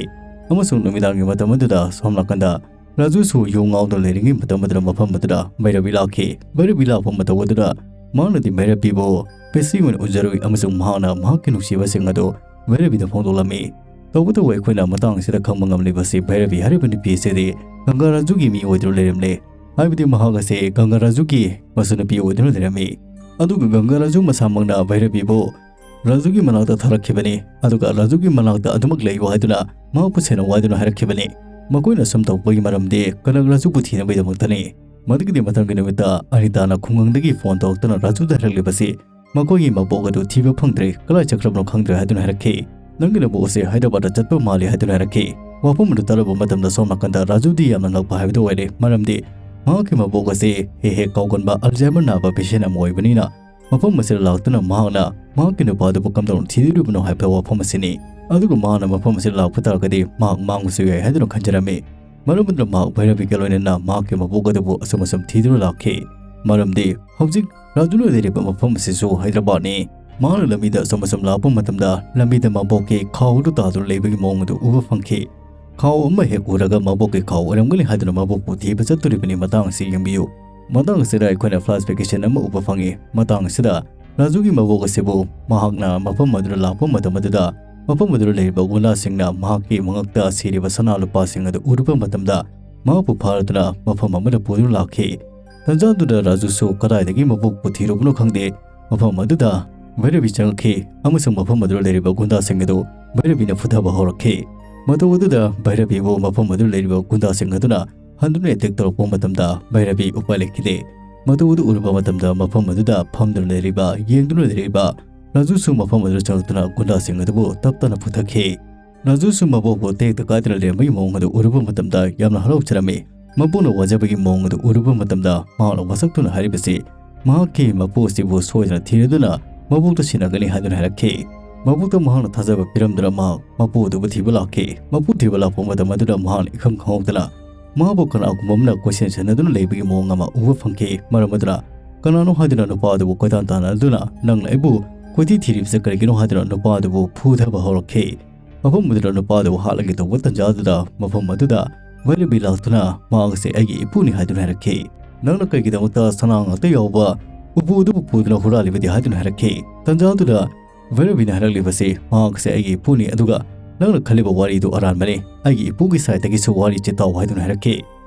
ꯑꯃꯁꯨꯡ ꯅꯨꯃꯤꯗꯥꯡꯒꯤ ꯃꯇꯝ ꯑꯗꯨꯗ ꯁꯣꯝ ꯅꯥꯀꯟꯗ ꯔꯥꯖꯨꯁꯨ ꯌꯨ ꯉꯥꯎꯗꯨꯅ ꯂꯩꯔꯤꯉꯩ ꯃꯇꯝ ꯑꯗꯨꯗ ꯃꯐꯝ ꯑꯗꯨꯗ ꯚꯩꯔꯕꯤ ꯂꯥꯛꯈꯤ꯫ ꯚꯩꯔꯕꯤ ꯂꯥꯛꯄ ꯃꯇꯧ ꯑꯗꯨꯗ ꯃꯍꯥꯛꯅꯗꯤ ꯚꯩꯔꯕꯤꯕꯨ ꯕꯦꯁꯤ ꯑꯣꯏꯅ ꯎꯖꯔꯨꯏ ꯑꯃꯁꯨꯡ ꯃꯍꯥꯛꯅ ꯃꯍꯥꯛꯀꯤ ꯅꯨꯡꯁꯤꯕꯁꯤꯡ ꯑꯗꯨ ꯚꯩꯔꯕꯤꯗ ꯐꯣꯡꯗꯣꯛꯂꯝꯃꯤ꯫ ꯇꯧꯕꯇꯕꯨ ꯑꯩꯈꯣꯏꯅ ꯃꯇꯥꯡ ꯑꯁꯤꯗ ꯈꯪꯕ ꯉꯝꯂꯤꯕꯁꯤ ꯚꯩꯔꯕꯤ ꯍꯥꯏꯔꯤꯕ ꯅꯨꯄꯤ ꯑꯁꯤꯗꯤ ꯒꯪꯒꯥꯔꯥꯖꯨꯒꯤ ꯃꯤ ꯑꯣꯏꯗꯨꯅ ꯂꯩꯔꯝꯂꯦ꯫ ꯍꯥꯏꯕꯗꯤ ꯃꯍꯥꯛ ꯑꯁꯤ ꯒꯪꯒꯥꯔꯥꯖꯨꯒꯤ ꯃꯆꯟꯅꯨꯄꯤ ꯑꯣꯏꯗꯨꯅ ꯂꯩꯔꯝꯃꯤ꯫ ꯑꯗꯨꯒ ꯒꯪꯒꯥꯔꯥꯖꯨ ꯃꯁꯥꯃꯛꯅ ꯚꯩꯔꯕꯤꯕꯨ ꯔꯥꯖꯨꯒꯤ ꯃꯅꯥꯛꯇ ꯊꯥꯔꯛꯈꯤꯕꯅꯤ, ꯑꯗꯨꯒ ꯔꯥꯖꯨꯒꯤ ꯃꯅꯥꯛꯇ ꯑꯗꯨꯃꯛ ꯂꯩꯌꯨ ꯍꯥꯏꯗꯨꯅ ꯃꯍꯥꯛꯄꯨ ꯁꯦꯟꯅꯧ ꯍꯥꯏꯗꯨꯅ ꯍꯥꯏꯔꯛꯈꯤꯕꯅꯤ꯫ ꯃꯈꯣꯏꯅ ꯁꯨꯝ ꯇꯧꯕꯒꯤ ꯃꯔꯝꯗꯤ ꯀꯅꯛ ꯔꯥꯖꯨꯕꯨ ꯊꯤꯅꯕꯒꯤꯗꯃꯛꯇꯅꯤ꯫ ꯃꯗꯨꯒꯤꯗꯤ ꯃꯊꯪꯒꯤ ꯅꯨꯃꯤꯠꯇ ꯑꯅꯤꯇꯥꯅ ꯈꯨꯡꯒꯪꯗꯒꯤ ꯐꯣꯟ ꯇꯧꯔꯛꯇꯨꯅ ꯔꯥꯖꯨꯗ ꯍꯥꯏꯔꯛꯂꯤꯕꯁꯤ, "ꯃꯈꯣꯏꯒꯤ ꯃꯕꯣꯛ ꯑꯗꯨ ꯊꯤꯕ ꯐꯪꯗ꯭ꯔꯦ, ꯀꯗꯥꯏ ꯆꯠꯈ꯭ꯔꯕꯅꯣ ꯈꯪꯗ꯭ꯔꯦ" ꯍꯥꯏꯗꯨꯅ ꯍꯥꯏꯔꯛꯈꯤ꯫ "ꯅꯪꯒꯤ ꯅꯕꯣꯛ ꯑꯁꯤ ꯍꯥꯏꯗ꯭ꯔꯕꯥꯗꯇ ꯆꯠꯄ ꯃꯥꯜꯂꯤ" ꯍꯥꯏꯗꯨꯅ ꯍꯥꯏꯔꯛꯈꯤ꯫ ꯋꯥꯐꯝ ꯑꯗꯨ ꯇꯥꯔꯕ ꯃꯇꯝꯗ ꯁꯣꯝ ꯅꯥꯀꯟꯗ ꯔꯥꯖꯨꯗꯤ ꯌꯥꯝꯅ ꯉꯛꯄ ꯍꯥꯏꯕꯗꯨ ꯑꯣꯏꯔꯦ, ꯃꯔꯝꯗꯤ ꯃꯍꯥꯛꯀꯤ ꯃꯕꯣꯛ ꯑꯁꯤ ꯍꯦꯛ ꯍꯦꯛ ꯀꯥꯎꯒꯟꯕ ꯑꯜꯖꯥꯏꯃꯔ ꯅꯥꯕ ꯄꯦꯁꯦꯟ ꯑꯃ ꯑꯣꯏꯕꯅꯤꯅ, ꯃꯐꯝ ꯑꯁꯤꯗ ꯂꯥꯛꯇꯨꯅ ꯃꯍꯥꯛꯅ ꯃꯍꯥꯛꯀꯤ ꯅꯨꯄꯥ ꯑꯗꯨꯕꯨ ꯀꯝꯗꯧꯅ ꯊꯤꯗꯣꯔꯤꯕꯅꯣ ꯍꯥꯏꯕ ꯋꯥꯐꯝ ꯑꯁꯤꯅꯤ꯫ ꯑꯗꯨꯒ ꯃꯍꯥꯛꯅ ꯃꯐꯝ ꯑꯁꯤꯗ ꯂꯥꯛꯄ ꯇꯥꯔꯒꯗꯤ ꯃꯍꯥꯛ ꯃꯥꯡꯕꯁꯨ ꯌꯥꯏ ꯍꯥꯏꯗꯨꯅ ꯈꯟꯖꯔꯝꯃꯤ꯫ ꯃꯔꯝ ꯑꯗꯨꯅ ꯃꯍꯥꯛ ꯚꯩꯔꯕꯤꯒ ꯂꯣꯏꯅꯅ ꯃꯍꯥꯛꯀꯤ ꯃꯕꯣꯛ ꯑꯗꯨꯕꯨ ꯑꯁꯨꯝ ꯑꯁꯨꯝ ꯊꯤꯗꯨꯅ ꯂꯥꯛꯈꯤ꯫ ꯃꯔꯝꯗꯤ ꯍꯧꯖꯤꯛ ꯔꯥꯖꯨꯅ ꯂꯩꯔꯤꯕ ꯃꯐꯝ ꯑꯁꯤꯁꯨ ꯍꯥꯏꯗ꯭ꯔꯕꯥꯗꯅꯤ꯫ ꯃꯍꯥꯛꯅ ꯂꯝꯕꯤꯗ ꯑꯁꯨꯝ ꯑꯁꯨꯝ ꯂꯥꯛꯄ ꯃꯇꯝꯗ ꯂꯝꯕꯤꯗ ꯃꯕꯣꯛꯀꯤ ꯈꯥꯎ ꯑꯗꯨ ꯇꯥꯗꯨꯅ ꯂꯩꯕꯒꯤ ꯃꯑꯣꯡ ꯑꯗꯨ ꯎꯕ ꯐꯪꯈꯤ꯫ ꯈꯥꯎ ꯑꯃ ꯍꯦꯛ ꯎꯔꯒ ꯃꯕꯣꯛꯀꯤ ꯈꯥꯎ ꯑꯣꯏꯔꯝꯒꯅꯤ ꯍꯥꯏꯗꯨꯅ ꯃꯕꯣꯛꯄꯨ ꯊꯤꯕ ꯆꯠꯇꯣꯔꯤꯕꯅꯤ꯫ ꯃꯇꯥꯡ ꯑꯁꯤ ꯌꯦꯡꯕꯤꯌꯨ꯫ ꯃꯇꯥꯡ ꯑꯁꯤꯗ ꯑꯩꯈꯣꯏꯅ flashback scene ꯑꯃ ꯎꯕ ꯐꯪꯉꯤ꯫ ꯃꯇꯥꯡ ꯑꯁꯤꯗ ꯔꯥꯖꯨꯒꯤ ꯃꯕꯣꯛ ꯑꯁꯤꯕꯨ ꯃꯍꯥꯛꯅ ꯃꯐꯝ ꯑꯗꯨꯗ ꯂꯥꯛꯄ ꯃꯇꯝ ꯑꯗꯨꯗ ꯃꯐꯝ ꯑꯗꯨꯗ ꯂꯩꯔꯤꯕ ꯒꯨꯟꯗꯥꯁꯤꯡꯅ ꯃꯍꯥꯛꯀꯤ ꯃꯉꯛꯇ ꯁꯤꯔꯤꯕ ꯁꯅꯥ ꯂꯨꯄꯥꯁꯤꯡ ꯑꯗꯨ ꯎꯔꯨꯕ ꯃꯇꯝꯗ ꯃꯍꯥꯛꯄꯨ ꯐꯥꯔꯗꯨꯅ ꯃꯐꯝ ꯑꯃꯗ ꯄꯨꯗꯨꯅ ꯂꯥꯛꯈꯤ꯫ ꯇꯟꯖꯥꯗꯨꯗ ꯔꯥꯖꯨꯁꯨ ꯀꯗꯥꯏꯗꯒꯤ ꯃꯕꯣꯛꯄꯨ ꯊꯤꯔꯨꯕꯅꯣ ꯈꯪꯗꯦ, ꯃꯐꯝ ꯑꯗꯨꯗ ꯚꯩꯔꯕꯤ ꯆꯪꯉꯛꯈꯤ ꯑꯃꯁꯨꯡ ꯃꯐꯝ ꯑꯗꯨꯗ ꯂꯩꯔꯤꯕ ꯒꯨꯟꯗꯥꯁꯤꯡ ꯑꯗꯨ ꯚꯩꯔꯕꯤꯅ ꯐꯨꯊꯕ ꯍꯧꯔꯛꯈꯤ꯫ ꯃꯇꯧ ꯑꯗꯨꯗ ꯚꯩꯔꯕꯤꯕꯨ ꯃꯐꯝ ꯑꯗꯨꯗ ꯂꯩꯔꯤꯕ ꯒꯨꯟꯗꯥꯁꯤꯡ ꯑꯗꯨꯅ ꯍꯟꯗꯨꯅ ꯑꯦꯇꯦꯛ ꯇꯧꯔꯛꯄ ꯃꯇꯝꯗ ꯚꯩꯔꯕꯤ ꯎꯄꯥꯏ ꯂꯩꯈꯤꯗꯦ꯫ ꯃꯇꯧ ꯑꯗꯨ ꯎꯔꯨꯕ ꯃꯇꯝꯗ ꯃꯐꯝ ꯑꯗꯨꯗ ꯐꯝꯗꯨꯅ ꯂꯩꯔꯤꯕ, ꯌꯦꯡꯗꯨꯅ ꯂꯩꯔꯤꯕ ꯔꯥꯖꯨꯁꯨ ꯃꯐꯝ ꯑꯗꯨꯗ ꯆꯪꯂꯛꯇꯨꯅ ꯒꯨꯟꯗꯥꯁꯤꯡ ꯑꯗꯨꯕꯨ ꯇꯞ ꯇꯞꯅ ꯐꯨꯊꯈꯤ꯫ ꯔꯥꯖꯨꯁꯨ ꯃꯕꯣꯛꯄꯨ ꯇꯦꯛꯇ ꯀꯥꯏꯗꯅ ꯂꯩꯔꯝꯕꯒꯤ ꯃꯑꯣꯡ ꯑꯗꯨ ꯎꯔꯨꯕ ꯃꯇꯝꯗ ꯌꯥꯝꯅ ꯍꯔꯥꯎꯖꯔꯝꯃꯤ꯫ ꯃꯄꯨꯅ ꯋꯥꯖꯕꯒꯤ ꯃꯑꯣꯡ ꯑꯗꯨ ꯎꯔꯨꯕ ꯃꯇꯝꯗ ꯃꯍꯥꯛꯅ ꯋꯥꯁꯛꯇꯨꯅ ꯍꯥꯏꯔꯤꯕꯁꯤ ꯃꯍꯥꯛꯀꯤ ꯃꯄꯨ ꯑꯁꯤꯕꯨ ꯁꯣꯏꯗꯅ ꯊꯤꯔꯗꯨꯅ ꯃꯕꯣꯛꯇ ꯁꯤꯟꯅꯒꯅꯤ ꯍꯥꯏꯗꯨꯅ ꯍꯥꯏꯔꯛꯈꯤ꯫ ꯃꯕꯣꯛꯇ ꯃꯍꯥꯛꯅ ꯊꯥꯖꯕ ꯄꯤꯔꯝꯗꯨꯅ ꯃꯍꯥꯛ ꯃꯄꯨ ꯑꯗꯨꯕꯨ ꯊꯤꯕ ꯂꯥꯛꯈꯤ꯫ ꯃꯄꯨ ꯊꯤꯕ ꯂꯥꯛꯄ ꯃꯇꯝ ꯑꯗꯨꯗ ꯃꯍꯥꯛꯅ ꯏꯈꯪ ꯈꯪꯍꯧꯗꯅ ꯃꯍꯥꯛꯄꯨ ꯀꯅꯥꯒꯨꯝꯕ ꯑꯃꯅ ꯀꯣꯏꯁꯦꯟ ꯁꯦꯟꯅꯗꯨꯅ ꯂꯩꯕꯒꯤ ꯃꯑꯣꯡ ꯑꯃ ꯎꯕ ꯐꯪꯈꯤ꯫ ꯃꯔꯝ ꯑꯗꯨꯅ ꯀꯅꯥꯅꯣ ꯍꯥꯏꯗꯨꯅ ꯅꯨꯄꯥ ꯑꯗꯨꯕꯨ ꯀꯣꯏꯇꯥꯟ ꯇꯥꯟꯅꯗꯨꯅ ꯅꯪꯅ ꯑꯩꯕꯨ ꯀꯣꯏꯊꯤ ꯊꯤꯔꯤꯕꯁꯦ ꯀꯔꯤꯒꯤꯅꯣ ꯍꯥꯏꯗꯨꯅ ꯅꯨꯄꯥ ꯑꯗꯨꯕꯨ ꯐꯨꯊꯕ ꯍꯧꯔꯛꯈꯤ꯫ ꯃꯐꯝ ꯑꯗꯨꯗ ꯅꯨꯄꯥ ꯑꯗꯨꯕꯨ ꯍꯥꯠꯂꯒꯦ ꯇꯧꯕ ꯇꯟꯖꯥ ꯑꯗꯨꯗ ꯃꯐꯝ ꯑꯗꯨꯗ ꯚꯩꯔꯕꯤ ꯂꯥꯛꯇꯨꯅ ꯃꯍꯥꯛ ꯑꯁꯤ ꯑꯩꯒꯤ ꯏꯄꯨꯅꯤ ꯍꯥꯏꯗꯨꯅ ꯍꯥꯏꯔꯛꯈꯤ꯫ ꯅꯪꯅ ꯀꯩꯒꯤꯗꯃꯛꯇ ꯁꯅꯥ ꯉꯥꯛꯇ ꯌꯥꯎꯕ ꯎꯄꯨ ꯑꯗꯨꯕꯨ ꯄꯨꯗꯨꯅ ꯍꯨꯔꯥꯜꯂꯤꯕꯗꯤ ꯍꯥꯏꯗꯨꯅ ꯍꯥꯏꯔꯛꯈꯤ꯫ ꯇꯟꯖꯥ ꯑꯗꯨꯗ ꯚꯩꯔꯕꯤꯅ ꯍꯥꯏꯔꯛꯂꯤꯕꯁꯤ ꯃꯍꯥꯛ ꯑꯁꯤ ꯑꯩꯒꯤ ꯏꯄꯨꯅꯤ, ꯑꯗꯨꯒ ꯅꯪꯅ ꯈꯜꯂꯤꯕ ꯋꯥꯔꯤꯗꯨ ꯑꯔꯥꯟꯕꯅꯤ꯫ ꯑꯩꯒꯤ ꯏꯄꯨꯒꯤ ꯁꯥꯏꯠꯇꯒꯤꯁꯨ ꯋꯥꯔꯤꯁꯤ ꯇꯥꯎ ꯍꯥꯏꯗꯨꯅ ꯍꯥꯏꯔꯛꯈꯤ꯫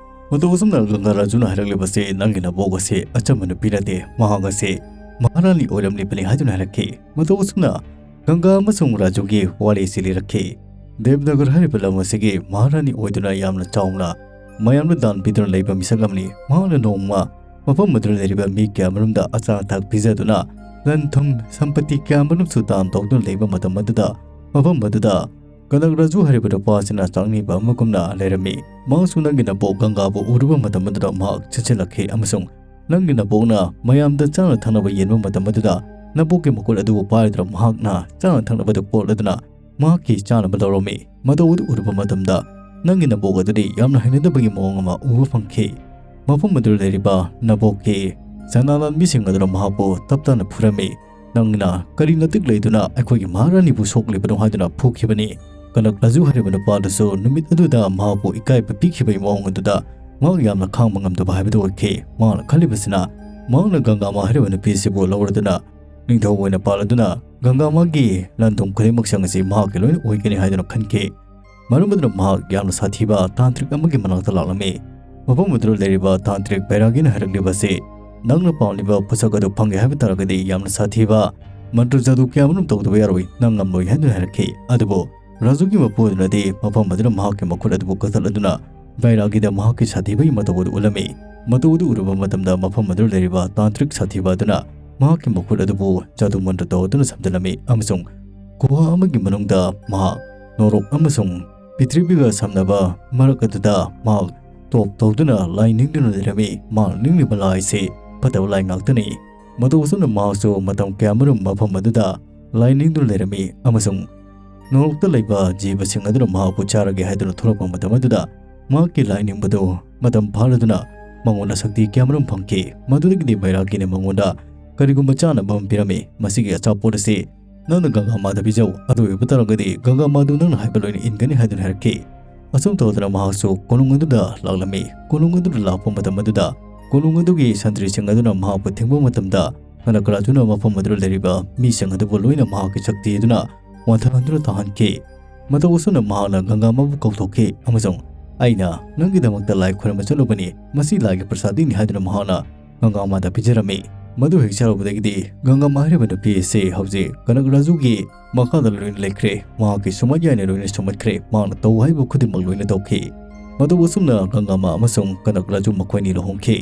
ꯃꯇꯧ ꯑꯁꯨꯝꯅ ꯒꯪꯒꯥ ꯔꯥꯖꯨꯅ ꯍꯥꯏꯔꯛꯂꯤꯕꯁꯤ ꯅꯪꯒꯤ ꯅꯕꯣꯛ ꯑꯁꯤ ꯑꯆꯝꯕ ꯅꯨꯄꯤ ꯅꯠꯇꯦ, ꯃꯍꯥꯛ ꯑꯁꯤ ꯃꯍꯥꯔꯥꯅꯤ ꯑꯣꯏꯔꯝꯂꯤꯕꯅꯤ ꯍꯥꯏꯗꯨꯅ ꯍꯥꯏꯔꯛꯈꯤ꯫ ꯃꯇꯧ ꯑꯁꯨꯝꯅ ꯒꯪꯒꯥ ꯑꯃꯁꯨꯡ ꯔꯥꯖꯨꯒꯤ ꯋꯥꯔꯤꯁꯤ ꯂꯤꯔꯛꯈꯤ꯫ ꯗꯦꯕꯅꯒꯔ ꯍꯥꯏꯔꯤꯕ ꯂꯝ ꯑꯁꯤꯒꯤ ꯃꯍꯥꯔꯥꯅꯤ ꯑꯣꯏꯗꯨꯅ ꯌꯥꯝꯅ ꯆꯥꯎꯅ ꯃꯌꯥꯝꯗ ꯗꯥꯟ ꯄꯤꯗꯨꯅ ꯂꯩꯕ ꯃꯤꯁꯛ ꯑꯃꯅꯤ꯫ ꯃꯍꯥꯛꯅ ꯅꯣꯡꯃ ꯃꯐꯝ ꯑꯗꯨꯗ ꯂꯩꯔꯤꯕ ꯃꯤ ꯀꯌꯥ ꯃꯔꯨꯝꯗ ꯑꯆꯥ ꯑꯊꯛ ꯄꯤꯖꯗꯨꯅ ꯂꯟ ꯊꯨꯝ ꯁꯝꯄꯇꯤ ꯀꯌꯥ ꯃꯔꯨꯝꯁꯨ ꯗꯥꯟ ꯇꯧꯗꯨꯅ ꯂꯩꯕ ꯃꯇꯝ ꯑꯗꯨꯗ ꯃꯐꯝ ꯑꯗꯨꯗ ꯀꯅꯛ ꯔꯥꯖꯨ ꯍꯥꯏꯔꯤꯕ ꯅꯨꯄꯥ ꯑꯁꯤꯅ ꯆꯥꯛꯅꯤꯕ ꯑꯃꯒꯨꯝꯅ ꯂꯩꯔꯝꯃꯤ꯫ ꯃꯍꯥꯛꯁꯨ ꯅꯪꯒꯤ ꯅꯕꯣꯛ ꯒꯪꯒꯥꯕꯨ ꯎꯔꯨꯕ ꯃꯇꯝ ꯑꯗꯨꯗ ꯃꯍꯥꯛ ꯆꯦꯟꯁꯤꯜꯂꯛꯈꯤ ꯑꯃꯁꯨꯡ ꯅꯪꯒꯤ ꯅꯕꯣꯛꯅ ꯃꯌꯥꯝꯗ ꯆꯥꯅ ꯊꯛꯅꯕ ꯌꯦꯟꯕ ꯃꯇꯝ ꯑꯗꯨꯗ ꯅꯕꯣꯛꯀꯤ ꯃꯈꯨꯠ ꯑꯗꯨꯕꯨ ꯄꯥꯏꯗꯨꯅ ꯃꯍꯥꯛꯅ ꯆꯥꯅ ꯊꯛꯅꯕꯗꯨ ꯀꯣꯠꯂꯗꯨꯅ ꯃꯍꯥꯛꯀꯤ ꯆꯥꯅꯕ ꯂꯧꯔꯝꯃꯤ꯫ ꯃꯇꯧ ꯑꯗꯨ ꯎꯔꯨꯕ ꯃꯇꯝꯗ ꯅꯪꯒꯤ ꯅꯕꯣꯛ ꯑꯗꯨꯗꯤ ꯌꯥꯝꯅ ꯍꯩꯅꯗꯕꯒꯤ ꯃꯑꯣꯡ ꯑꯃ ꯎꯕ ꯐꯪꯈꯤ꯫ ꯃꯐꯝ ꯑꯗꯨꯗ ꯂꯩꯔꯤꯕ ꯅꯕꯣꯛꯀꯤ ꯁꯅꯥ ꯂꯥꯟꯃꯤꯁꯤꯡ ꯑꯗꯨꯅ ꯃꯍꯥꯛꯄꯨ ꯇꯞ ꯇꯞꯅ ꯐꯨꯔꯝꯃꯤ꯫ ꯅꯪꯅ ꯀꯔꯤ ꯅꯇꯤꯛ ꯂꯩꯗꯨꯅ ꯑꯩꯈꯣꯏꯒꯤ ꯃꯍꯥꯔꯥꯅꯤꯕꯨ ꯁꯣꯛꯂꯤꯕꯅꯣ ꯍꯥꯏꯗꯨꯅ ꯐꯨꯈꯤꯕꯅꯤ꯫ ꯀꯅꯛ ꯔꯥꯖꯨ ꯍꯥꯏꯔꯤꯕ ꯅꯨꯄꯥꯗꯨꯁꯨ ꯅꯨꯃꯤꯠ ꯑꯗꯨꯗ ꯃꯍꯥꯛꯄꯨ ꯏꯀꯥꯏꯕ ꯄꯤꯈꯤꯕꯒꯤ ꯃꯑꯣꯡ ꯑꯗꯨꯗ ꯃꯍꯥꯛ ꯌꯥꯝꯅ ꯈꯥꯡꯕ ꯉꯝꯗꯕ ꯍꯥꯏꯕꯗꯨ ꯑꯣꯏꯈꯤ꯫ ꯃꯍꯥꯛꯅ ꯈꯜꯂꯤꯕꯁꯤꯅ ꯃꯍꯥꯛꯅ ꯒꯪꯒꯥꯃꯥ ꯍꯥꯏꯔꯤꯕ ꯅꯨꯄꯤꯁꯤꯕꯨ ꯂꯧꯔꯗꯨꯅ ꯅꯤꯡꯊꯧ ꯑꯣꯏꯅ ꯄꯥꯜꯂꯗꯨꯅ ꯒꯪꯒꯥꯃꯥꯒꯤ ꯂꯟ ꯊꯨꯝ ꯈꯨꯗꯤꯡꯃꯛꯁꯤꯡ ꯑꯁꯤ ꯃꯍꯥꯛꯀꯤ ꯂꯣꯏꯅ ꯑꯣꯏꯒꯅꯤ ꯍꯥꯏꯗꯨꯅ ꯈꯟꯈꯤ꯫ ꯃꯔꯝ ꯑꯗꯨꯅ ꯃꯍꯥꯛ ꯌꯥꯝꯅ ꯁꯥꯊꯤꯕ ꯇꯥꯟꯇ꯭ꯔꯤꯛ ꯑꯃꯒꯤ ꯃꯅꯥꯛꯇ ꯂꯥꯛꯂꯝꯃꯤ꯫ ꯃꯐꯝ ꯑꯗꯨꯗ ꯂꯩꯔꯤꯕ ꯇꯥꯟꯇ꯭ꯔꯤꯛ ꯕꯩꯔꯥꯒꯤꯅ ꯍꯥꯏꯔꯛꯂꯤꯕ ꯑꯁꯤ, ꯅꯪꯅ ꯄꯥꯝꯂꯤꯕ ꯄꯣꯠꯁꯛ ꯑꯗꯨ ꯐꯪꯒꯦ ꯍꯥꯏꯕ ꯇꯥꯔꯒꯗꯤ ꯌꯥꯝꯅ ꯁꯥꯊꯤꯕ ꯃꯟꯇ꯭ꯔ ꯖꯥꯗꯨ ꯀꯌꯥ ꯑꯃꯔꯣꯝ ꯇꯧꯗꯕ ꯌꯥꯔꯣꯏ, ꯅꯪ ꯉꯝꯂꯣꯏ ꯍꯥꯏꯗꯨꯅ ꯍꯥꯏꯔꯛꯈꯤ꯫ ꯑꯗꯨꯕꯨ ꯔꯥꯖꯨꯒꯤ ꯃꯄꯨ ꯑꯗꯨꯅꯗꯤ ꯃꯐꯝ ꯑꯗꯨꯗ ꯃꯍꯥꯛꯀꯤ ꯃꯈꯨꯠ ꯑꯗꯨꯕꯨ ꯀꯛꯊꯠꯂꯗꯨꯅ ꯕꯩꯔꯥꯒꯤꯗ ꯃꯍꯥꯛꯀꯤ ꯁꯥꯊꯤꯕꯒꯤ ꯃꯇꯧ ꯑꯗꯨ ꯎꯠꯂꯝꯃꯤ꯫ ꯃꯇꯧ ꯑꯗꯨ ꯎꯔꯨꯕ ꯃꯇꯝꯗ ꯃꯐꯝ ꯑꯗꯨꯗ ꯂꯩꯔꯤꯕ ꯇꯥꯟꯇ꯭ꯔꯤꯛ ꯁꯥꯊꯤꯕ ꯑꯗꯨꯅ ꯃꯍꯥꯛꯀꯤ ꯃꯈꯨꯠ ꯑꯗꯨꯕꯨ ꯖꯥꯗꯨ ꯃꯟꯇ꯭ꯔ ꯇꯧꯗꯨꯅ ꯁꯝꯖꯤꯜꯂꯝꯃꯤ ꯑꯃꯁꯨꯡ ꯒꯨꯍꯥ ꯑꯃꯒꯤ ꯃꯅꯨꯡꯗ ꯃꯍꯥꯛ ꯅꯣꯔꯣꯛ ꯑꯃꯁꯨꯡ ꯄ꯭ꯔꯤꯊꯤꯕꯤꯒ ꯁꯝꯅꯕ ꯃꯔꯛ ꯑꯗꯨꯗ ꯃꯍꯥꯛ ꯇꯣꯞ ꯇꯧꯗꯨꯅ ꯂꯥꯏ ꯅꯤꯡꯗꯨꯅ ꯂꯩꯔꯝꯃꯤ꯫ ꯃꯍꯥꯛ ꯅꯤꯡꯂꯤꯕ ꯂꯥꯏ ꯑꯁꯤ ꯐꯠꯇꯕ ꯂꯥꯏ ꯉꯥꯛꯇꯅꯤ꯫ ꯃꯇꯧ ꯑꯁꯨꯝꯅ ꯃꯍꯥꯛꯁꯨ ꯃꯇꯝ ꯀꯌꯥꯃꯔꯨꯝ ꯃꯐꯝ ꯑꯗꯨꯗ ꯂꯥꯏ ꯅꯤꯡꯗꯨꯅ ꯂꯩꯔꯝꯃꯤ ꯑꯃꯁꯨꯡ ꯅꯣꯔꯣꯛꯇ ꯂꯩꯕ ꯖꯤꯕꯁꯤꯡ ꯑꯗꯨꯅ ꯃꯍꯥꯛꯄꯨ ꯆꯥꯔꯒꯦ ꯍꯥꯏꯗꯨꯅ ꯊꯣꯛꯂꯛꯄ ꯃꯇꯝ ꯑꯗꯨꯗ ꯃꯍꯥꯛꯀꯤ ꯂꯥꯏ ꯅꯤꯡꯕꯗꯨ ꯃꯇꯝ ꯐꯥꯔꯗꯨꯅ ꯃꯉꯣꯟꯗ ꯁꯛꯇꯤ ꯀꯌꯥꯃꯔꯨꯝ ꯐꯪꯈꯤ꯫ ꯃꯗꯨꯗꯒꯤꯗꯤ ꯕꯩꯔꯥꯒꯤꯅ ꯃꯉꯣꯟꯗ ꯀꯔꯤꯒꯨꯝꯕ ꯆꯥꯅꯕ ꯑꯃ ꯄꯤꯔꯝꯃꯤ꯫ "ꯃꯁꯤꯒꯤ ꯑꯆꯥꯄꯣꯠ ꯑꯁꯤ ꯅꯪꯅ ꯒꯪꯒꯥ ꯃꯥꯗ ꯄꯤꯖꯧ꯫ ꯑꯗꯨ ꯑꯣꯏꯕ ꯇꯥꯔꯒꯗꯤ ꯒꯪꯒꯥ ꯃꯥꯗꯨ ꯅꯪꯅ ꯍꯥꯏꯕ ꯂꯣꯏꯅ ꯏꯟꯒꯅꯤ" ꯍꯥꯏꯗꯨꯅ ꯍꯥꯏꯔꯛꯈꯤ꯫ ꯑꯁꯨꯝ ꯇꯧꯗꯅ ꯃꯍꯥꯛꯁꯨ ꯀꯣꯅꯨꯡ ꯑꯗꯨꯗ ꯂꯥꯛꯂꯝꯃꯤ꯫ ꯀꯣꯅꯨꯡ ꯑꯗꯨꯗ ꯂꯥꯛꯄ ꯃꯇꯝ ꯑꯗꯨꯗ ꯀꯣꯅꯨꯡ ꯑꯗꯨꯒꯤ ꯁꯟꯇ꯭ꯔꯤꯁꯤꯡ ꯑꯗꯨꯅ ꯃꯍꯥꯛꯄꯨ ꯊꯤꯡꯕ ꯃꯇꯝꯗ ꯀꯅꯀꯔꯥꯖꯨꯅ ꯃꯐꯝ ꯑꯗꯨꯗ ꯂꯩꯔꯤꯕ ꯃꯤꯁꯤꯡ ꯑꯗꯨꯕꯨ ꯂꯣꯏꯅ ꯃꯍꯥꯛꯀꯤ ꯁꯛꯇꯤ ꯑꯗꯨꯅ ꯋꯥꯟꯊꯍꯟꯗꯨꯅ ꯇꯥꯍꯟꯈꯤ꯫ ꯃꯇꯧ ꯑꯁꯨꯝꯅ ꯃꯍꯥꯛꯅ ꯒꯪꯒꯥ ꯃꯥꯕꯨ ꯀꯧꯊꯣꯛꯈꯤ ꯑꯃꯁꯨꯡ "ꯑꯩꯅ ꯅꯪꯒꯤꯗꯃꯛꯇ ꯂꯥꯏ ꯈꯨꯔꯨꯝꯕ ꯆꯠꯂꯨꯕꯅꯤ, ꯃꯁꯤ ꯂꯥꯏꯒꯤ ꯄ꯭ꯔꯁꯥꯗꯤꯅꯤ" ꯍꯥꯏꯗꯨꯅ ꯃꯍꯥꯛꯅ ꯒꯪꯒꯥ ꯃꯥꯗ ꯄꯤꯖꯔꯝꯃꯤ꯫ ꯃꯗꯨ ꯍꯦꯛ ꯆꯥꯔꯨꯕꯗꯒꯤꯗꯤ ꯒꯪꯒꯥ ꯃꯥ ꯍꯥꯏꯔꯤꯕ ꯅꯨꯄꯤ ꯑꯁꯤ ꯍꯧꯖꯤꯛ ꯀꯅꯀꯔꯥꯖꯨꯒꯤ ꯃꯈꯥꯗ ꯂꯣꯏꯅ ꯂꯩꯈ꯭ꯔꯦ꯫ ꯃꯍꯥꯛꯀꯤ ꯁꯨꯃꯥꯏ ꯌꯥꯏꯅ ꯂꯣꯏꯅ ꯁꯨꯝꯍꯠꯈ꯭ꯔꯦ꯫ ꯃꯍꯥꯛꯅ ꯇꯧ ꯍꯥꯏꯕ ꯈꯨꯗꯤꯡꯃꯛ ꯂꯣꯏꯅ ꯇꯧꯈꯤ꯫ ꯃꯇꯧ ꯑꯁꯨꯝꯅ ꯒꯪꯒꯥꯃꯥ ꯑꯃꯁꯨꯡ ꯀꯅꯀꯔꯥꯖꯨ ꯃꯈꯣꯏꯅꯤ ꯂꯨꯍꯣꯡꯈꯤ꯫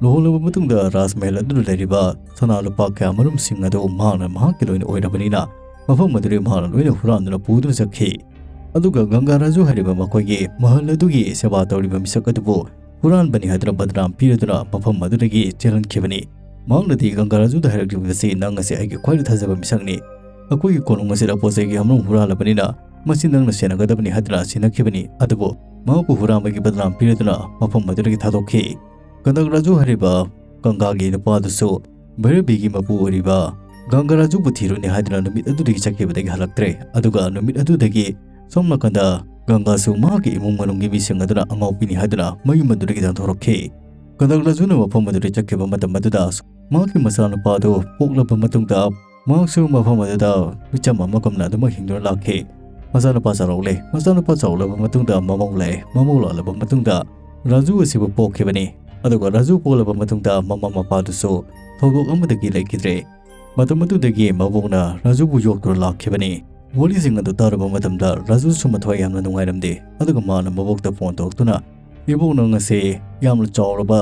ꯂꯨꯍꯣꯡꯂꯕ ꯃꯇꯨꯡꯗ ꯔꯥꯖꯃꯍꯜ ꯑꯗꯨꯗ ꯂꯩꯔꯤꯕ ꯁꯅꯥ ꯂꯨꯄꯥ ꯀꯌꯥꯃꯔꯨꯝꯁꯤꯡ ꯑꯗꯨ ꯃꯍꯥꯛꯅ ꯃꯍꯥꯛꯀꯤ ꯂꯣꯏꯅ ꯑꯣꯏꯔꯕꯅꯤꯅ ꯃꯐꯝ ꯑꯗꯨꯗꯒꯤ ꯃꯍꯥꯛꯅ ꯂꯣꯏꯅ ꯍꯨꯔꯥꯟꯗꯨꯅ ꯄꯨꯗꯨꯅ ꯆꯠꯈꯤ꯫ ꯑꯗꯨꯒ ꯒꯪꯒꯥꯔꯥꯖꯨ ꯍꯥꯏꯔꯤꯕ ꯃꯈꯣꯏꯒꯤ ꯃꯍꯜ ꯑꯗꯨꯒꯤ ꯁꯦꯕꯥ ꯇꯧꯔꯤꯕ ꯃꯤꯁꯛ ꯑꯗꯨꯕꯨ ꯍꯨꯔꯥꯟꯕꯅꯤ ꯍꯥꯏꯗꯨꯅ ꯕꯗꯅꯥꯝ ꯄꯤꯔꯗꯨꯅ ꯃꯐꯝ ꯑꯗꯨꯗꯒꯤ ꯆꯦꯜꯍꯟꯈꯤꯕꯅꯤ꯫ ꯃꯍꯥꯛꯅꯗꯤ ꯒꯪꯒꯥꯔꯥꯖꯨꯗ ꯍꯥꯏꯔꯛꯂꯤꯕꯁꯤ, "ꯅꯪ ꯑꯁꯤ ꯑꯩꯒꯤ ꯈ꯭ꯋꯥꯏꯗꯒꯤ ꯊꯥꯖꯕ ꯃꯤꯁꯛꯅꯤ꯫ ꯑꯩꯈꯣꯏꯒꯤ ꯀꯣꯅꯨꯡ ꯑꯁꯤꯗ ꯄꯣꯠ ꯆꯩꯒꯤ ꯑꯃꯔꯨꯝ ꯍꯨꯔꯥꯜꯂꯕꯅꯤꯅ ꯃꯁꯤ ꯅꯪꯅ ꯁꯦꯟꯅꯒꯗꯕꯅꯤ" ꯍꯥꯏꯗꯨꯅ ꯁꯤꯟꯅꯈꯤꯕꯅꯤ꯫ ꯑꯗꯨꯕꯨ ꯃꯍꯥꯛꯄꯨ ꯍꯨꯔꯥꯟꯕꯒꯤ ꯕꯗꯅꯥꯝ ꯄꯤꯔꯗꯨꯅ ꯃꯐꯝ ꯑꯗꯨꯗꯒꯤ ꯊꯥꯗꯣꯛꯈꯤ꯫ ꯀꯅꯀꯔꯥꯖꯨ ꯍꯥꯏꯔꯤꯕ ꯒꯪꯒꯥꯒꯤ ꯅꯨꯄꯥꯗꯨꯁꯨ ꯚꯩꯔꯕꯤꯒꯤ ꯃꯄꯨ ꯑꯣꯏꯔꯤꯕ ꯒꯪꯒꯥꯔꯥꯖꯨꯕꯨ ꯊꯤꯔꯨꯅꯤ ꯍꯥꯏꯗꯨꯅ ꯅꯨꯃꯤꯠ ꯑꯗꯨꯗꯒꯤ ꯆꯠꯈꯤꯕꯗꯒꯤ ꯍꯜꯂꯛꯇ꯭ꯔꯦ꯫ ꯑꯗꯨꯒ ꯅꯨꯃꯤꯠ ꯑꯗꯨꯗꯒꯤ ꯁꯣꯝ ꯅꯥꯀꯟꯗ ꯒꯪꯒꯥꯁꯨ ꯃꯍꯥꯛꯀꯤ ꯏꯃꯨꯡ ꯃꯅꯨꯡꯒꯤ ꯃꯤꯁꯤꯡ ꯑꯗꯨꯅ ꯑꯉꯥꯎꯕꯤꯅꯤ ꯍꯥꯏꯗꯨꯅ ꯃꯌꯨꯝ ꯑꯗꯨꯗꯒꯤ ꯇꯥꯟꯊꯣꯔꯛꯈꯤ꯫ ꯀꯅꯀꯔꯥꯖꯨꯅ ꯃꯐꯝ ꯑꯗꯨꯗꯒꯤ ꯆꯠꯈꯤꯕ ꯃꯇꯝ ꯑꯗꯨꯗ ꯃꯍꯥꯛꯀꯤ ꯃꯆꯥꯅꯨꯄꯥꯗꯨ ꯄꯣꯛꯂꯕ ꯃꯇꯨꯡꯗ ꯃꯍꯥꯛꯁꯨ ꯃꯐꯝ ꯑꯗꯨꯗ ꯃꯤꯆꯝ ꯑꯃꯒꯨꯝꯅ ꯑꯗꯨꯃꯛ ꯍꯤꯡꯗꯨꯅ ꯂꯥꯛꯈꯤ꯫ ꯃꯆꯥꯅꯨꯄꯥ ꯆꯥꯎꯔꯛꯂꯦ꯫ ꯃꯆꯥꯅꯨꯄꯥ ꯆꯥꯎꯔꯛꯂꯕ ꯃꯇꯨꯡꯗ ꯃꯃꯧ ꯂꯥꯛꯑꯦ꯫ ꯃꯃꯧ ꯂꯥꯛꯂꯕ ꯃꯇꯨꯡꯗ ꯔꯥꯖꯨ ꯑꯁꯤꯕꯨ ꯄꯣꯛꯈꯤꯕꯅꯤ꯫ ꯑꯗꯨꯒ ꯔꯥꯖꯨ ꯄꯣꯛꯂꯕ ꯃꯇꯨꯡꯗ ꯃꯃꯥ ꯃꯄꯥꯗꯨꯁꯨ ꯊꯧꯗꯣꯛ ꯑꯃꯗꯒꯤ ꯂꯩꯈꯤꯗ꯭ꯔꯦ꯫ ꯃꯇꯝ ꯑꯗꯨꯗꯒꯤ ꯃꯕꯣꯛꯅ ꯔꯥꯖꯨꯕꯨ ꯌꯣꯛꯇꯨꯅ ꯂꯥꯛꯈꯤꯕꯅꯤ꯫ ꯋꯥꯔꯤꯁꯤꯡ ꯑꯗꯨ ꯇꯥꯔꯨꯕ ꯃꯇꯝꯗ ꯔꯥꯖꯨꯁꯨ ꯃꯊ꯭ꯋꯥꯏ ꯌꯥꯝꯅ ꯅꯨꯡꯉꯥꯏꯔꯝꯗꯦ꯫ ꯑꯗꯨꯒ ꯃꯥꯅ ꯃꯕꯣꯛꯇ ꯐꯣꯟ ꯇꯧꯔꯛꯇꯨꯅ, "ꯏꯕꯣꯛ, ꯅꯪ ꯑꯁꯤ ꯌꯥꯝꯅ ꯆꯥꯎꯔꯕ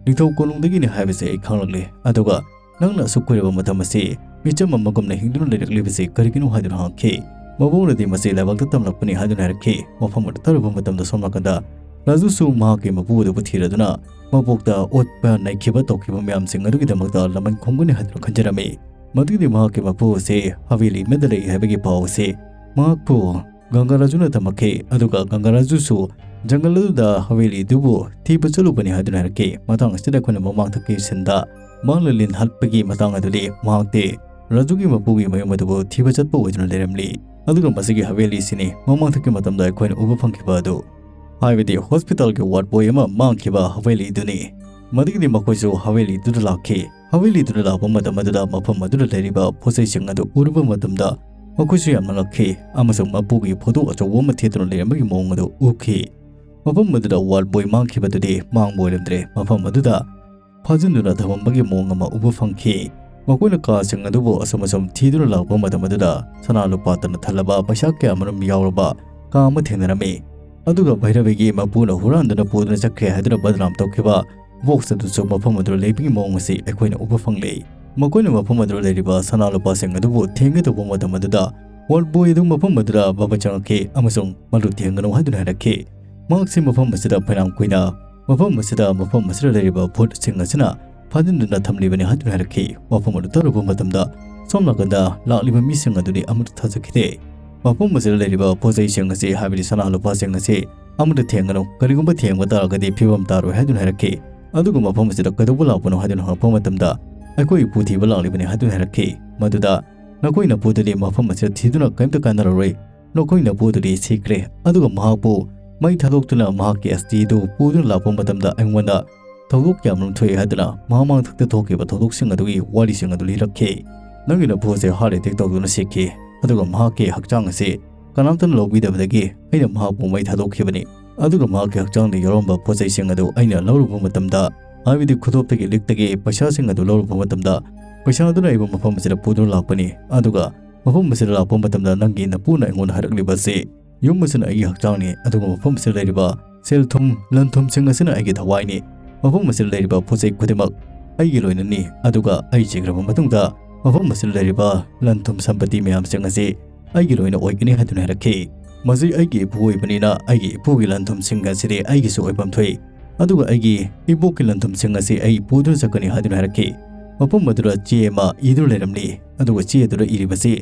ꯅꯤꯡꯊꯧ ꯀꯣꯅꯨꯡꯗꯒꯤꯅꯤ ꯍꯥꯏꯕꯁꯦ ꯑꯩ ꯈꯪꯂꯛꯂꯦ꯫ ꯑꯗꯨꯒ ꯅꯪꯅ ꯑꯁꯨꯛ ꯀꯨꯏꯔꯕ ꯃꯇꯝ ꯑꯁꯤ ꯃꯤꯆꯝ ꯑꯃꯒꯨꯝꯅ ꯍꯤꯡꯗꯨꯅ ꯂꯩꯔꯛꯂꯤꯕꯁꯤ ꯀꯔꯤꯒꯤꯅꯣ?" ꯍꯥꯏꯗꯨꯅ ꯍꯪꯈꯤ꯫ ꯃꯕꯣꯛꯅꯗꯤ ꯃꯁꯤ ꯂꯥꯏꯕꯛꯇ ꯇꯝꯂꯛꯄꯅꯤ ꯍꯥꯏꯗꯨꯅ ꯍꯥꯏꯔꯛꯈꯤ꯫ ꯃꯐꯝ ꯑꯗꯨ ꯇꯥꯔꯨꯕ ꯃꯇꯝꯗ ꯁꯣꯝ ꯅꯥꯀꯟꯗ ꯔꯥꯖꯨꯁꯨ ꯃꯍꯥꯛꯀꯤ ꯃꯄꯨ ꯑꯗꯨꯕꯨ ꯊꯤꯔꯗꯨꯅ ꯃꯕꯣꯛꯇ ꯑꯣꯠꯄ ꯅꯩꯈꯤꯕ ꯇꯧꯈꯤꯕ ꯃꯌꯥꯝꯁꯤꯡ ꯑꯗꯨꯒꯤꯗꯃꯛꯇ ꯂꯃꯟ ꯈꯨꯝꯒꯅꯤ ꯍꯥꯏꯗꯨꯅ ꯈꯟꯖꯔꯝꯃꯤ꯫ ꯃꯗꯨꯒꯤꯗꯤ ꯃꯍꯥꯛꯀꯤ ꯃꯄꯨ ꯑꯁꯤ ꯍꯕꯦꯂꯤ ꯑꯃꯗ ꯂꯩ ꯍꯥꯏꯕꯒꯤ ꯄꯥꯎ ꯑꯁꯤ ꯃꯍꯥꯛꯄꯨ ꯒꯪꯒꯥꯔꯥꯖꯨꯅ ꯇꯝꯃꯛꯈꯤ꯫ ꯑꯗꯨꯒ ꯒꯪꯒꯥꯔꯥꯖꯨꯁꯨ ꯖꯪꯒꯜ ꯑꯗꯨꯗ ꯍꯕꯦꯂꯤꯗꯨꯕꯨ ꯊꯤꯕ ꯆꯠꯂꯨꯕꯅꯤ ꯍꯥꯏꯗꯨꯅ ꯍꯥꯏꯔꯛꯈꯤ꯫ ꯃꯇꯥꯡ ꯑꯁꯤꯗ ꯑꯩꯈꯣꯏꯅ ꯃꯃꯥꯡꯊꯛꯀꯤ ꯁꯤꯟꯗ ꯃꯥꯅ ꯂꯤꯟ ꯍꯥꯠꯄꯒꯤ ꯃꯇꯥꯡ ꯑꯗꯨꯗꯤ ꯃꯍꯥꯛꯇꯤ ꯔꯥꯖꯨꯒꯤ ꯃꯄꯨꯒꯤ ꯃꯌꯨꯝ ꯑꯗꯨꯕꯨ ꯊꯤꯕ ꯆꯠꯄ ꯑꯣꯏꯗꯨꯅ ꯂꯩꯔꯝꯂꯤ꯫ ꯑꯗꯨꯒ ꯃꯁꯤꯒꯤ ꯍꯕꯦꯂꯤꯁꯤꯅꯤ ꯃꯃꯥꯡꯊꯛꯀꯤ ꯃꯇꯝꯗ ꯑꯩꯈꯣꯏꯅ ꯎꯕ ꯐꯪꯈꯤꯕ ꯑꯗꯨ, ꯍꯥꯏꯕꯗꯤ ꯍꯣꯁꯄꯤꯇꯥꯜꯒꯤ ꯋꯥꯔꯗ ꯕꯣꯏ ꯑꯃ ꯃꯥꯡꯈꯤꯕ ꯍꯕꯦꯂꯤꯗꯨꯅꯤ꯫ ꯃꯗꯨꯒꯤꯗꯤ ꯃꯈꯣꯏꯁꯨ ꯍꯕꯦꯂꯤꯗꯨꯗ ꯂꯥꯛꯈꯤ꯫ ꯍꯕꯦꯂꯤꯗꯨꯗ ꯂꯥꯛꯄ ꯃꯇꯝ ꯑꯗꯨꯗ ꯃꯐꯝ ꯑꯗꯨꯗ ꯂꯩꯔꯤꯕ ꯄꯣꯠꯆꯩꯁꯤꯡ ꯑꯗꯨ ꯎꯔꯨꯕ ꯃꯇꯝꯗ ꯃꯈꯣꯏꯁꯨ ꯌꯥꯝꯅ ꯉꯛꯈꯤ ꯑꯃꯁꯨꯡ ꯃꯄꯨꯒꯤ ꯐꯣꯇꯣ ꯑꯆꯧꯕ ꯑꯃ ꯊꯦꯠꯇꯨꯅ ꯂꯩꯔꯝꯕꯒꯤ ꯃꯑꯣꯡ ꯑꯗꯨ ꯎꯈꯤ꯫ ꯃꯐꯝ ꯑꯗꯨꯗ ꯋꯥꯔꯗ ꯕꯣꯏ ꯃꯥꯡꯈꯤꯕꯗꯨꯗꯤ ꯃꯥꯡꯕ ꯑꯣꯏꯔꯝꯗ꯭ꯔꯦ꯫ ꯃꯐꯝ ꯑꯗꯨꯗ ꯐꯥꯖꯤꯟꯗꯨꯅ ꯊꯝꯃꯝꯕꯒꯤ ꯃꯑꯣꯡ ꯑꯃ ꯎꯕ ꯐꯪꯈꯤ꯫ ꯃꯈꯣꯏꯅ ꯀꯥꯁꯤꯡ ꯑꯗꯨꯕꯨ ꯑꯁꯨꯝ ꯑꯁꯨꯝ ꯊꯤꯗꯨꯅ ꯂꯥꯛꯄ ꯃꯇꯝ ꯑꯗꯨꯗ ꯁꯅꯥ ꯂꯨꯄꯥꯇꯅ ꯊꯜꯂꯕ ꯄꯩꯁꯥ ꯀꯌꯥꯃꯔꯨꯝ ꯌꯥꯎꯔꯕ ꯀꯥ ꯑꯃ ꯊꯦꯡꯅꯔꯝꯃꯤ꯫ ꯑꯗꯨꯒ ꯚꯩꯔꯕꯤꯒꯤ ꯃꯄꯨꯅ ꯍꯨꯔꯥꯟꯗꯨꯅ ꯄꯨꯗꯨꯅ ꯆꯠꯈ꯭ꯔꯦ ꯍꯥꯏꯗꯨꯅ ꯕꯗꯅꯥꯝ ꯇꯧꯈꯤꯕ ꯕꯣꯛꯁ ꯑꯗꯨꯁꯨ ꯃꯐꯝ ꯑꯗꯨꯗ ꯂꯩꯕꯒꯤ ꯃꯑꯣꯡ ꯑꯁꯤ ꯑꯩꯈꯣꯏꯅ ꯎꯕ ꯐꯪꯂꯤ꯫ ꯃꯈꯣꯏꯅ ꯃꯐꯝ ꯑꯗꯨꯗ ꯂꯩꯔꯤꯕ ꯁꯅꯥ ꯂꯨꯄꯥꯁꯤꯡ ꯑꯗꯨꯕꯨ ꯊꯦꯡꯒꯦ ꯇꯧꯕ ꯃꯇꯝ ꯑꯗꯨꯗ ꯋꯥꯔꯗ ꯕꯣꯏ ꯑꯗꯨ ꯃꯐꯝ ꯑꯗꯨꯗ ꯕꯕꯥ ꯆꯪꯂꯛꯈꯤ ꯑꯃꯁꯨꯡ ꯃꯗꯨ ꯊꯦꯡꯒꯅꯨ ꯍꯥꯏꯗꯨꯅ ꯍꯥꯏꯔꯛꯈꯤ꯫ ꯃꯍꯥꯛꯁꯤ ꯃꯐꯝ ꯑꯁꯤꯗ ꯐꯅꯌꯥꯝ ꯀꯨꯏꯅ ꯃꯐꯝ ꯑꯁꯤꯗ, ꯃꯐꯝ ꯑꯁꯤꯗ ꯂꯩꯔꯤꯕ ꯚꯨꯠꯁꯤꯡ ꯑꯁꯤꯅ ꯐꯥꯖꯤꯟꯗꯨꯅ ꯊꯝꯂꯤꯕꯅꯤ ꯍꯥꯏꯗꯨꯅ ꯍꯥꯏꯔꯛꯈꯤ꯫ ꯋꯥꯐꯝ ꯑꯗꯨ ꯇꯥꯔꯨꯕ ꯃꯇꯝꯗ ꯁꯣꯝ ꯅꯥꯀꯟꯗ ꯂꯥꯛꯂꯤꯕ ꯃꯤꯁꯤꯡ ꯑꯗꯨꯗꯤ ꯑꯃꯠꯇ ꯊꯥꯖꯈꯤꯗꯦ꯫ ꯃꯐꯝ ꯑꯁꯤꯗ ꯂꯩꯔꯤꯕ ꯄꯣꯠ ꯆꯩꯁꯤꯡ ꯑꯁꯤ, ꯍꯥꯏꯕꯗꯤ ꯁꯅꯥ ꯂꯨꯄꯥꯁꯤꯡ ꯑꯁꯤ ꯑꯃꯠꯇ ꯊꯦꯡꯒꯅꯨ, ꯀꯔꯤꯒꯨꯝꯕ ꯊꯦꯡꯕ ꯇꯥꯔꯒꯗꯤ ꯐꯤꯕꯝ ꯇꯥꯔꯣꯏ ꯍꯥꯏꯗꯨꯅ ꯍꯥꯏꯔꯛꯈꯤ꯫ ꯑꯗꯨꯒ ꯃꯐꯝ ꯑꯁꯤꯗ ꯀꯩꯗꯧꯕ ꯂꯥꯛꯄꯅꯣ ꯍꯥꯏꯗꯨꯅ ꯍꯪꯉꯛꯄ ꯃꯇꯝꯗ ꯑꯩꯈꯣꯏ ꯏꯄꯨ ꯊꯤꯕ ꯂꯥꯛꯂꯤꯕꯅꯤ ꯍꯥꯏꯗꯨꯅ ꯍꯥꯏꯔꯛꯈꯤ꯫ ꯃꯗꯨꯗ ꯅꯈꯣꯏ ꯅꯄꯨꯗꯨꯗꯤ ꯃꯐꯝ ꯑꯁꯤꯗ ꯊꯤꯗꯨꯅ ꯀꯔꯤꯝꯇ ꯀꯥꯟꯅꯔꯔꯣꯏ꯫ ꯅꯈꯣꯏ ꯅꯄꯨꯗꯨꯗꯤ ꯁꯤꯈ꯭ꯔꯦ꯫ ꯑꯗꯨꯒ ꯃꯍꯥꯛꯄꯨ ꯃꯩ ꯊꯥꯗꯣꯛꯇꯨꯅ ꯃꯍꯥꯛꯀꯤ ꯑꯁꯇꯤꯗꯨ ꯄꯨꯗꯨꯅ ꯂꯥꯛꯄ ꯃꯇꯝꯗ ꯑꯩꯉꯣꯟꯗ ꯊꯧꯗꯣꯛ ꯌꯥꯝꯅ ꯊꯣꯛꯏ ꯍꯥꯏꯗꯨꯅ ꯃꯍꯥꯛ ꯃꯥꯡꯊꯛꯇ ꯊꯣꯛꯈꯤꯕ ꯊꯧꯗꯣꯛꯁꯤꯡ ꯑꯗꯨꯒꯤ ꯋꯥꯔꯤꯁꯤꯡ ꯑꯗꯨ ꯂꯤꯔꯛꯈꯤ꯫ ꯅꯪꯒꯤ ꯅꯄꯨ ꯑꯁꯤ ꯍꯥꯔꯠ ꯑꯦꯇꯦꯛ ꯇꯧꯗꯨꯅ ꯁꯤꯈꯤ, ꯑꯗꯨꯒ ꯃꯍꯥꯛꯀꯤ ꯍꯛꯆꯥꯡ ꯑꯁꯤ ꯀꯅꯥꯝꯇꯅ ꯂꯧꯕꯤꯗꯕꯗꯒꯤ ꯑꯩꯅ ꯃꯍꯥꯛꯄꯨ ꯃꯩ ꯊꯥꯗꯣꯛꯈꯤꯕꯅꯤ꯫ ꯑꯗꯨꯒ ꯃꯍꯥꯛꯀꯤ ꯍꯛꯆꯥꯡꯗ ꯌꯥꯎꯔꯝꯕ ꯄꯣꯠ ꯆꯩꯁꯤꯡ ꯑꯗꯨ ꯑꯩꯅ ꯂꯧꯔꯨꯕ ꯃꯇꯝꯗ, ꯍꯥꯏꯕꯗꯤ ꯈꯨꯗꯣꯞꯇꯒꯤ ꯂꯤꯛꯇꯒꯤ ꯄꯩꯁꯥꯁꯤꯡ ꯑꯗꯨ ꯂꯧꯔꯨꯕ ꯃꯇꯝꯗ, ꯄꯩꯁꯥ ꯑꯗꯨꯅ ꯑꯩꯕꯨ ꯃꯐꯝ ꯑꯁꯤꯗ ꯄꯨꯗꯨꯅ ꯂꯥꯛꯄꯅꯤ꯫ ꯑꯗꯨꯒ ꯃꯐꯝ ꯑꯁꯤꯗ ꯂꯥꯛꯄ ꯃꯇꯝꯗ ꯅꯪꯒꯤ ꯅꯄꯨꯅ ꯑꯩꯉꯣꯟꯗ ꯍꯥꯏꯔꯛꯂꯤꯕ ꯑꯁꯤ, ꯌꯨꯝ ꯑꯁꯤꯅ ꯑꯩꯒꯤ ꯍꯛꯆꯥꯡꯅꯤ, ꯑꯗꯨꯒ ꯃꯐꯝ ꯑꯁꯤꯗ ꯂꯩꯔꯤꯕ ꯁꯦꯜ ꯊꯨꯝ, ꯂꯟ ꯊꯨꯝꯁꯤꯡ ꯑꯁꯤꯅ ꯑꯩꯒꯤ ꯊꯋꯥꯏꯅꯤ꯫ ꯃꯐꯝ ꯑꯁꯤꯗ ꯂꯩꯔꯤꯕ ꯄꯣꯠ ꯆꯩ ꯈꯨꯗꯤꯡꯃꯛ ꯑꯩꯒꯤ ꯂꯣꯏꯅꯅꯤ, ꯑꯗꯨꯒ ꯑꯩ ꯁꯤꯈ꯭ꯔꯕ ꯃꯇꯨꯡꯗ ꯃꯐꯝ ꯑꯁꯤꯗ ꯂꯩꯔꯤꯕ ꯂꯟ ꯊꯨꯝ ꯁꯝꯄꯇꯤ ꯃꯌꯥꯝꯁꯤꯡ ꯑꯁꯤ ꯑꯩꯒꯤ ꯂꯣꯏꯅ ꯑꯣꯏꯒꯅꯤ ꯍꯥꯏꯗꯨꯅ ꯍꯥꯏꯔꯛꯈꯤ꯫ ꯃꯁꯤ ꯑꯩꯒꯤ ꯏꯄꯨ ꯑꯣꯏꯕꯅꯤꯅ ꯑꯩꯒꯤ ꯏꯄꯨꯒꯤ ꯂꯟ ꯊꯨꯝꯁꯤꯡ ꯑꯁꯤꯗꯤ ꯑꯩꯒꯤꯁꯨ ꯑꯣꯏꯐꯝ ꯊꯣꯛꯏ, ꯑꯗꯨꯒ ꯑꯩꯒꯤ ꯏꯕꯣꯛꯀꯤ ꯂꯟ ꯊꯨꯝꯁꯤꯡ ꯑꯁꯤ ꯑꯩ ꯄꯨꯗꯨꯅ ꯆꯠꯀꯅꯤ ꯍꯥꯏꯗꯨꯅ ꯍꯥꯏꯔꯛꯈꯤ꯫ ꯃꯐꯝ ꯑꯗꯨꯗ ꯆꯦ ꯑꯃ ꯏꯗꯨꯅ ꯂꯩꯔꯝꯂꯤ, ꯑꯗꯨꯒ ꯆꯦ ꯑꯗꯨꯗ ꯏꯔꯤꯕꯁꯤ,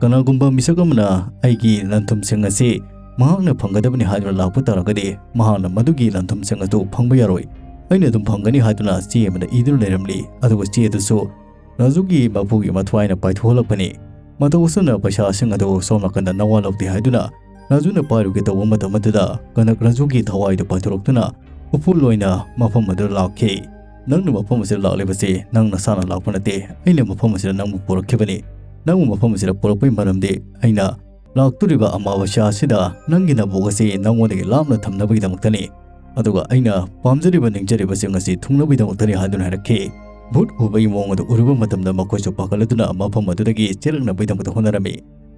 "ꯀꯅꯥꯒꯨꯝꯕ ꯃꯤꯁꯛ ꯑꯃꯅ ꯑꯩꯒꯤ ꯂꯟ ꯊꯨꯝꯁꯤꯡ ꯑꯁꯤ ꯃꯍꯥꯛꯅ ꯐꯪꯒꯗꯕꯅꯤ ꯍꯥꯏꯗꯨꯅ ꯂꯥꯛꯄ ꯇꯥꯔꯒꯗꯤ, ꯃꯍꯥꯛꯅ ꯃꯗꯨꯒꯤ ꯂꯟ ꯊꯨꯝꯁꯤꯡ ꯑꯗꯨ ꯐꯪꯕ ꯌꯥꯔꯣꯏ꯫ ꯑꯩꯅ ꯑꯗꯨꯝ ꯐꯪꯒꯅꯤ" ꯍꯥꯏꯗꯨꯅ ꯆꯦ ꯑꯃꯗ ꯏꯗꯨꯅ ꯂꯩꯔꯝꯂꯤ, ꯑꯗꯨꯒ ꯆꯦ ꯑꯗꯨꯁꯨ ꯔꯥꯖꯨꯒꯤ ꯃꯄꯨꯒꯤ ꯃꯊ꯭ꯋꯥꯏꯅ ꯄꯥꯏꯊꯣꯛꯍꯜꯂꯛꯄꯅꯤ꯫ ꯃꯇꯧ ꯑꯁꯨꯝꯅ ꯄꯩꯁꯥꯁꯤꯡ ꯑꯗꯨ ꯁꯣꯝ ꯅꯥꯀꯟꯗ ꯅꯋꯥ ꯂꯧꯗꯦ ꯍꯥꯏꯗꯨꯅ ꯔꯥꯖꯨꯅ ꯄꯥꯏꯔꯨꯒꯦ ꯇꯧꯕ ꯃꯇꯝ ꯑꯗꯨꯗ ꯀꯅꯛ ꯔꯥꯖꯨꯒꯤ ꯊꯋꯥꯏꯗꯨ ꯄꯥꯏꯊꯣꯔꯛꯇꯨꯅ ꯎꯐꯨꯜ ꯑꯣꯏꯅ ꯃꯐꯝ ꯑꯗꯨꯗ ꯂꯥꯛꯈꯤ꯫ "ꯅꯪꯅ ꯃꯐꯝ ꯑꯁꯤꯗ ꯂꯥꯛꯂꯤꯕꯁꯤ ꯅꯪ ꯅꯁꯥꯅ ꯂꯥꯛꯄ ꯅꯠꯇꯦ, ꯑꯩꯅ ꯃꯐꯝ ꯑꯁꯤꯗ ꯅꯪꯕꯨ ꯄꯨꯔꯛꯈꯤꯕꯅꯤ꯫ ꯅꯪꯕꯨ ꯃꯐꯝ ꯑꯁꯤꯗ ꯄꯨꯔꯛꯄꯒꯤ ꯃꯔꯝꯗꯤ ꯑꯩꯅ ꯂꯥꯛꯇꯣꯔꯤꯕ ꯑꯃꯥꯕꯁ꯭ꯌꯥ ꯑꯁꯤꯗ ꯅꯪꯒꯤ ꯅꯕꯨꯛ ꯑꯁꯤ ꯅꯪꯉꯣꯟꯗꯒꯤ ꯂꯥꯞꯅ ꯊꯝꯅꯕꯒꯤꯗꯃꯛꯇꯅꯤ, ꯑꯗꯨꯒ ꯑꯩꯅ ꯄꯥꯝꯖꯔꯤꯕ ꯅꯤꯡꯖꯔꯤꯕꯁꯤꯡ ꯑꯁꯤ ꯊꯨꯡꯅꯕꯒꯤꯗꯃꯛꯇꯅꯤ" ꯍꯥꯏꯗꯨꯅ ꯍꯥꯏꯔꯛꯈꯤ꯫ ꯚꯨꯠ ꯎꯕꯒꯤ ꯃꯑꯣꯡ ꯑꯗꯨ ꯎꯔꯨꯕ ꯃꯇꯝꯗ ꯃꯈꯣꯏꯁꯨ ꯄꯥꯈꯠꯂꯗꯨꯅ ꯃꯐꯝ ꯑꯗꯨꯗꯒꯤ ꯆꯦꯜꯂꯛꯅꯕꯒꯤꯗꯃꯛꯇ ꯍꯣꯠꯅꯔꯝꯃꯤ꯫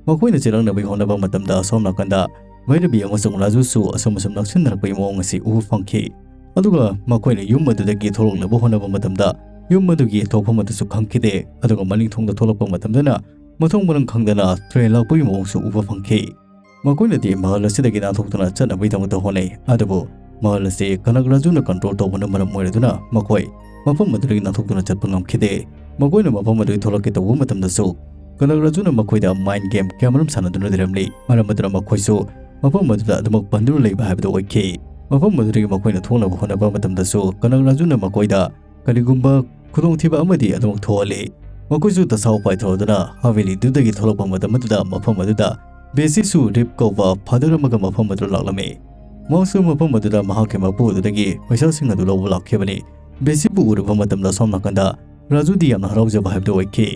ꯃꯈꯣꯏꯅ ꯆꯦꯜꯂꯛꯅꯕꯒꯤ ꯍꯣꯠꯅꯕ ꯃꯇꯝꯗ ꯑꯁꯣꯝ ꯅꯥꯀꯟꯗ ꯚꯩꯔꯕꯤ ꯑꯃꯁꯨꯡ ꯔꯥꯖꯨꯁꯨ ꯑꯁꯨꯝ ꯑꯁꯨꯝ ꯅꯛꯁꯤꯟꯅꯔꯛꯄꯒꯤ ꯃꯑꯣꯡ ꯑꯁꯤ ꯎꯕ ꯐꯪꯈꯤ꯫ ꯑꯗꯨꯒ ꯃꯈꯣꯏꯅ ꯌꯨꯝ ꯑꯗꯨꯗꯒꯤ ꯊꯣꯛꯂꯛꯅꯕ ꯍꯣꯠꯅꯕ ꯃꯇꯝꯗ ꯌꯨꯝ ꯑꯗꯨꯒꯤ ꯊꯣꯛꯐꯝ ꯑꯗꯨꯁꯨ ꯈꯪꯈꯤꯗꯦ꯫ ꯑꯗꯨꯒ ꯃꯅꯤꯡ ꯊꯣꯡꯗ ꯊꯣꯛꯂꯛꯄ ꯃꯇꯝꯗꯅ ꯃꯊꯣꯡ ꯃꯔꯝ ꯈꯪꯗꯅ ꯇ꯭ꯔꯦꯟ ꯂꯥꯛꯄꯒꯤ ꯃꯑꯣꯡꯁꯨ ꯎꯕ ꯐꯪꯈꯤ꯫ ꯃꯈꯣꯏꯅꯗꯤ ꯃꯍꯜ ꯑꯁꯤꯗꯒꯤ ꯅꯥꯟꯊꯣꯛꯇꯨꯅ ꯆꯠꯅꯕꯒꯤꯗꯃꯛꯇ ꯍꯣꯠꯅꯩ, ꯑꯗꯨꯕꯨ ꯃꯍꯜ ꯑꯁꯤ ꯀꯅꯛ ꯔꯥꯖꯨꯅ ꯀꯟꯇ꯭ꯔꯣꯜ ꯇꯧꯕꯅ ꯃꯔꯝ ꯑꯣꯏꯔꯗꯨꯅ ꯃꯈꯣꯏ ꯃꯐꯝ ꯑꯗꯨꯗꯒꯤ ꯅꯥꯟꯊꯣꯛꯇꯨꯅ ꯆꯠꯄ ꯉꯝꯈꯤꯗꯦ꯫ ꯃꯈꯣꯏꯅ ꯃꯐꯝ ꯑꯗꯨꯗꯒꯤ ꯊꯣꯛꯂꯛꯀꯦ ꯇꯧꯕ ꯃꯇꯝꯗꯁꯨ ꯀꯅꯛ ꯔꯥꯖꯨꯅ ꯃꯈꯣꯏꯗ ꯃꯥꯏꯟ ꯒꯦꯝ ꯀꯌꯥꯃꯔꯨꯝ ꯁꯥꯟꯅꯗꯨꯅ ꯂꯩꯔꯝꯂꯤ꯫ ꯃꯔꯝ ꯑꯗꯨꯅ ꯃꯈꯣꯏꯁꯨ ꯃꯐꯝ ꯑꯗꯨꯗ ꯑꯗꯨꯃꯛ ꯄꯟꯗꯨꯅ ꯂꯩꯕ ꯍꯥꯏꯕꯗꯨ ꯑꯣꯏꯈꯤ꯫ ꯃꯐꯝ ꯑꯗꯨꯗꯒꯤ ꯃꯈꯣꯏꯅ ꯊꯣꯛꯅꯕ ꯍꯣꯠꯅꯕ ꯃꯇꯝꯗꯁꯨ ꯀꯅꯛ ꯔꯥꯖꯨꯅ ꯃꯈꯣꯏꯗ ꯀꯔꯤꯒꯨꯝꯕ ꯈꯨꯗꯣꯡꯊꯤꯕ ꯑꯃꯗꯤ ꯑꯗꯨꯃꯛ ꯊꯣꯛꯍꯜꯂꯤ꯫ ꯃꯈꯣꯏꯁꯨ ꯇꯁꯥꯎ ꯄꯥꯏꯊꯣꯛꯗꯨꯅ ꯍꯥꯕꯦꯂꯤꯗꯨꯗꯒꯤ ꯊꯣꯛꯂꯛꯄ ꯃꯇꯝ ꯑꯗꯨꯗ ꯃꯐꯝ ꯑꯗꯨꯗ ꯕꯦꯁꯤꯁꯨ ꯔꯤꯞ ꯀꯧꯕ ꯐꯥꯗꯔ ꯑꯃꯒ ꯃꯐꯝ ꯑꯗꯨꯗ ꯂꯥꯛꯂꯝꯃꯤ꯫ ꯃꯍꯥꯛꯁꯨ ꯃꯐꯝ ꯑꯗꯨꯗ ꯃꯍꯥꯛꯀꯤ ꯃꯄꯨ ꯑꯗꯨꯗꯒꯤ ꯄꯩꯁꯥꯁꯤꯡ ꯑꯗꯨ ꯂꯧꯕ ꯂꯥꯛꯈꯤꯕꯅꯤ꯫ ꯕꯦꯁꯤꯕꯨ ꯎꯔꯨꯕ ꯃꯇꯝꯗ ꯁꯣꯝ ꯅꯥꯀꯟꯗ ꯔꯥꯖꯨꯗꯤ ꯌꯥꯝꯅ ꯍꯔꯥꯎꯖꯕ ꯍꯥꯏꯕꯗꯨ ꯑꯣꯏꯈꯤ꯫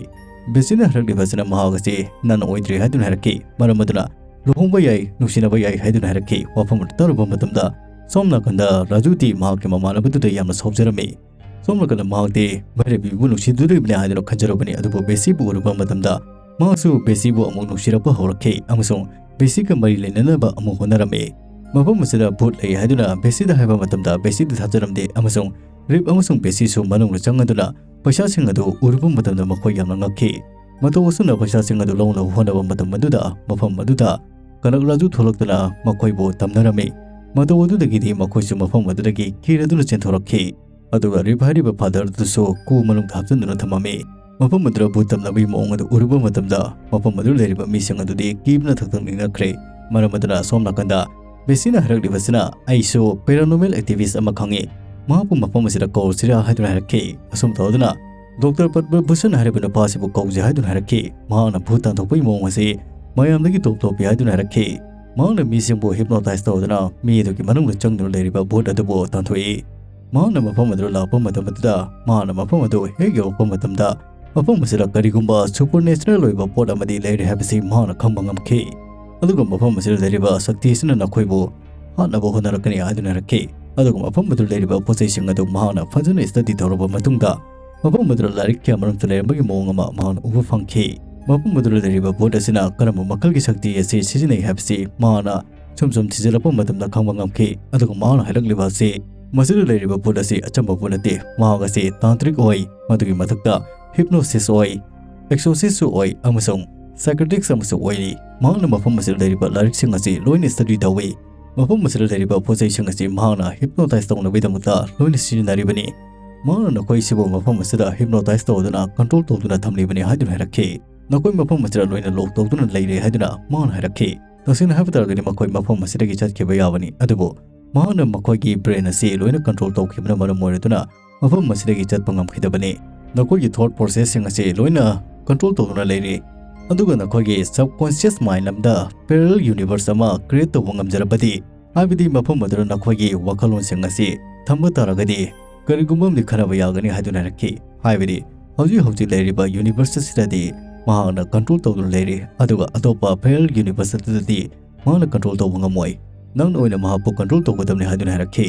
ꯕꯦꯁꯤꯅ ꯍꯥꯏꯔꯛꯂꯤꯕ ꯑꯁꯤꯅ ꯃꯍꯥꯛ ꯑꯁꯤ ꯅꯟ ꯑꯣꯏꯗ꯭ꯔꯤ ꯍꯥꯏꯗꯨꯅ ꯍꯥꯏꯔꯛꯈꯤ꯫ ꯃꯔꯝ ꯑꯗꯨꯅ ꯂꯨꯍꯣꯡꯕ ꯌꯥꯏ, ꯅꯨꯡꯁꯤꯅꯕ ꯌꯥꯏ ꯍꯥꯏꯗꯨꯅ ꯍꯥꯏꯔꯛꯈꯤ꯫ ꯋꯥꯐꯝ ꯑꯗꯨ ꯇꯥꯔꯨꯕ ꯃꯇꯝꯗ ꯁꯣꯝ ꯅꯥꯀꯟꯗ ꯔꯥꯖꯨꯗꯤ ꯃꯍꯥꯛꯀꯤ ꯃꯃꯥꯟꯅꯕꯗꯨꯗ ꯌꯥꯝꯅ ꯁꯥꯎꯖꯔꯝꯃꯤ꯫ ꯁꯣꯝ ꯅꯥꯀꯟꯗ ꯃꯍꯥꯛꯇꯤ ꯚꯩꯔꯕꯤꯕꯨ ꯅꯨꯡꯁꯤꯗꯨꯔꯤꯕꯅꯤ ꯍꯥꯏꯗꯨꯅ ꯈꯟꯖꯔꯨꯕꯅꯤ, ꯑꯗꯨꯕꯨ ꯕꯦꯁꯤꯕꯨ ꯎꯔꯨꯕ ꯃꯇꯝꯗ ꯃꯍꯥꯛꯁꯨ ꯕꯦꯁꯤꯕꯨ ꯑꯃꯨꯛ ꯅꯨꯡꯁꯤꯔꯛꯄ ꯍꯧꯔꯛꯈꯤ ꯑꯃꯁꯨꯡ ꯕꯦꯁꯤꯒ ꯃꯔꯤ ꯂꯩꯅꯅꯕ ꯑꯃꯨꯛ ꯍꯣꯠꯅꯔꯝꯃꯤ꯫ ꯃꯐꯝ ꯑꯁꯤꯗ ꯚꯨꯠ ꯂꯩ ꯍꯥꯏꯗꯨꯅ ꯕꯦꯁꯤꯗ ꯍꯥꯏꯕ ꯃꯇꯝꯗ ꯕꯦꯁꯤꯗꯤ ꯊꯥꯖꯔꯝꯗꯦ ꯑꯃꯁꯨꯡ ꯔꯤꯞ ꯑꯃꯁꯨꯡ ꯕꯦꯁꯤꯁꯨ ꯃꯅꯨꯡꯗ ꯆꯪꯉꯗꯨꯅ ꯄꯩꯁꯥꯁꯤꯡ ꯑꯗꯨ ꯎꯔꯨꯕ ꯃꯇꯝꯗ ꯃꯈꯣꯏ ꯌꯥꯝꯅ ꯉꯛꯈꯤ꯫ ꯃꯇꯧ ꯑꯁꯨꯝꯅ ꯄꯩꯁꯥꯁꯤꯡ ꯑꯗꯨ ꯂꯧꯅꯕ ꯍꯣꯠꯅꯕ ꯃꯇꯝ ꯑꯗꯨꯗ ꯃꯐꯝ ꯑꯗꯨꯗ ꯀꯅꯛ ꯔꯥꯖꯨ ꯊꯣꯛꯂꯛꯇꯨꯅ ꯃꯈꯣꯏꯕꯨ ꯇꯝꯅꯔꯝꯃꯤ꯫ ꯃꯇꯧ ꯑꯗꯨꯗꯒꯤꯗꯤ ꯃꯈꯣꯏꯁꯨ ꯃꯐꯝ ꯑꯗꯨꯗꯒꯤ ꯀꯤꯔꯗꯨꯅ ꯆꯦꯟꯊꯣꯔꯛꯈꯤ꯫ ꯑꯗꯨꯒ ꯔꯤꯞ ꯍꯥꯏꯔꯤꯕ ꯐꯥꯗꯔ ꯑꯗꯨꯁꯨ ꯀꯨ ꯃꯅꯨꯡꯗ ꯍꯥꯞꯆꯤꯟꯗꯨꯅ ꯊꯝꯃꯝꯃꯤ꯫ ꯃꯐꯝ ꯑꯗꯨꯗ ꯚꯨꯠ ꯇꯝꯅꯕꯒꯤ ꯃꯑꯣꯡ ꯑꯗꯨ ꯎꯔꯨꯕ ꯃꯇꯝꯗ ꯃꯐꯝ ꯑꯗꯨꯗ ꯂꯩꯔꯤꯕ ꯃꯤꯁꯤꯡ ꯑꯗꯨꯗꯤ ꯀꯤꯕꯅ ꯊꯛꯊꯛ ꯅꯤꯛꯅꯈ꯭ꯔꯦ꯫ ꯃꯔꯝ ꯑꯗꯨꯅ ꯑꯁꯣꯝ ꯅꯥꯀꯟꯗ ꯕꯦꯁꯤꯅ ꯍꯥꯏꯔꯛꯂꯤꯕꯁꯤꯅ, "ꯑꯩꯁꯨ paranormal activist ꯑꯃ ꯈꯪꯉꯤ, ꯃꯍꯥꯛꯄꯨ ꯃꯐꯝ ꯑꯁꯤꯗ ꯀꯧꯔꯁꯤꯔꯥ?" ꯍꯥꯏꯗꯨꯅ ꯍꯥꯏꯔꯛꯈꯤ꯫ ꯑꯁꯨꯝ ꯇꯧꯗꯨꯅ ꯗꯣꯛꯇꯔ ꯄꯗꯃ ꯚꯨꯁꯟ ꯍꯥꯏꯔꯤꯕ ꯅꯨꯄꯥ ꯑꯁꯤꯕꯨ ꯀꯧꯁꯤ ꯍꯥꯏꯗꯨꯅ ꯍꯥꯏꯔꯛꯈꯤ꯫ ꯃꯍꯥꯛꯅ ꯚꯨꯠ ꯇꯥꯟꯊꯣꯛꯄꯒꯤ ꯃꯑꯣꯡ ꯑꯁꯤ ꯃꯌꯥꯝꯗꯒꯤ ꯇꯣꯞ ꯇꯣꯞꯄꯤ ꯍꯥꯏꯗꯨꯅ ꯍꯥꯏꯔꯛꯈꯤ꯫ ꯃꯍꯥꯛꯅ ꯃꯤꯁꯤꯡꯕꯨ ꯍꯤꯞꯅꯣꯇꯥꯏꯁ ꯇꯧꯗꯨꯅ ꯃꯤ ꯑꯗꯨꯒꯤ ꯃꯅꯨꯡꯗ ꯆꯪꯗꯨꯅ ꯂꯩꯔꯤꯕ ꯚꯨꯠ ꯑꯗꯨꯕꯨ ꯇꯥꯟꯊꯣꯛꯏ꯫ ꯃꯍꯥꯛꯅ ꯃꯐꯝ ꯑꯗꯨꯗ ꯂꯥꯛꯄ ꯃꯇꯝ ꯑꯗꯨꯗ ꯃꯍꯥꯛꯅ ꯃꯐꯝ ꯑꯗꯨ ꯍꯦꯛ ꯌꯧꯔꯛꯄ ꯃꯇꯝꯗ ꯃꯐꯝ ꯑꯁꯤꯗ ꯀꯔꯤꯒꯨꯝꯕ supernatural ꯑꯣꯏꯕ ꯄꯣꯠ ꯑꯃꯗꯤ ꯂꯩꯔꯦ ꯍꯥꯏꯕꯁꯤ ꯃꯍꯥꯛꯅ ꯈꯪꯕ ꯉꯝꯈꯤ꯫ ꯑꯗꯨꯒ ꯃꯐꯝ ꯑꯁꯤꯗ ꯂꯩꯔꯤꯕ ꯁꯛꯇꯤ ꯑꯁꯤꯅ ꯅꯈꯣꯏꯕꯨ ꯍꯥꯠꯅꯕ ꯍꯣꯠꯅꯔꯛꯀꯅꯤ ꯍꯥꯏꯗꯨꯅ ꯍꯥꯏꯔꯛꯈꯤ꯫ ꯑꯗꯨꯒ ꯃꯐꯝ ꯑꯗꯨꯗ ꯂꯩꯔꯤꯕ ꯄꯣꯠ ꯆꯩꯁꯤꯡ ꯑꯗꯨ ꯃꯍꯥꯛꯅ ꯐꯖꯅ ꯁ꯭ꯇꯗꯤ ꯇꯧꯔꯕ ꯃꯇꯨꯡꯗ ꯃꯐꯝ ꯑꯗꯨꯗ ꯂꯥꯏꯔꯤꯛ ꯀꯌꯥ ꯃꯔꯨꯝꯁꯨ ꯂꯩꯔꯝꯕꯒꯤ ꯃꯑꯣꯡ ꯑꯃ ꯃꯍꯥꯛꯅ ꯎꯕ ꯐꯪꯈꯤ꯫ ꯃꯐꯝ ꯑꯗꯨꯗ ꯂꯩꯔꯤꯕ ꯚꯨꯠ ꯑꯁꯤꯅ ꯀꯔꯝꯕ ꯃꯈꯜꯒꯤ ꯁꯛꯇꯤ ꯑꯁꯤ ꯁꯤꯖꯤꯟꯅꯩ ꯍꯥꯏꯕꯁꯤ ꯃꯍꯥꯛꯅ ꯁꯨꯝ ꯁꯨꯝ ꯊꯤꯖꯤꯜꯂꯛꯄ ꯃꯇꯝꯗ ꯈꯪꯕ ꯉꯝꯈꯤ꯫ ꯑꯗꯨꯒ ꯃꯍꯥꯛꯅ ꯍꯥꯏꯔꯛꯂꯤꯕ ꯑꯁꯤ ꯃꯁꯤꯗ ꯂꯩꯔꯤꯕ ꯚꯨꯠ ꯑꯁꯤ ꯑꯆꯝꯕ ꯚꯨꯠ ꯅꯠꯇꯦ, ꯃꯍꯥꯛ ꯑꯁꯤ ꯇꯥꯟꯇ꯭ꯔꯤꯛ ꯑꯣꯏ, ꯃꯗꯨꯒꯤ ꯃꯊꯛꯇ ꯍꯤꯞꯅꯣꯁꯤꯁ ꯑꯣꯏ, ꯑꯦꯛꯁꯣꯔꯁꯤꯁꯁꯨ ꯑꯣꯏ ꯑꯃꯁꯨꯡ ꯁꯥꯏꯀ꯭ꯔꯦꯇꯤꯛꯁ ꯑꯃꯁꯨ ꯑꯣꯏꯔꯤ꯫ ꯃꯍꯥꯛꯅ ꯃꯐꯝ ꯑꯁꯤꯗ ꯂꯩꯔꯤꯕ ꯂꯥꯏꯔꯤꯛꯁꯤꯡ ꯑꯁꯤ ꯂꯣꯏꯅ ꯁ꯭ꯇꯗꯤ ꯇꯧꯏ꯫ ꯃꯐꯝ ꯑꯁꯤꯗ ꯂꯩꯔꯤꯕ ꯄꯣꯠ ꯆꯩꯁꯤꯡ ꯑꯁꯤ ꯃꯍꯥꯛꯅ ꯍꯤꯞꯅꯣꯇꯥꯏꯁ ꯇꯧꯅꯕꯒꯤꯗꯃꯛꯇ ꯂꯣꯏꯅ ꯁꯤꯖꯤꯟꯅꯔꯤꯕꯅꯤ꯫ ꯃꯍꯥꯛꯅ ꯅꯈꯣꯏꯁꯤꯕꯨ ꯃꯐꯝ ꯑꯁꯤꯗ ꯍꯤꯞꯅꯣꯇꯥꯏꯁ ꯇꯧꯗꯨꯅ ꯀꯟꯇ꯭ꯔꯣꯜ ꯇꯧꯗꯨꯅ ꯊꯝꯂꯤꯕꯅꯤ ꯍꯥꯏꯗꯨꯅ ꯍꯥꯏꯔꯛꯈꯤ꯫ ꯅꯈꯣꯏ ꯃꯐꯝ ꯑꯁꯤꯗ ꯂꯣꯏꯅ ꯂꯣꯛ ꯇꯧꯗꯨꯅ ꯂꯩꯔꯦ ꯍꯥꯏꯗꯨꯅ ꯃꯍꯥꯛꯅ ꯍꯥꯏꯔꯛꯈꯤ꯫ ꯇꯁꯦꯡꯅ ꯍꯥꯏꯕ ꯇꯥꯔꯒꯗꯤ ꯃꯈꯣꯏ ꯃꯐꯝ ꯑꯁꯤꯗꯒꯤ ꯆꯠꯈꯤꯕ ꯌꯥꯕꯅꯤ, ꯑꯗꯨꯕꯨ ꯃꯍꯥꯛꯅ ꯃꯈꯣꯏꯒꯤ ꯕ꯭ꯔꯦꯟ ꯑꯁꯤ ꯂꯣꯏꯅ ꯀꯟꯇ꯭ꯔꯣꯜ ꯇꯧꯈꯤꯕꯅ ꯃꯔꯝ ꯑꯣꯏꯔꯗꯨꯅ ꯃꯐꯝ ꯑꯁꯤꯗꯒꯤ ꯆꯠꯄ ꯉꯝꯈꯤꯗꯕꯅꯤ꯫ ꯅꯈꯣꯏꯒꯤ ꯊꯣꯠ ꯄ꯭ꯔꯣꯁꯦꯁꯁꯤꯡ ꯑꯁꯤ ꯂꯣꯏꯅ ꯀꯟꯇ꯭ꯔꯣꯜ ꯇꯧꯗꯨꯅ ꯂꯩꯔꯤ꯫ ꯑꯗꯨꯒ ꯅꯈꯣꯏꯒꯤ ꯁꯕꯀꯣꯟꯁꯤꯌꯁ ꯃꯥꯏꯟ ꯑꯃꯗ ꯄꯦꯔꯦꯂꯦꯜ ꯌꯨꯅꯤꯚꯔꯁ ꯑꯃ ꯀ꯭ꯔꯤꯌꯦꯠ ꯇꯧꯕ ꯉꯝꯖꯔꯕꯗꯤ, ꯍꯥꯏꯕꯗꯤ ꯃꯐꯝ ꯑꯗꯨꯗ ꯅꯈꯣꯏꯒꯤ ꯋꯥꯈꯜꯂꯣꯟꯁꯤꯡ ꯑꯁꯤ ꯊꯝꯕ ꯇꯥꯔꯒꯗꯤ, ꯀꯔꯤꯒꯨꯝꯕ ꯑꯃꯗꯤ ꯈꯟꯅꯕ ꯌꯥꯒꯅꯤ ꯍꯥꯏꯗꯨꯅ ꯍꯥꯏꯔꯛꯈꯤ꯫ ꯍꯥꯏꯕꯗꯤ ꯍꯧꯖꯤꯛ ꯍꯧꯖꯤꯛ ꯂꯩꯔꯤꯕ ꯌꯨꯅꯤꯚꯔꯁ ꯑꯁꯤꯗꯗꯤ ꯃꯍꯥꯛꯅ ꯀꯟꯇ꯭ꯔꯣꯜ ꯇꯧꯗꯨꯅ ꯂꯩꯔꯤ, ꯑꯗꯨꯒ ꯑꯇꯣꯞꯄ ꯄꯦꯔꯦꯂꯦꯜ ꯌꯨꯅꯤꯚꯔꯁ ꯑꯗꯨꯗꯗꯤ ꯃꯍꯥꯛꯅ ꯀꯟꯇ꯭ꯔꯣꯜ ꯇꯧꯕ ꯉꯝꯃꯣꯏ꯫ ꯅꯪꯅ ꯑꯣꯏꯅ ꯃꯍꯥꯛꯄꯨ ꯀꯟꯇ꯭ꯔꯣꯜ ꯇꯧꯒꯗꯕꯅꯤ ꯍꯥꯏꯗꯨꯅ ꯍꯥꯏꯔꯛꯈꯤ꯫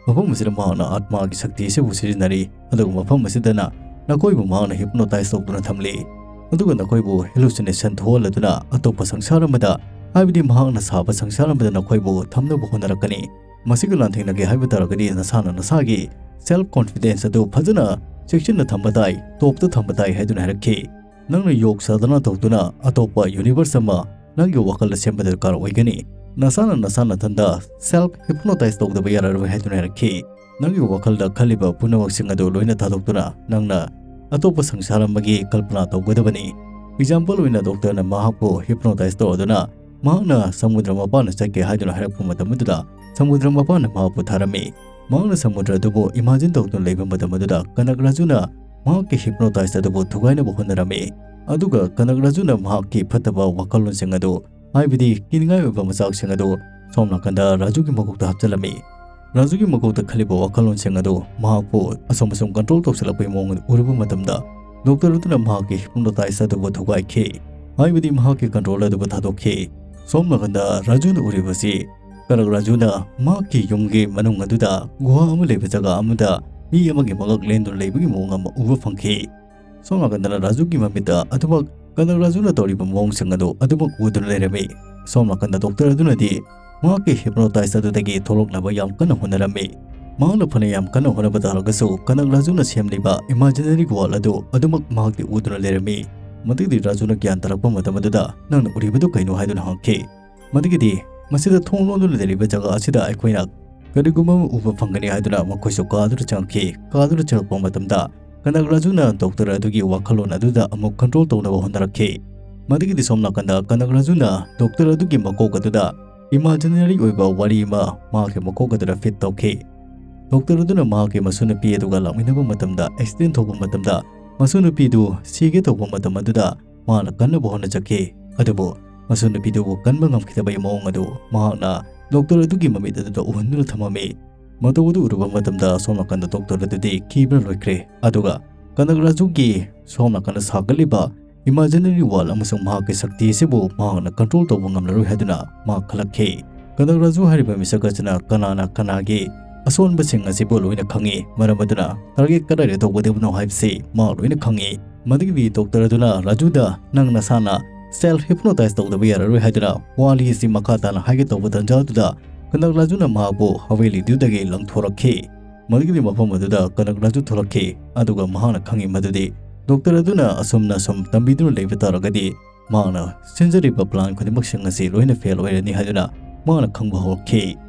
ꯃꯐꯝ ꯑꯁꯤꯗ ꯃꯍꯥꯛꯅ ꯑꯥꯠꯃꯥꯒꯤ ꯁꯛꯇꯤ ꯑꯁꯤꯕꯨ ꯁꯤꯖꯤꯟꯅꯔꯤ, ꯑꯗꯨꯒ ꯃꯐꯝ ꯑꯁꯤꯗꯅ ꯅꯈꯣꯏꯕꯨ ꯃꯍꯥꯛꯅ ꯍꯤꯞꯅꯣꯇꯥꯏꯁ ꯇꯧꯗꯨꯅ ꯊꯝꯂꯤ꯫ ꯑꯗꯨꯒ ꯅꯈꯣꯏꯕꯨ ꯍꯦꯂꯨꯁꯤꯅꯦꯁꯟ ꯊꯣꯛꯍꯜꯂꯗꯨꯅ ꯑꯇꯣꯞꯄ ꯁꯪꯁꯥꯔ ꯑꯃꯗ, ꯍꯥꯏꯕꯗꯤ ꯃꯍꯥꯛꯅ ꯁꯥꯕ ꯁꯪꯁꯥꯔ ꯑꯃꯗ ꯅꯈꯣꯏꯕꯨ ꯊꯝꯅꯕ ꯍꯣꯠꯅꯔꯛꯀꯅꯤ꯫ ꯃꯁꯤꯒ ꯂꯥꯟꯊꯦꯡꯅꯒꯦ ꯍꯥꯏꯕ ꯇꯥꯔꯒꯗꯤ ꯅꯁꯥꯅ ꯅꯁꯥꯒꯤ ꯁꯦꯜꯐ ꯀꯣꯟꯐꯤꯗꯦꯟꯁ ꯑꯗꯨ ꯐꯖꯅ ꯆꯦꯛꯁꯤꯟꯅ ꯊꯝꯕ ꯇꯥꯏ, ꯇꯣꯞꯇ ꯊꯝꯕ ꯇꯥꯏ ꯍꯥꯏꯗꯨꯅ ꯍꯥꯏꯔꯛꯈꯤ꯫ ꯅꯪꯅ ꯌꯣꯒ ꯁꯥꯙꯅꯥ ꯇꯧꯗꯨꯅ ꯑꯇꯣꯞꯄ ꯌꯨꯅꯤꯚꯔꯁ ꯑꯃ ꯅꯪꯒꯤ ꯋꯥꯈꯜꯗ ꯁꯦꯝꯕ ꯗꯔꯀꯥꯔ ꯑꯣꯏꯒꯅꯤ꯫ ꯅꯁꯥꯅ ꯅꯁꯥ ꯅꯊꯟꯗ ꯁꯦꯜꯐ ꯍꯤꯞꯅꯣꯇꯥꯏꯖ ꯇꯧꯗꯕ ꯌꯥꯔꯔꯣꯏ ꯍꯥꯏꯗꯨꯅ ꯍꯥꯏꯔꯛꯈꯤ꯫ ꯅꯪꯒꯤ ꯋꯥꯈꯜꯗ ꯈꯜꯂꯤꯕ ꯄꯨꯝꯅꯃꯛꯁꯤꯡ ꯑꯗꯨ ꯂꯣꯏꯅ ꯊꯥꯗꯣꯛꯇꯨꯅ ꯅꯪꯅ ꯑꯇꯣꯞꯄ ꯁꯪꯁꯥꯔ ꯑꯃꯒꯤ ꯀꯜꯄꯅꯥ ꯇꯧꯒꯗꯕꯅꯤ꯫ ꯑꯦꯛꯖꯥꯝꯄꯜ ꯑꯣꯏꯅ ꯗꯣꯛꯇꯔꯅ ꯃꯍꯥꯛꯄꯨ ꯍꯤꯞꯅꯣꯇꯥꯏꯖ ꯇꯧꯔꯗꯨꯅ ꯃꯍꯥꯛꯅ ꯁꯃꯨꯗ꯭ꯔ ꯃꯄꯥꯟꯗ ꯆꯠꯀꯦ ꯍꯥꯏꯗꯨꯅ ꯍꯥꯏꯔꯛꯄ ꯃꯇꯝ ꯑꯗꯨꯗ ꯁꯃꯨꯗ꯭ꯔ ꯃꯄꯥꯟꯗ ꯃꯍꯥꯛꯄꯨ ꯊꯥꯔꯝꯃꯤ꯫ ꯃꯍꯥꯛꯅ ꯁꯃꯨꯗ꯭ꯔ ꯑꯗꯨꯕꯨ ꯏꯃꯥꯖꯤꯟ ꯇꯧꯗꯨꯅ ꯂꯩꯕ ꯃꯇꯝ ꯑꯗꯨꯗ ꯀꯅꯛ ꯔꯥꯖꯨꯅ ꯃꯍꯥꯛꯀꯤ ꯍꯤꯞꯅꯣꯇꯥꯏꯖ ꯑꯗꯨꯕꯨ ꯊꯨꯒꯥꯏꯅꯕ ꯍꯣꯠꯅꯔꯝꯃꯤ꯫ ꯑꯗꯨꯒ ꯀꯅꯛ ꯔꯥꯖꯨꯅ ꯃꯍꯥꯛꯀꯤ ꯐꯠꯇꯕ ꯋꯥꯈꯜꯂꯣꯟꯁꯤꯡ ꯑꯗꯨ, ꯍꯥꯏꯕꯗꯤ ꯀꯤꯅꯤꯡꯉꯥꯏ ꯑꯣꯏꯕ ꯃꯆꯥꯛꯁꯤꯡ ꯑꯗꯨ ꯁꯣꯝ ꯅꯥꯀꯟꯗ ꯔꯥꯖꯨꯒꯤ ꯃꯀꯣꯛꯇ ꯍꯥꯞꯆꯤꯜꯂꯝꯃꯤ꯫ ꯔꯥꯖꯨꯒꯤ ꯃꯀꯣꯛꯇ ꯈꯜꯂꯤꯕ ꯋꯥꯈꯜꯂꯣꯟꯁꯤꯡ ꯑꯗꯨ ꯃꯍꯥꯛꯄꯨ ꯑꯁꯨꯝ ꯑꯁꯨꯝ ꯀꯟꯇ꯭ꯔꯣꯜ ꯇꯧꯁꯤꯜꯂꯛꯄꯒꯤ ꯃꯑꯣꯡ ꯑꯗꯨ ꯎꯔꯨꯕ ꯃꯇꯝꯗ ꯗꯣꯛꯇꯔ ꯑꯗꯨꯅ ꯃꯍꯥꯛꯀꯤ ꯍꯤꯞꯅꯣꯇꯥꯏꯖ ꯑꯗꯨꯕꯨ ꯊꯨꯒꯥꯏꯈꯤ, ꯍꯥꯏꯕꯗꯤ ꯃꯍꯥꯛꯀꯤ ꯀꯟꯇ꯭ꯔꯣꯜ ꯑꯗꯨꯕꯨ ꯊꯥꯗꯣꯛꯈꯤ꯫ ꯁꯣꯝ ꯅꯥꯀꯟꯗ ꯔꯥꯖꯨꯅ ꯎꯔꯤꯕꯁꯤ ꯀꯅꯛ ꯔꯥꯖꯨꯅ ꯃꯍꯥꯛꯀꯤ ꯌꯨꯝꯒꯤ ꯃꯅꯨꯡ ꯑꯗꯨꯗ ꯒꯨꯍꯥ ꯑꯃ ꯂꯩꯕ ꯖꯒꯥ ꯑꯃꯗ ꯃꯤ ꯑꯃꯒꯤ ꯃꯉꯛ ꯂꯦꯟꯗꯨꯅ ꯂꯩꯕꯒꯤ ꯃꯑꯣꯡ ꯑꯃ ꯎꯕ ꯐꯪꯈꯤ꯫ ꯁꯣꯝ ꯅꯥꯀꯟꯗꯅ ꯔꯥꯖꯨꯒꯤ ꯃꯃꯤꯠꯇ ꯑꯗꯨꯃꯛ ꯀꯅꯛ ꯔꯥꯖꯨꯅ ꯇꯧꯔꯤꯕ ꯃꯑꯣꯡꯁꯤꯡ ꯑꯗꯨ ꯑꯗꯨꯃꯛ ꯎꯗꯨꯅ ꯂꯩꯔꯝꯃꯤ꯫ ꯁꯣꯝ ꯅꯥꯀꯟꯗ ꯗꯣꯛꯇꯔ ꯑꯗꯨꯅꯗꯤ ꯃꯍꯥꯛꯀꯤ ꯍꯤꯞꯅꯣꯇꯥꯏꯖ ꯑꯗꯨꯗꯒꯤ ꯊꯣꯛꯂꯛꯅꯕ ꯌꯥꯝ ꯀꯟꯅ ꯍꯣꯠꯅꯔꯝꯃꯤ꯫ ꯃꯍꯥꯛꯅ ꯐꯅ ꯌꯥꯝ ꯀꯟꯅ ꯍꯣꯠꯅꯕ ꯇꯥꯔꯒꯁꯨ ꯀꯅꯛ ꯔꯥꯖꯨꯅ ꯁꯦꯝꯂꯤꯕ ꯏꯃꯥꯖꯤꯅꯔꯤ ꯋꯥꯔꯜ ꯑꯗꯨ ꯑꯗꯨꯃꯛ ꯃꯍꯥꯛꯇꯤ ꯎꯗꯨꯅ ꯂꯩꯔꯝꯃꯤ꯫ ꯃꯗꯨꯒꯤꯗꯤ ꯔꯥꯖꯨꯅ ꯒ꯭ꯌꯥꯟ ꯇꯥꯔꯛꯄ ꯃꯇꯝ ꯑꯗꯨꯗ, "ꯅꯪꯅ ꯎꯔꯤꯕꯗꯨ ꯀꯩꯅꯣ?" ꯍꯥꯏꯗꯨꯅ ꯍꯪꯈꯤ꯫ ꯃꯗꯨꯒꯤꯗꯤ, "ꯃꯁꯤꯗ ꯊꯣꯡ ꯂꯣꯟꯗꯨꯅ ꯂꯩꯔꯤꯕ ꯖꯒꯥ ꯑꯁꯤꯗ ꯑꯩꯈꯣꯏꯅ ꯀꯔꯤꯒꯨꯝꯕ ꯑꯃ ꯎꯕ ꯐꯪꯒꯅꯤ" ꯍꯥꯏꯗꯨꯅ ꯃꯈꯣꯏꯁꯨ ꯀꯥꯗꯨꯗ ꯆꯪꯈꯤ꯫ ꯀꯥꯗꯨꯗ ꯆꯪꯂꯛꯄ ꯃꯇꯝꯗ ꯀꯅꯛ ꯔꯥꯖꯨꯅ ꯗꯣꯛꯇꯔ ꯑꯗꯨꯒꯤ ꯋꯥꯈꯜꯂꯣꯟ ꯑꯗꯨꯗ ꯑꯃꯨꯛ ꯀꯟꯇ꯭ꯔꯣꯜ ꯇꯧꯅꯕ ꯍꯣꯠꯅꯔꯛꯈꯤ꯫ ꯃꯗꯨꯒꯤꯗꯤ ꯁꯣꯝ ꯅꯥꯀꯟꯗ ꯀꯅꯛ ꯔꯥꯖꯨꯅ ꯗꯣꯛꯇꯔ ꯑꯗꯨꯒꯤ ꯃꯀꯣꯛ ꯑꯗꯨꯗ ꯏꯃꯥꯖꯤꯅꯔꯤ ꯑꯣꯏꯕ ꯋꯥꯔꯤ ꯑꯃ ꯃꯍꯥꯛꯀꯤ ꯃꯀꯣꯛ ꯑꯗꯨꯗ ꯐꯤꯠ ꯇꯧꯈꯤ꯫ ꯗꯣꯛꯇꯔ ꯑꯗꯨꯅ ꯃꯍꯥꯛꯀꯤ ꯃꯁꯨꯅꯨꯄꯤ ꯑꯗꯨꯒ ꯂꯥꯛꯃꯤꯟꯅꯕ ꯃꯇꯝꯗ, ꯑꯦꯛꯁꯤꯗꯦꯟ ꯊꯣꯛꯄ ꯃꯇꯝꯗ, ꯃꯁꯨꯅꯨꯄꯤꯗꯨ ꯁꯤꯒꯦ ꯇꯧꯕ ꯃꯇꯝ ꯑꯗꯨꯗ ꯃꯍꯥꯛꯅ ꯀꯟꯅꯕ ꯍꯣꯠꯅꯖꯈꯤ꯫ ꯑꯗꯨꯕꯨ ꯃꯁꯨꯅꯨꯄꯤꯗꯨꯕꯨ ꯀꯟꯕ ꯉꯝꯈꯤꯗꯕꯒꯤ ꯃꯑꯣꯡ ꯑꯗꯨ ꯃꯍꯥꯛꯅ ꯗꯣꯛꯇꯔ ꯑꯗꯨꯒꯤ ꯃꯃꯤꯠ ꯑꯗꯨꯗ ꯎꯍꯟꯗꯨꯅ ꯊꯝꯃꯝꯃꯤ꯫ ꯃꯇꯧ ꯑꯗꯨ ꯎꯔꯨꯕ ꯃꯇꯝꯗ ꯁꯣꯝ ꯅꯥꯀꯟꯗ ꯗꯣꯛꯇꯔ ꯑꯗꯨꯗꯤ ꯀꯤꯕꯅ ꯂꯣꯏꯈ꯭ꯔꯦ꯫ ꯑꯗꯨꯒ ꯀꯅꯛ ꯔꯥꯖꯨꯒꯤ ꯁꯣꯝ ꯅꯥꯀꯟꯗ ꯁꯥꯒꯠꯂꯤꯕ ꯏꯃꯥꯖꯤꯅꯔꯤ ꯋꯥꯔꯜ ꯑꯃꯁꯨꯡ ꯃꯍꯥꯛꯀꯤ ꯁꯛꯇꯤ ꯑꯁꯤꯕꯨ ꯃꯍꯥꯛꯅ ꯀꯟꯇ꯭ꯔꯣꯜ ꯇꯧꯕ ꯉꯝꯂꯔꯣꯏ ꯍꯥꯏꯗꯨꯅ ꯃꯍꯥꯛ ꯈꯜꯂꯛꯈꯤ꯫ ꯀꯅꯛ ꯔꯥꯖꯨ ꯍꯥꯏꯔꯤꯕ ꯃꯤꯁꯛ ꯑꯁꯤꯅ ꯀꯅꯥꯅ ꯀꯅꯥꯒꯤ ꯑꯁꯣꯟꯕꯁꯤꯡ ꯑꯁꯤꯕꯨ ꯂꯣꯏꯅ ꯈꯪꯏ, ꯃꯔꯝ ꯑꯗꯨꯅ ꯇꯥꯔꯒꯦꯠ ꯀꯗꯥꯏꯗ ꯇꯧꯒꯗꯕꯅꯣ ꯍꯥꯏꯕꯁꯤ ꯃꯍꯥꯛ ꯂꯣꯏꯅ ꯈꯪꯏ꯫ ꯃꯗꯨꯒꯤꯗꯤ ꯗꯣꯛꯇꯔ ꯑꯗꯨꯅ ꯔꯥꯖꯨꯗ, "ꯅꯪ ꯅꯁꯥꯅ self hypnotize ꯇꯧꯗꯕ ꯌꯥꯔꯔꯣꯏ" ꯍꯥꯏꯗꯨꯅ ꯋꯥꯔꯤ ꯑꯁꯤ ꯃꯈꯥ ꯇꯥꯅ ꯍꯥꯏꯒꯦ ꯇꯧꯕ ꯇꯥꯟꯖꯥꯗꯨꯗ, ꯀꯅꯛ ꯔꯥꯖꯨꯅ ꯃꯍꯥꯛꯄꯨ ꯍꯥꯋꯦꯂꯤꯗꯨꯗꯒꯤ ꯂꯪꯊꯣꯔꯛꯈꯤ꯫ ꯃꯗꯨꯒꯤꯗꯤ ꯃꯐꯝ ꯑꯗꯨꯗ ꯀꯅꯛ ꯔꯥꯖꯨ ꯊꯣꯛꯂꯛꯈꯤ, ꯑꯗꯨꯒ ꯃꯍꯥꯛꯅ ꯈꯪꯉꯤ ꯃꯗꯨꯗꯤ ꯗꯣꯛꯇꯔ ꯑꯗꯨꯅ ꯑꯁꯨꯝꯅ ꯁꯨꯝ ꯇꯝꯕꯤꯗꯨꯅ ꯂꯩꯕ ꯇꯥꯔꯒꯗꯤ ꯃꯍꯥꯛꯅ ꯁꯤꯟꯖꯔꯤꯕ plan ꯈꯨꯗꯤꯡꯃꯛꯁꯤꯡ ꯑꯁꯤ ꯂꯣꯏꯅ fail ꯑꯣꯏꯔꯅꯤ ꯍꯥꯏꯗꯨꯅ ꯃꯍꯥꯛꯅ ꯈꯪꯕ ꯍꯧꯔꯛꯈꯤ꯫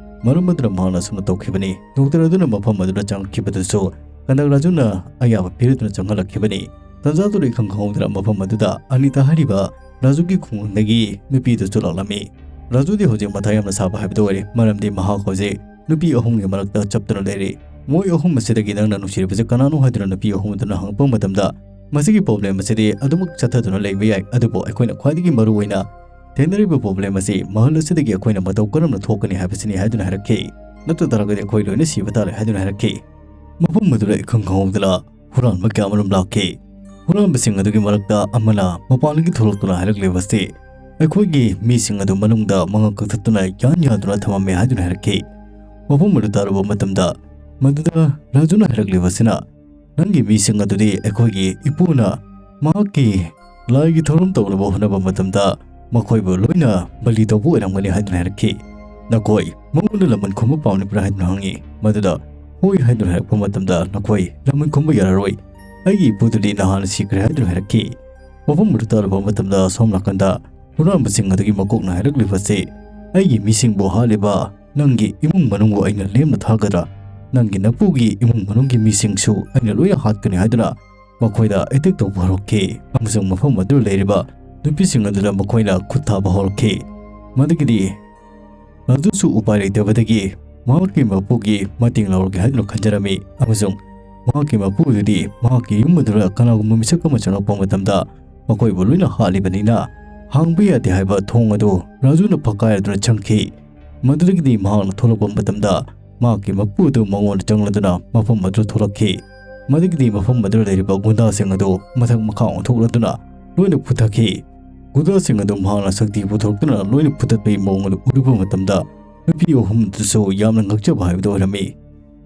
ꯃꯔꯝ ꯑꯗꯨꯅ ꯃꯍꯥꯛꯅ ꯑꯁꯨꯝꯅ ꯇꯧꯈꯤꯕꯅꯤ꯫ ꯗꯣꯛꯇꯔ ꯑꯗꯨꯅ ꯃꯐꯝ ꯑꯗꯨꯗ ꯆꯪꯂꯛꯈꯤꯕꯗꯨꯁꯨ ꯀꯅꯛ ꯔꯥꯖꯨꯅ ꯑꯌꯥꯕ ꯄꯤꯔꯗꯨꯅ ꯆꯪꯍꯜꯂꯛꯈꯤꯕꯅꯤ꯫ ꯇꯥꯟꯖꯥꯗꯨꯗ ꯏꯈꯪ ꯈꯪꯍꯧꯗꯅ ꯃꯐꯝ ꯑꯗꯨꯗ ꯑꯅꯤꯇꯥ ꯍꯥꯏꯔꯤꯕ ꯔꯥꯖꯨꯒꯤ ꯈꯨꯡꯒꯪꯗꯒꯤ ꯅꯨꯄꯤꯗꯨꯁꯨ ꯂꯥꯛꯂꯝꯃꯤ꯫ ꯔꯥꯖꯨꯗꯤ ꯍꯧꯖꯤꯛ ꯃꯊꯥ ꯌꯥꯝꯅ ꯁꯥꯕ ꯍꯥꯏꯕꯗꯨ ꯑꯣꯏꯔꯦ, ꯃꯔꯝꯗꯤ ꯃꯍꯥꯛ ꯍꯧꯖꯤꯛ ꯅꯨꯄꯤ ꯑꯍꯨꯝꯒꯤ ꯃꯔꯛꯇ ꯆꯞꯇꯨꯅ ꯂꯩꯔꯤ꯫ "ꯃꯣꯏ ꯑꯍꯨꯝ ꯑꯁꯤꯗꯒꯤ ꯅꯪꯅ ꯅꯨꯡꯁꯤꯔꯤꯕꯁꯤ ꯀꯅꯥꯅꯣ?" ꯍꯥꯏꯗꯨꯅ ꯅꯨꯄꯤ ꯑꯍꯨꯝ ꯑꯗꯨꯅ ꯍꯪꯉꯛꯄ ꯃꯇꯝꯗ, "ꯃꯁꯤꯒꯤ problem ꯑꯁꯤꯗꯤ ꯑꯗꯨꯃꯛ ꯆꯠꯊꯗꯨꯅ ꯂꯩꯕ ꯌꯥꯏ, ꯑꯗꯨꯕꯨ ꯑꯩꯈꯣꯏꯅ ꯈ꯭ꯋꯥꯏꯗꯒꯤ ꯃꯔꯨ ꯑꯣꯏꯅ ꯊꯦꯡꯅꯔꯤꯕ problem ꯑꯁꯤ ꯃꯍꯜ ꯑꯁꯤꯗꯒꯤ ꯑꯩꯈꯣꯏꯅ ꯃꯇꯧ ꯀꯔꯝꯅ ꯊꯣꯛꯀꯅꯤ ꯍꯥꯏꯕꯁꯤꯅꯤ" ꯍꯥꯏꯗꯨꯅ ꯍꯥꯏꯔꯛꯈꯤ꯫ "ꯅꯠꯇ ꯇꯥꯔꯒꯗꯤ ꯑꯩꯈꯣꯏ ꯂꯣꯏꯅ ꯁꯤꯕ ꯇꯥꯔꯦ" ꯍꯥꯏꯗꯨꯅ ꯍꯥꯏꯔꯛꯈꯤ꯫ ꯃꯐꯝ ꯑꯗꯨꯗ ꯏꯈꯪ ꯈꯪꯍꯧꯗꯅ ꯍꯨꯔꯥꯟꯕ ꯀꯌꯥ ꯑꯃꯔꯣꯝ ꯂꯥꯛꯈꯤ꯫ ꯍꯨꯔꯥꯟꯕꯁꯤꯡ ꯑꯗꯨꯒꯤ ꯃꯔꯛꯇ ꯑꯃꯅ ꯃꯄꯥꯟꯗꯒꯤ ꯊꯣꯛꯂꯛꯇꯨꯅ ꯍꯥꯏꯔꯛꯂꯤꯕꯁꯤ, "ꯑꯩꯈꯣꯏꯒꯤ ꯃꯤꯁꯤꯡ ꯑꯗꯨ ꯃꯅꯨꯡꯗ ꯃꯉꯛ ꯀꯛꯊꯠꯇꯨꯅ ꯌꯥꯟ ꯌꯥꯟꯗꯨꯅ ꯊꯝꯃꯝꯃꯦ" ꯍꯥꯏꯗꯨꯅ ꯍꯥꯏꯔꯛꯈꯤ꯫ ꯃꯐꯝ ꯑꯗꯨ ꯇꯥꯔꯨꯕ ꯃꯇꯝꯗ, ꯃꯗꯨꯗ ꯔꯥꯖꯨꯅ ꯍꯥꯏꯔꯛꯂꯤꯕꯁꯤꯅ, "ꯅꯪꯒꯤ ꯃꯤꯁꯤꯡ ꯑꯗꯨꯗꯤ ꯑꯩꯈꯣꯏꯒꯤ ꯏꯄꯨꯅ ꯃꯍꯥꯛꯀꯤ ꯂꯥꯏꯒꯤ ꯊꯧꯔꯝ ꯇꯧꯅꯕ ꯍꯣꯠꯅꯕ ꯃꯇꯝꯗ ꯃꯈꯣꯏꯕꯨ ꯂꯣꯏꯅ ꯕꯂꯤ ꯇꯧꯕ ꯑꯣꯏꯔꯝꯒꯅꯤ" ꯍꯥꯏꯗꯨꯅ ꯍꯥꯏꯔꯛꯈꯤ꯫ "ꯅꯈꯣꯏ ꯃꯉꯣꯟꯗ ꯂꯃꯟ ꯈꯨꯝꯕ ꯄꯥꯝꯂꯤꯕ꯭ꯔꯥ?" ꯍꯥꯏꯗꯨꯅ ꯍꯪꯉꯤ꯫ ꯃꯗꯨꯗ "ꯍꯣꯏ" ꯍꯥꯏꯗꯨꯅ ꯍꯥꯏꯔꯛꯄ ꯃꯇꯝꯗ, "ꯅꯈꯣꯏ ꯂꯃꯟ ꯈꯨꯝꯕ ꯌꯥꯔꯔꯣꯏ, ꯑꯩꯒꯤ ꯏꯄꯨꯗꯨꯗꯤ ꯅꯍꯥꯟꯅ ꯁꯤꯈ꯭ꯔꯦ" ꯍꯥꯏꯗꯨꯅ ꯍꯥꯏꯔꯛꯈꯤ꯫ ꯃꯐꯝ ꯑꯗꯨ ꯇꯥꯔꯨꯕ ꯃꯇꯝꯗ, ꯁꯣꯝ ꯅꯥꯀꯟꯗ ꯍꯨꯔꯥꯟꯕꯁꯤꯡ ꯑꯗꯨꯒꯤ ꯃꯀꯣꯛꯅ ꯍꯥꯏꯔꯛꯂꯤꯕꯁꯤ, "ꯑꯩꯒꯤ ꯃꯤꯁꯤꯡꯕꯨ ꯍꯥꯠꯂꯤꯕ ꯅꯪꯒꯤ ꯏꯃꯨꯡ ꯃꯅꯨꯡꯕꯨ ꯑꯩꯅ ꯂꯦꯝꯅ ꯊꯥꯒꯗ꯭ꯔꯥ? ꯅꯪꯒꯤ ꯅꯄꯨꯒꯤ ꯏꯃꯨꯡ ꯃꯅꯨꯡꯒꯤ ꯃꯤꯁꯤꯡꯁꯨ ꯑꯩꯅ ꯂꯣꯏꯅ ꯍꯥꯠꯀꯅꯤ" ꯍꯥꯏꯗꯨꯅ ꯃꯈꯣꯏꯗ attack ꯇꯧꯕ ꯍꯧꯔꯛꯈꯤ, ꯑꯃꯁꯨꯡ ꯃꯐꯝ ꯑꯗꯨꯗ ꯂꯩꯔꯤꯕ ꯅꯨꯄꯤꯁꯤꯡ ꯑꯗꯨꯗ ꯃꯈꯣꯏꯅ ꯈꯨꯠ ꯊꯥꯕ ꯍꯧꯔꯛꯈꯤ꯫ ꯃꯗꯨꯒꯤꯗꯤ ꯔꯥꯖꯨꯁꯨ ꯎꯄꯥꯏ ꯂꯩꯇꯕꯗꯒꯤ ꯃꯍꯥꯛꯀꯤ ꯃꯄꯨꯒꯤ ꯃꯇꯦꯡ ꯂꯧꯔꯒꯦ ꯍꯥꯏꯗꯨꯅ ꯈꯟꯖꯔꯝꯃꯤ, ꯑꯃꯁꯨꯡ ꯃꯍꯥꯛꯀꯤ ꯃꯄꯨ ꯑꯗꯨꯗꯤ ꯃꯍꯥꯛꯀꯤ ꯌꯨꯝ ꯑꯗꯨꯗ ꯀꯅꯥꯒꯨꯝꯕ ꯃꯤꯁꯛ ꯑꯃ ꯆꯪꯂꯛꯄ ꯃꯇꯝꯗ ꯃꯈꯣꯏꯕꯨ ꯂꯣꯏꯅ ꯍꯥꯠꯂꯤꯕꯅꯤꯅ ꯍꯥꯡꯕ ꯌꯥꯗꯦ ꯍꯥꯏꯕ ꯊꯣꯡ ꯑꯗꯨ ꯔꯥꯖꯨꯅ ꯐꯛꯀꯥꯏꯔꯗꯨꯅ ꯆꯪꯈꯤ꯫ ꯃꯗꯨꯗꯒꯤꯗꯤ ꯃꯍꯥꯛꯅ ꯊꯣꯛꯂꯛꯄ ꯃꯇꯝꯗ ꯃꯍꯥꯛꯀꯤ ꯃꯄꯨ ꯑꯗꯨ ꯃꯉꯣꯟꯗ ꯆꯪꯂꯗꯨꯅ ꯃꯐꯝ ꯑꯗꯨꯗ ꯊꯣꯛꯂꯛꯈꯤ꯫ ꯃꯗꯨꯒꯤꯗꯤ ꯃꯐꯝ ꯑꯗꯨꯗ ꯂꯩꯔꯤꯕ ꯒꯨꯟꯗꯥꯁꯤꯡ ꯑꯗꯨ ꯃꯊꯛ ꯃꯈꯥ ꯑꯣꯟꯊꯣꯛꯂꯗꯨꯅ ꯂꯣꯏꯅ ꯐꯨꯊꯈꯤ꯫ ꯒꯨꯟꯗꯥꯁꯤꯡ ꯑꯗꯨ ꯃꯍꯥꯛꯅ ꯁꯛꯇꯤ ꯄꯨꯊꯣꯔꯛꯇꯨꯅ ꯂꯣꯏꯅ ꯐꯨꯊꯠꯄꯒꯤ ꯃꯑꯣꯡ ꯑꯗꯨ ꯎꯔꯨꯕ ꯃꯇꯝꯗ ꯅꯨꯄꯤ ꯑꯍꯨꯝ ꯑꯗꯨꯁꯨ ꯌꯥꯝꯅ ꯉꯛꯆꯕ ꯍꯥꯏꯕꯗꯨ ꯑꯣꯏꯔꯝꯃꯤ꯫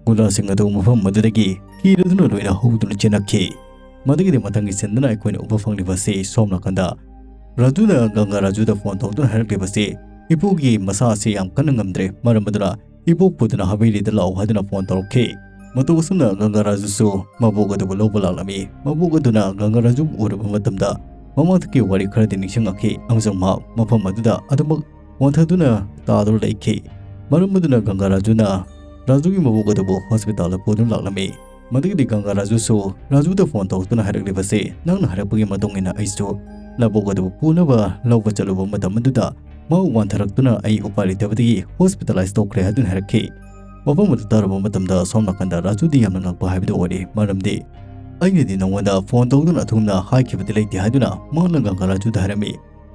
ꯒꯨꯟꯗꯥꯁꯤꯡ ꯑꯗꯨ ꯃꯐꯝ ꯑꯗꯨꯗꯒꯤ ꯀꯤꯔꯗꯨꯅ ꯂꯣꯏꯅ ꯍꯧꯗꯨꯅ ꯆꯦꯟꯂꯛꯈꯤ꯫ ꯃꯗꯨꯒꯤꯗꯤ ꯃꯊꯪꯒꯤ ꯁꯤꯟꯗꯅ ꯑꯩꯈꯣꯏꯅ ꯎꯕ ꯐꯪꯂꯤꯕꯁꯤ ꯁꯣꯝ ꯅꯥꯀꯟꯗ ꯔꯥꯖꯨꯅ ꯒꯪꯒꯥ ꯔꯥꯖꯨꯗ ꯐꯣꯟ ꯇꯧꯗꯨꯅ ꯍꯥꯏꯔꯛꯂꯤꯕꯁꯤ, "ꯏꯄꯨꯒꯤ ꯃꯁꯥ ꯑꯁꯤ ꯌꯥꯝ ꯀꯟꯅ ꯉꯝꯗ꯭ꯔꯦ, ꯃꯔꯝ ꯑꯗꯨꯅ ꯏꯕꯣꯛ ꯄꯨꯗꯨꯅ ꯍꯥꯕꯦꯂꯤꯗ ꯂꯥꯛꯎ" ꯍꯥꯏꯗꯨꯅ ꯐꯣꯟ ꯇꯧꯔꯛꯈꯤ꯫ ꯃꯇꯧ ꯑꯁꯨꯝꯅ ꯒꯪꯒꯥ ꯔꯥꯖꯨꯁꯨ ꯃꯕꯣꯛ ꯑꯗꯨꯕꯨ ꯂꯧꯕ ꯂꯥꯛꯂꯝꯃꯤ꯫ ꯃꯕꯣꯛ ꯑꯗꯨꯅ ꯒꯪꯒꯥ ꯔꯥꯖꯨꯕꯨ ꯎꯔꯨꯕ ꯃꯇꯝꯗ ꯃꯃꯥꯡꯊꯛꯀꯤ ꯋꯥꯔꯤ ꯈꯔꯗꯤ ꯅꯤꯡꯁꯤꯡꯂꯛꯈꯤ ꯑꯃꯁꯨꯡ ꯃꯍꯥꯛ ꯃꯐꯝ ꯑꯗꯨꯗ ꯑꯗꯨꯃꯛ ꯋꯥꯟꯊꯗꯨꯅ ꯇꯥꯗꯨꯅ ꯂꯩꯈꯤ꯫ ꯃꯔꯝ ꯑꯗꯨꯅ ꯒꯪꯒꯥ ꯔꯥꯖꯨꯅ ꯔꯥꯖꯨꯒꯤ ꯃꯕꯣꯛ ꯑꯗꯨꯕꯨ ꯍꯣꯁꯄꯤꯇꯥꯜꯗ ꯄꯨꯗꯨꯅ ꯂꯥꯛꯂꯝꯃꯤ꯫ ꯃꯗꯨꯒꯤꯗꯤ ꯒꯪꯒꯥ ꯔꯥꯖꯨꯁꯨ ꯔꯥꯖꯨꯗ ꯐꯣꯟ ꯇꯧꯔꯛꯇꯨꯅ ꯍꯥꯏꯔꯛꯂꯤꯕꯁꯤ, "ꯅꯪꯅ ꯍꯥꯏꯔꯛꯄꯒꯤ ꯃꯇꯨꯡ ꯏꯟꯅ ꯑꯩꯁꯨ ꯅꯕꯣꯛ ꯑꯗꯨꯕꯨ ꯄꯨꯅꯕ ꯂꯧꯕ ꯆꯠꯂꯨꯕ ꯃꯇꯝ ꯑꯗꯨꯗ ꯃꯍꯥꯛ ꯋꯥꯟꯊꯔꯛꯇꯨꯅ ꯑꯩ ꯎꯄꯥꯏ ꯂꯩꯇꯕꯗꯒꯤ ꯍꯣꯁꯄꯤꯇꯥꯂꯥꯏꯁ ꯇꯧꯈ꯭ꯔꯦ" ꯍꯥꯏꯗꯨꯅ ꯍꯥꯏꯔꯛꯈꯤ꯫ ꯋꯥꯐꯝ ꯑꯗꯨ ꯇꯥꯔꯨꯕ ꯃꯇꯝꯗ ꯁꯣꯝ ꯅꯥꯀꯟꯗ ꯔꯥꯖꯨꯗꯤ ꯌꯥꯝꯅ ꯉꯛꯄ ꯍꯥꯏꯕꯗꯨ ꯑꯣꯏꯔꯦ, ꯃꯔꯝꯗꯤ ꯑꯩꯅꯗꯤ ꯅꯉꯣꯟꯗ ꯐꯣꯟ ꯇꯧꯗꯨꯅ ꯑꯊꯨꯝꯅ ꯍꯥꯏꯈꯤꯕꯗꯤ ꯂꯩꯇꯦ ꯍꯥꯏꯗꯨꯅ ꯃꯍꯥꯛꯅ ꯒꯪꯒꯥ ꯔꯥꯖꯨꯗ ꯍꯥꯏꯔꯝꯃꯤ꯫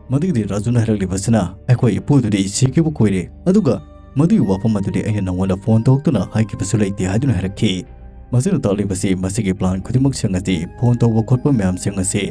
ꯃꯗꯨꯒꯤꯗꯤ ꯔꯥꯖꯨꯅ ꯍꯥꯏꯔꯛꯂꯤꯕꯁꯤꯅ, "ꯑꯩꯈꯣꯏ ꯏꯄꯨꯗꯨꯗꯤ ꯁꯤꯈꯤꯕ ꯀꯨꯏꯔꯦ, ꯑꯗꯨꯒ ꯃꯗꯨꯒꯤ ꯋꯥꯐꯝ ꯑꯗꯨꯗꯤ ꯑꯩꯅ ꯅꯉꯣꯟꯗ ꯐꯣꯟ ꯇꯧꯔꯛꯇꯨꯅ ꯍꯥꯏꯈꯤꯕꯁꯨ ꯂꯩꯇꯦ" ꯍꯥꯏꯗꯨꯅ ꯍꯥꯏꯔꯛꯈꯤ꯫ ꯃꯁꯤꯅ ꯇꯥꯛꯂꯤꯕꯁꯤ ꯃꯁꯤꯒꯤ ꯄ꯭ꯂꯥꯟ ꯈꯨꯗꯤꯡꯃꯛꯁꯤꯡ ꯑꯁꯤ ꯐꯣꯟ ꯇꯧꯕ ꯈꯣꯠꯄ ꯃꯌꯥꯝꯁꯤꯡ ꯑꯁꯤ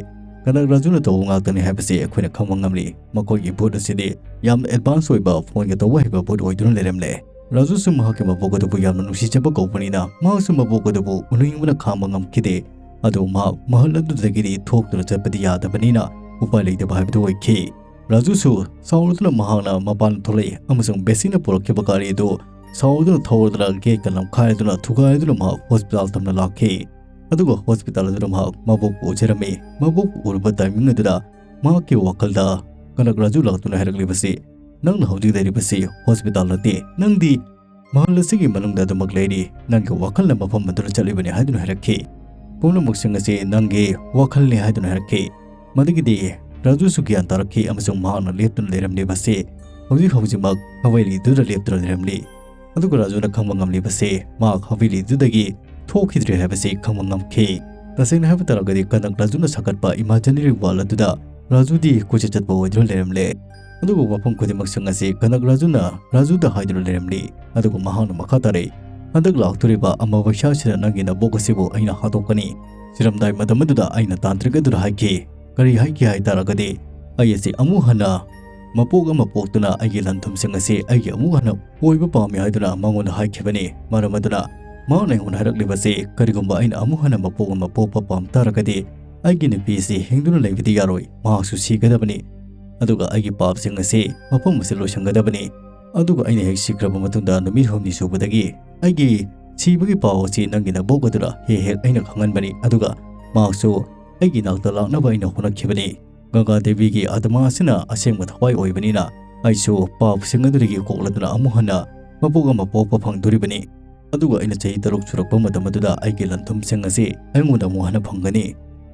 ꯀꯅꯛ ꯔꯥꯖꯨꯅ ꯇꯧꯕ ꯉꯥꯛꯇꯅꯤ ꯍꯥꯏꯕꯁꯤ ꯑꯩꯈꯣꯏꯅ ꯈꯪꯕ ꯉꯝꯂꯤ꯫ ꯃꯈꯣꯏꯒꯤ ꯚꯨꯠ ꯑꯁꯤꯗꯤ ꯌꯥꯝꯅ ꯑꯦꯗꯚꯥꯟꯁ ꯑꯣꯏꯕ ꯐꯣꯟꯒ ꯇꯧꯕ ꯍꯩꯕ ꯚꯨꯠ ꯑꯣꯏꯗꯨꯅ ꯂꯩꯔꯝꯂꯦ꯫ ꯔꯥꯖꯨꯁꯨ ꯃꯍꯥꯛꯀꯤ ꯃꯕꯣꯛ ꯑꯗꯨꯕꯨ ꯌꯥꯝꯅ ꯅꯨꯡꯁꯤꯖꯕ ꯀꯧꯕꯅꯤꯅ ꯃꯍꯥꯛꯁꯨ ꯃꯕꯣꯛ ꯑꯗꯨꯕꯨ ꯎꯅꯤꯡꯕꯅ ꯈꯥꯡꯕ ꯉꯝꯈꯤꯗꯦ꯫ ꯑꯗꯨꯕꯨ ꯃꯍꯥꯛ ꯃꯍꯜ ꯑꯗꯨꯗꯒꯤꯗꯤ ꯊꯣꯛꯇꯨꯅ ꯆꯠꯄꯗꯤ ꯌꯥꯗꯕꯅꯤꯅ ꯎꯄꯥꯏ ꯂꯩꯇꯕ ꯍꯥꯏꯕꯗꯨ ꯑꯣꯏꯈꯤ꯫ ꯔꯥꯖꯨꯁꯨ ꯁꯥꯎꯔꯗꯨꯅ ꯃꯍꯥꯛꯅ ꯃꯄꯥꯟ ꯊꯣꯛꯂꯛꯏ ꯑꯃꯁꯨꯡ ꯕꯦꯁꯤꯅ ꯄꯨꯔꯛꯈꯤꯕ ꯒꯥꯔꯤ ꯑꯗꯨ ꯁꯥꯎꯔꯗꯨꯅ ꯊꯧꯔꯗꯨꯅ ꯒꯦꯠꯀ ꯂꯝꯈꯥꯏꯗꯨꯅ ꯊꯨꯒꯥꯏꯗꯨꯅ ꯃꯍꯥꯛ ꯍꯣꯁꯄꯤꯇꯥꯜ ꯇꯝꯅ ꯂꯥꯛꯈꯤ꯫ ꯑꯗꯨꯒ ꯍꯣꯁꯄꯤꯇꯥꯜ ꯑꯗꯨꯗ ꯃꯍꯥꯛ ꯃꯕꯣꯛꯄꯨ ꯎꯖꯔꯝꯃꯤ꯫ ꯃꯕꯣꯛꯄꯨ ꯎꯔꯨꯕ ꯇꯥꯏꯃꯤꯡ ꯑꯗꯨꯗ ꯃꯍꯥꯛꯀꯤ ꯋꯥꯈꯜꯗ ꯀꯅꯛ ꯔꯥꯖꯨ ꯂꯥꯛꯇꯨꯅ ꯍꯥꯏꯔꯛꯂꯤꯕꯁꯤ, "ꯅꯪꯅ ꯍꯧꯖꯤꯛ ꯂꯩꯔꯤꯕꯁꯤ ꯍꯣꯁꯄꯤꯇꯥꯜ ꯅꯠꯇꯦ, ꯅꯪꯗꯤ ꯃꯍꯜ ꯑꯁꯤꯒꯤ ꯃꯅꯨꯡꯗ ꯑꯗꯨꯃꯛ ꯂꯩꯔꯤ, ꯅꯪꯒꯤ ꯋꯥꯈꯜꯅ ꯃꯐꯝ ꯑꯗꯨꯗ ꯆꯠꯂꯤꯕꯅꯤ" ꯍꯥꯏꯗꯨꯅ ꯍꯥꯏꯔꯛꯈꯤ꯫ ꯄꯨꯝꯅꯃꯛꯁꯤꯡ ꯑꯁꯤ ꯅꯪꯒꯤ ꯋꯥꯈꯜꯅꯤ ꯍꯥꯏꯗꯨꯅ ꯍꯥꯏꯔꯛꯈꯤ꯫ ꯃꯗꯨꯒꯤꯗꯤ ꯔꯥꯖꯨꯁꯨ ꯒ꯭ꯌꯥꯟ ꯇꯥꯔꯛꯈꯤ ꯑꯃꯁꯨꯡ ꯃꯍꯥꯛꯅ ꯂꯦꯞꯇꯨꯅ ꯂꯩꯔꯝꯂꯤꯕꯁꯤ ꯍꯧꯖꯤꯛ ꯍꯧꯖꯤꯛꯃꯛ ꯍꯋꯥꯏꯂꯤꯗꯨꯗ ꯂꯦꯞꯇꯨꯅ ꯂꯩꯔꯝꯂꯤ꯫ ꯑꯗꯨꯒ ꯔꯥꯖꯨꯅ ꯈꯪꯕ ꯉꯝꯂꯤꯕꯁꯤ ꯃꯍꯥꯛ ꯍꯋꯥꯏꯂꯤꯗꯨꯗꯒꯤ ꯊꯣꯛꯈꯤꯗ꯭ꯔꯦ ꯍꯥꯏꯕꯁꯤ ꯈꯪꯕ ꯉꯝꯈꯤ꯫ ꯇꯁꯦꯡꯅ ꯍꯥꯏꯕ ꯇꯥꯔꯒꯗꯤ ꯀꯅꯛ ꯔꯥꯖꯨꯅ ꯁꯥꯒꯠꯄ ꯏꯃꯥꯖꯤꯅꯔꯤ ꯋꯥꯔꯜ ꯑꯗꯨꯗ ꯔꯥꯖꯨꯗꯤ ꯀꯣꯏꯆꯠ ꯆꯠꯄ ꯑꯣꯏꯗꯨꯅ ꯂꯩꯔꯝꯂꯦ꯫ ꯑꯗꯨꯕꯨ ꯋꯥꯐꯝ ꯈꯨꯗꯤꯡꯃꯛꯁꯤꯡ ꯑꯁꯤ ꯀꯅꯛ ꯔꯥꯖꯨꯅ ꯔꯥꯖꯨꯗ ꯍꯥꯏꯗꯨꯅ ꯂꯩꯔꯝꯂꯤ꯫ ꯑꯗꯨꯒ ꯃꯍꯥꯛꯅ ꯃꯈꯥ ꯇꯥꯔꯛꯏ, "ꯍꯟꯗꯛ ꯂꯥꯛꯇꯣꯔꯤꯕ ꯑꯃꯥꯕꯁ꯭ꯌꯥꯁꯤꯗ ꯅꯪꯒꯤ ꯅꯕꯣꯛ ꯑꯁꯤꯕꯨ ꯑꯩꯅ ꯍꯥꯠꯇꯣꯛꯀꯅꯤ꯫" ꯁꯤꯔꯝꯗꯥꯏ ꯃꯇꯝ ꯑꯗꯨꯗ ꯑꯩꯅ ꯇꯥꯟꯇ꯭ꯔꯤꯛ ꯑꯗꯨꯗ ꯍꯥꯏꯈꯤ, "ꯀꯔꯤ ꯍꯥꯏꯈꯤ ꯍꯥꯏ ꯇꯥꯔꯒꯗꯤ ꯑꯩ ꯑꯁꯤ ꯑꯃꯨꯛ ꯍꯟꯅ ꯃꯄꯣꯛ ꯑꯃ ꯄꯣꯛꯇꯨꯅ ꯑꯩꯒꯤ ꯂꯟ ꯊꯨꯝꯁꯤꯡ ꯑꯁꯤ ꯑꯩꯒꯤ ꯑꯃꯨꯛ ꯍꯟꯅ ꯑꯣꯏꯕ ꯄꯥꯝꯃꯤ" ꯍꯥꯏꯗꯨꯅ ꯃꯉꯣꯟꯗ ꯍꯥꯏꯈꯤꯕꯅꯤ꯫ ꯃꯔꯝ ꯑꯗꯨꯅ ꯃꯍꯥꯛꯅ ꯑꯩꯉꯣꯟꯗ ꯍꯥꯏꯔꯛꯂꯤꯕꯁꯤ, "ꯀꯔꯤꯒꯨꯝꯕ ꯑꯩꯅ ꯑꯃꯨꯛ ꯍꯟꯅ ꯃꯄꯣꯛ ꯑꯃ ꯄꯣꯛꯄ ꯄꯥꯝ ꯇꯥꯔꯒꯗꯤ, ꯑꯩꯒꯤ ꯅꯨꯄꯤꯁꯤ ꯍꯤꯡꯗꯨꯅ ꯂꯩꯕꯗꯤ ꯌꯥꯔꯣꯏ, ꯃꯍꯥꯛꯁꯨ ꯁꯤꯒꯗꯕꯅꯤ꯫ ꯑꯗꯨꯒ ꯑꯩꯒꯤ ꯄꯥꯞꯁꯤꯡ ꯑꯁꯤ ꯃꯐꯝ ꯑꯁꯤꯗ ꯂꯣꯏꯁꯤꯟꯒꯗꯕꯅꯤ꯫ ꯑꯗꯨꯒ ꯑꯩꯅ ꯍꯦꯛ ꯁꯤꯈ꯭ꯔꯕ ꯃꯇꯨꯡꯗ ꯅꯨꯃꯤꯠ ꯍꯨꯝꯅꯤ ꯁꯨꯕꯗꯒꯤ ꯑꯩꯒꯤ ꯁꯤꯕꯒꯤ ꯄꯥꯎ ꯑꯁꯤ ꯅꯪꯒꯤ ꯅꯕꯣꯛ ꯑꯗꯨꯗ ꯍꯦꯛ ꯍꯦꯛ ꯑꯩꯅ ꯈꯪꯍꯟꯕꯅꯤ꯫ ꯑꯗꯨꯒ ꯃꯍꯥꯛꯁꯨ ꯑꯩꯒꯤ ꯏꯅꯥꯛꯇ ꯂꯥꯛꯅꯕ ꯑꯩꯅ ꯍꯣꯠꯅꯈꯤꯕꯅꯤ꯫ ꯒꯪꯒꯥ ꯗꯦꯕꯤꯒꯤ ꯑꯥꯇꯃꯥ ꯑꯁꯤꯅ ꯑꯁꯦꯡꯕ ꯊꯋꯥꯏ ꯑꯣꯏꯕꯅꯤꯅ ꯑꯩꯁꯨ ꯄꯥꯞꯁꯤꯡ ꯑꯗꯨꯗꯒꯤ ꯀꯣꯛꯂꯗꯨꯅ ꯑꯃꯨꯛ ꯍꯟꯅ ꯃꯄꯣꯛ ꯑꯃ ꯄꯣꯛꯄ ꯐꯪꯗꯣꯔꯤꯕꯅꯤ꯫ ꯑꯗꯨꯒ ꯑꯩꯅ ꯆꯍꯤ ꯇꯔꯨꯛ ꯁꯨꯔꯛꯄ ꯃꯇꯝ ꯑꯗꯨꯗ ꯑꯩꯒꯤ ꯂꯟꯊꯨꯝꯁꯤꯡ ꯑꯁꯤ ꯑꯩꯉꯣꯟꯗ ꯑꯃꯨꯛ ꯍꯟꯅ ꯐꯪꯒꯅꯤ꯫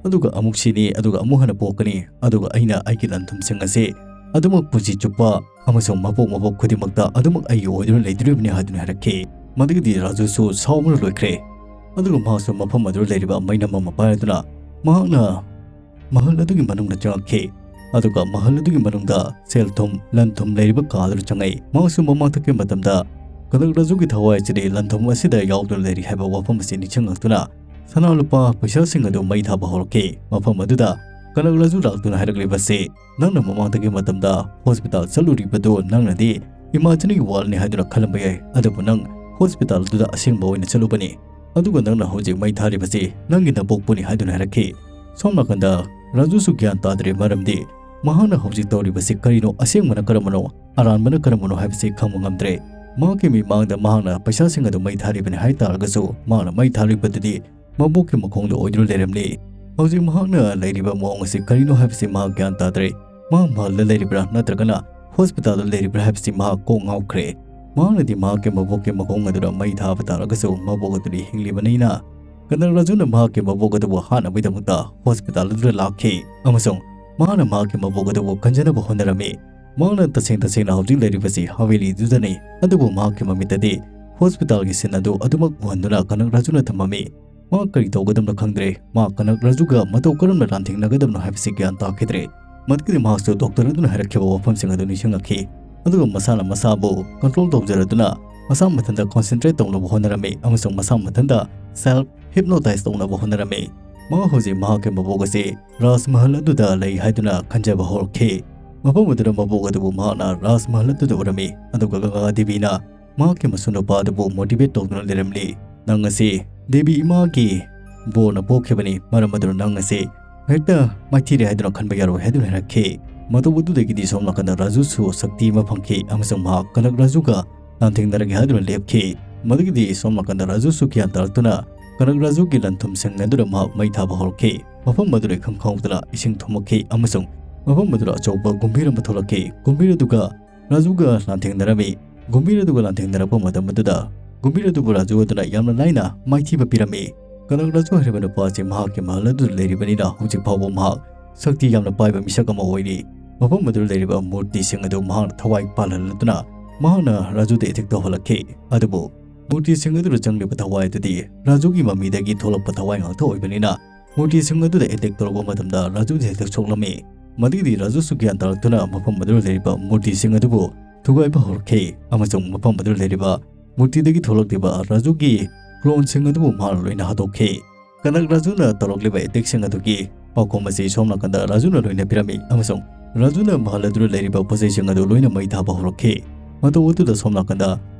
ꯑꯗꯨꯒ ꯑꯃꯨꯛ ꯁꯤꯅꯤ, ꯑꯗꯨꯒ ꯑꯃꯨꯛ ꯍꯟꯅ ꯄꯣꯛꯀꯅꯤ꯫ ꯑꯗꯨꯒ ꯑꯩꯅ ꯑꯩꯒꯤ ꯂꯟꯊꯨꯝꯁꯤꯡ ꯑꯁꯤ ꯑꯗꯨꯃꯛ ꯄꯨꯟꯁꯤ ꯆꯨꯞꯄ ꯑꯃꯁꯨꯡ ꯃꯄꯣꯛ ꯃꯄꯣꯛ ꯈꯨꯗꯤꯡꯃꯛꯇ ꯑꯗꯨꯃꯛ ꯑꯩꯒꯤ ꯑꯣꯏꯗꯨꯅ ꯂꯩꯗꯣꯔꯤꯕꯅꯤ" ꯍꯥꯏꯗꯨꯅ ꯍꯥꯏꯔꯛꯈꯤ꯫ ꯃꯗꯨꯒꯤꯗꯤ ꯔꯥꯖꯨꯁꯨ ꯁꯥꯎꯕꯅ ꯂꯣꯏꯈ꯭ꯔꯦ꯫ ꯑꯗꯨꯒ ꯃꯍꯥꯛꯁꯨ ꯃꯐꯝ ꯑꯗꯨꯗ ꯂꯩꯔꯤꯕ ꯃꯩꯅꯝ ꯑꯃ ꯄꯥꯏꯔꯗꯨꯅ ꯃꯍꯥꯛꯅ ꯃꯍꯜ ꯑꯗꯨꯒꯤ ꯃꯅꯨꯡꯗ ꯆꯪꯉꯛꯈꯤ꯫ ꯑꯗꯨꯒ ꯃꯍꯜ ꯑꯗꯨꯒꯤ ꯃꯅꯨꯡꯗ ꯁꯦꯜ ꯊꯨꯝ, ꯂꯟ ꯊꯨꯝ ꯂꯩꯔꯤꯕ ꯀꯥ ꯑꯗꯨꯗ ꯆꯪꯉꯛꯏ꯫ ꯃꯍꯥꯛꯁꯨ ꯃꯃꯥꯡ ꯊꯛꯄ ꯃꯇꯝꯗ ꯀꯅꯛ ꯔꯥꯖꯨꯒꯤ ꯊꯋꯥꯏ ꯑꯁꯤꯗꯤ ꯂꯟ ꯊꯨꯝ ꯑꯁꯤꯗ ꯌꯥꯎꯗꯨꯅ ꯂꯩꯔꯤ ꯍꯥꯏꯕ ꯋꯥꯐꯝ ꯑꯁꯤ ꯅꯤꯡꯁꯤꯡꯂꯛꯇꯨꯅ ꯁꯅꯥ ꯂꯨꯄꯥ ꯄꯩꯁꯥꯁꯤꯡ ꯑꯗꯨ ꯃꯩ ꯊꯥꯕ ꯍꯧꯔꯛꯈꯤ꯫ ꯃꯐꯝ ꯑꯗꯨꯗ ꯀꯅꯛ ꯔꯥꯖꯨ ꯂꯥꯛꯇꯨꯅ ꯍꯥꯏꯔꯛꯂꯤꯕꯁꯤ, "ꯅꯪꯅ ꯃꯃꯥꯡꯗꯒꯤ ꯃꯇꯝꯗ ꯍꯣꯁꯄꯤꯇꯥꯜ ꯆꯠꯂꯨꯔꯤꯕꯗꯨ ꯅꯪꯅꯗꯤ ꯏꯃꯥꯖꯤꯅꯔꯤ ꯋꯥꯔꯜꯅꯤ ꯍꯥꯏꯗꯨꯅ ꯈꯜꯂꯝꯕ ꯌꯥꯏ, ꯑꯗꯨꯕꯨ ꯅꯪ ꯍꯣꯁꯄꯤꯇꯥꯜ ꯑꯗꯨꯗ ꯑꯁꯦꯡꯕ ꯑꯣꯏꯅ ꯆꯠꯂꯨꯕꯅꯤ꯫ ꯑꯗꯨꯒ ꯅꯪꯅ ꯍꯧꯖꯤꯛ ꯃꯩ ꯊꯥꯔꯤꯕꯁꯤ ꯅꯪꯒꯤ ꯅꯕꯣꯛꯄꯨꯅꯤ" ꯍꯥꯏꯗꯨꯅ ꯍꯥꯏꯔꯛꯈꯤ꯫ ꯁꯣꯝ ꯅꯥꯀꯟꯗ ꯔꯥꯖꯨꯁꯨ ꯒ꯭ꯌꯥꯟ ꯇꯥꯗ꯭ꯔꯦ, ꯃꯔꯝꯗꯤ ꯃꯍꯥꯛꯅ ꯍꯧꯖꯤꯛ ꯇꯧꯔꯤꯕꯁꯤ ꯀꯔꯤꯅꯣ, ꯑꯁꯦꯡꯕꯅ ꯀꯔꯝꯕꯅꯣ, ꯑꯔꯥꯟꯕꯅ ꯀꯔꯝꯕꯅꯣ ꯍꯥꯏꯕꯁꯤ ꯈꯪꯕ ꯉꯝꯗ꯭ꯔꯦ꯫ ꯃꯍꯥꯛꯀꯤ ꯃꯤꯠꯃꯥꯡꯗ ꯃꯍꯥꯛꯅ ꯄꯩꯁꯥꯁꯤꯡ ꯑꯗꯨ ꯃꯩ ꯊꯥꯔꯤꯕꯅꯤ ꯍꯥꯏ ꯇꯥꯔꯒꯁꯨ, ꯃꯍꯥꯛꯅ ꯃꯩ ꯊꯥꯔꯤꯕꯗꯨꯗꯤ ꯃꯕꯣꯛꯀꯤ ꯃꯈꯣꯡꯗ ꯑꯣꯏꯗꯨꯅ ꯂꯩꯔꯝꯂꯤ꯫ ꯍꯧꯖꯤꯛ ꯃꯍꯥꯛꯅ ꯂꯩꯔꯤꯕ ꯃꯑꯣꯡ ꯑꯁꯤ ꯀꯔꯤꯅꯣ ꯍꯥꯏꯕꯁꯤ ꯃꯍꯥꯛ ꯒ꯭ꯌꯥꯟ ꯇꯥꯗ꯭ꯔꯦ꯫ ꯃꯍꯥꯛ ꯃꯍꯜꯗ ꯂꯩꯔꯤꯕ꯭ꯔꯥ ꯅꯠꯇ꯭ꯔꯒꯅ ꯍꯣꯁꯄꯤꯇꯥꯜꯗ ꯂꯩꯔꯤꯕ꯭ꯔꯥ ꯍꯥꯏꯕꯁꯤ ꯃꯍꯥꯛ ꯀꯣꯛ ꯉꯥꯎꯈ꯭ꯔꯦ꯫ ꯃꯍꯥꯛꯅꯗꯤ ꯃꯍꯥꯛꯀꯤ ꯃꯕꯣꯛꯀꯤ ꯃꯈꯣꯡ ꯑꯗꯨꯗ ꯃꯩ ꯊꯥꯕ ꯇꯥꯔꯒꯁꯨ ꯃꯕꯣꯛ ꯑꯗꯨꯗꯤ ꯍꯤꯡꯂꯤꯕꯅꯤꯅ, ꯀꯅꯛ ꯔꯥꯖꯨꯅ ꯃꯍꯥꯛꯀꯤ ꯃꯕꯣꯛ ꯑꯗꯨꯕꯨ ꯍꯥꯠꯅꯕꯒꯤꯗꯃꯛꯇ ꯍꯣꯁꯄꯤꯇꯥꯜ ꯑꯗꯨꯗ ꯂꯥꯛꯈꯤ ꯑꯃꯁꯨꯡ ꯃꯍꯥꯛꯅ ꯃꯍꯥꯛꯀꯤ ꯃꯕꯣꯛ ꯑꯗꯨꯕꯨ ꯀꯟꯖꯅꯕ ꯍꯣꯠꯅꯔꯝꯃꯤ꯫ ꯃꯍꯥꯛꯅ ꯇꯁꯦꯡ ꯇꯁꯦꯡꯅ ꯍꯧꯖꯤꯛ ꯂꯩꯔꯤꯕꯁꯤ ꯍꯥꯕꯦꯂꯤꯗꯨꯗꯅꯤ, ꯑꯗꯨꯕꯨ ꯃꯍꯥꯛꯀꯤ ꯃꯃꯤꯠꯇꯗꯤ ꯍꯣꯁꯄꯤꯇꯥꯜꯒꯤ ꯁꯤꯟ ꯑꯗꯨ ꯑꯗꯨꯃꯛ ꯎꯍꯟꯗꯨꯅ ꯀꯅꯛ ꯔꯥꯖꯨꯅ ꯊꯝꯃꯝꯃꯤ꯫ ꯃꯍꯥꯛ ꯀꯔꯤ ꯇꯧꯒꯗꯕꯅꯣ ꯈꯪꯗ꯭ꯔꯦ꯫ ꯃꯍꯥꯛ ꯀꯅꯛ ꯔꯥꯖꯨꯒ ꯃꯇꯧ ꯀꯔꯝꯅ ꯂꯥꯟꯊꯦꯡꯅꯒꯗꯕꯅꯣ ꯍꯥꯏꯕꯁꯤ ꯒ꯭ꯌꯥꯟ ꯇꯥꯈꯤꯗ꯭ꯔꯦ꯫ ꯃꯗꯨꯒꯤꯗꯤ ꯃꯍꯥꯛꯁꯨ ꯗꯣꯛꯇꯔ ꯑꯗꯨꯅ ꯍꯥꯏꯔꯛꯈꯤꯕ ꯋꯥꯐꯝꯁꯤꯡ ꯑꯗꯨ ꯅꯤꯡꯁꯤꯡꯂꯛꯈꯤ꯫ ꯑꯗꯨꯒ ꯃꯁꯥꯅ ꯃꯁꯥꯕꯨ ꯀꯟꯇ꯭ꯔꯣꯜ ꯇꯧꯖꯔꯗꯨꯅ ꯃꯁꯥ ꯃꯊꯟꯇ ꯀꯣꯟꯁꯦꯟꯇ꯭ꯔꯦꯠ ꯇꯧꯅꯕ ꯍꯣꯠꯅꯔꯝꯃꯤ ꯑꯃꯁꯨꯡ ꯃꯁꯥ ꯃꯊꯟꯇ ꯁꯦꯜꯐ ꯍꯤꯞꯅꯣꯇꯥꯏꯖ ꯇꯧꯅꯕ ꯍꯣꯠꯅꯔꯝꯃꯤ꯫ ꯃꯍꯥꯛ ꯍꯧꯖꯤꯛ ꯃꯍꯥꯛꯀꯤ ꯃꯕꯣꯛ ꯑꯁꯤ ꯔꯥꯖ ꯃꯍꯜ ꯑꯗꯨꯗ ꯂꯩ ꯍꯥꯏꯗꯨꯅ ꯈꯟꯖꯕ ꯍꯧꯔꯛꯈꯤ꯫ ꯃꯐꯝ ꯑꯗꯨꯗ ꯃꯕꯣꯛ ꯑꯗꯨꯕꯨ ꯃꯍꯥꯛꯅ ꯔꯥꯖ ꯃꯍꯜ ꯑꯗꯨꯗ ꯎꯔꯝꯃꯤ, ꯑꯗꯨꯒ ꯒꯪꯒꯥ ꯗꯦꯕꯤꯅ ꯃꯍꯥꯛꯀꯤ ꯃꯁꯨ ꯅꯨꯄꯥ ꯑꯗꯨꯕꯨ ꯃꯣꯇꯤꯚꯦꯠ ꯇꯧꯗꯨꯅ ꯂꯩꯔꯝꯂꯤ꯫ "ꯅꯪ ꯑꯁꯤ ꯗꯦꯕꯤ ꯏꯃꯥꯒꯤ ꯕꯣꯔꯅ ꯄꯣꯛꯈꯤꯕꯅꯤ, ꯃꯔꯝ ꯑꯗꯨꯅ ꯅꯪ ꯑꯁꯤ ꯍꯦꯛꯇ ꯃꯥꯏꯊꯤꯔꯦ ꯍꯥꯏꯗꯨꯅ ꯈꯟꯕ ꯌꯥꯔꯣꯏ" ꯍꯥꯏꯗꯨꯅ ꯍꯥꯏꯔꯛꯈꯤ꯫ ꯃꯇꯧ ꯑꯗꯨꯗꯒꯤꯗꯤ ꯁꯣꯝ ꯅꯥꯀꯟꯗ ꯔꯥꯖꯨꯁꯨ ꯁꯛꯇꯤ ꯑꯃ ꯐꯪꯈꯤ ꯑꯃꯁꯨꯡ ꯃꯍꯥꯛ ꯀꯅꯛ ꯔꯥꯖꯨꯒ ꯂꯥꯟꯊꯦꯡꯅꯔꯒꯦ ꯍꯥꯏꯗꯨꯅ ꯂꯦꯞꯈꯤ꯫ ꯃꯗꯨꯒꯤꯗꯤ ꯁꯣꯝ ꯅꯥꯀꯟꯗ ꯔꯥꯖꯨꯁꯨ ꯒ꯭ꯌꯥꯟ ꯇꯥꯔꯛꯇꯨꯅ ꯀꯅꯛ ꯔꯥꯖꯨꯒꯤ ꯂꯟ ꯊꯨꯝꯁꯤꯡ ꯑꯗꯨꯗ ꯃꯍꯥꯛ ꯃꯩ ꯊꯥꯕ ꯍꯧꯔꯛꯈꯤ꯫ ꯃꯐꯝ ꯑꯗꯨꯗ ꯏꯈꯪ ꯈꯪꯍꯧꯗꯅ ꯏꯁꯤꯡ ꯊꯨꯝꯃꯛꯈꯤ ꯑꯃꯁꯨꯡ ꯃꯐꯝ ꯑꯗꯨꯗ ꯑꯆꯧꯕ ꯀꯨꯝꯕꯤꯔ ꯑꯃ ꯊꯣꯛꯂꯛꯈꯤ꯫ ꯀꯨꯝꯕꯤꯔ ꯑꯗꯨꯒ ꯔꯥꯖꯨꯒ ꯂꯥꯟꯊꯦꯡꯅꯔꯝꯃꯤ꯫ ꯒꯨꯝꯕꯤꯔ ꯑꯗꯨꯒ ꯂꯥꯟꯊꯦꯡꯅꯔꯛꯄ ꯃꯇꯝ ꯑꯗꯨꯗ ꯒꯨꯝꯕꯤꯔ ꯑꯗꯨꯕꯨ ꯔꯥꯖꯨ ꯑꯗꯨꯅ ꯌꯥꯝꯅ ꯂꯥꯏꯅ ꯃꯥꯏꯊꯤꯕ ꯄꯤꯔꯝꯃꯤ꯫ ꯀꯅꯛ ꯔꯥꯖꯨ ꯍꯥꯏꯔꯤꯕ ꯅꯨꯄꯥ ꯑꯁꯤ ꯃꯍꯥꯛꯀꯤ ꯃꯍꯜ ꯑꯗꯨꯗ ꯂꯩꯔꯤꯕꯅꯤꯅ ꯍꯧꯖꯤꯛ ꯐꯥꯎꯕ ꯃꯍꯥꯛ ꯁꯛꯇꯤ ꯌꯥꯝꯅ ꯄꯥꯏꯕ ꯃꯤꯁꯛ ꯑꯃ ꯑꯣꯏꯔꯤ꯫ ꯃꯐꯝ ꯑꯗꯨꯗ ꯂꯩꯔꯤꯕ ꯃꯨꯔꯇꯤꯁꯤꯡ ꯑꯗꯨ ꯃꯍꯥꯛꯅ ꯊꯋꯥꯏ ꯄꯥꯜꯍꯜꯂꯗꯨꯅ ꯃꯍꯥꯛꯅ ꯔꯥꯖꯨꯗ ꯑꯦꯇꯦꯛ ꯇꯧꯍꯜꯂꯛꯈꯤ꯫ ꯑꯗꯨꯕꯨ ꯃꯨꯔꯇꯤꯁꯤꯡ ꯑꯗꯨꯗ ꯆꯪꯂꯤꯕ ꯊꯋꯥꯏ ꯑꯗꯨꯗꯤ ꯔꯥꯖꯨꯒꯤ ꯃꯃꯤꯗꯒꯤ ꯊꯣꯛꯂꯛꯄ ꯊꯋꯥꯏ ꯉꯥꯛꯇ ꯑꯣꯏꯕꯅꯤꯅ ꯃꯨꯔꯇꯤꯁꯤꯡ ꯑꯗꯨꯗ ꯑꯦꯇꯦꯛ ꯇꯧꯔꯛꯄ ꯃꯇꯝꯗ ꯔꯥꯖꯨꯗꯤ ꯍꯦꯛꯇ ꯁꯣꯛꯂꯝꯃꯤ꯫ ꯃꯗꯨꯒꯤꯗꯤ ꯔꯥꯖꯨꯁꯨ ꯒ꯭ꯌꯥꯟ ꯇꯥꯔꯛꯇꯨꯅ ꯃꯐꯝ ꯑꯗꯨꯗ ꯂꯩꯔꯤꯕ ꯃꯨꯔꯇꯤꯁꯤꯡ ꯑꯗꯨꯕꯨ ꯊꯨꯒꯥꯏꯕ ꯍꯧꯔꯛꯈꯤ ꯑꯃꯁꯨꯡ ꯃꯐꯝ ꯑꯗꯨꯗ ꯂꯩꯔꯤꯕ ꯃꯨꯔꯇꯤꯗꯒꯤ ꯊꯣꯛꯂꯛꯂꯤꯕ ꯔꯥꯖꯨꯒꯤ ꯀ꯭ꯂꯣꯟꯁꯤꯡ ꯑꯗꯨꯕꯨ ꯃꯍꯥꯛꯅ ꯂꯣꯏꯅ ꯍꯥꯠꯇꯣꯛꯈꯤ꯫ ꯀꯅꯛ ꯔꯥꯖꯨꯅ ꯇꯧꯔꯛꯂꯤꯕ ꯑꯦꯇꯦꯛꯁꯤꯡ ꯑꯗꯨꯒꯤ ꯄꯥꯎꯈꯨꯝ ꯑꯁꯤ ꯁꯣꯝ ꯅꯥꯀꯟꯗ ꯔꯥꯖꯨꯅ ꯂꯣꯏꯅ ꯄꯤꯔꯝꯃꯤ ꯑꯃꯁꯨꯡ ꯔꯥꯖꯨꯅ ꯃꯍꯜ ꯑꯗꯨꯗ ꯂꯩꯔꯤꯕ ꯄꯣꯠꯆꯩꯁꯤꯡ ꯑꯗꯨ ꯂꯣꯏꯅ ꯃꯩ ꯊꯥꯕ ꯍꯧꯔꯛꯈꯤ꯫ ꯃꯇꯧ ꯑꯗꯨꯗ ꯁꯣꯝ ꯅꯥꯀꯟꯗ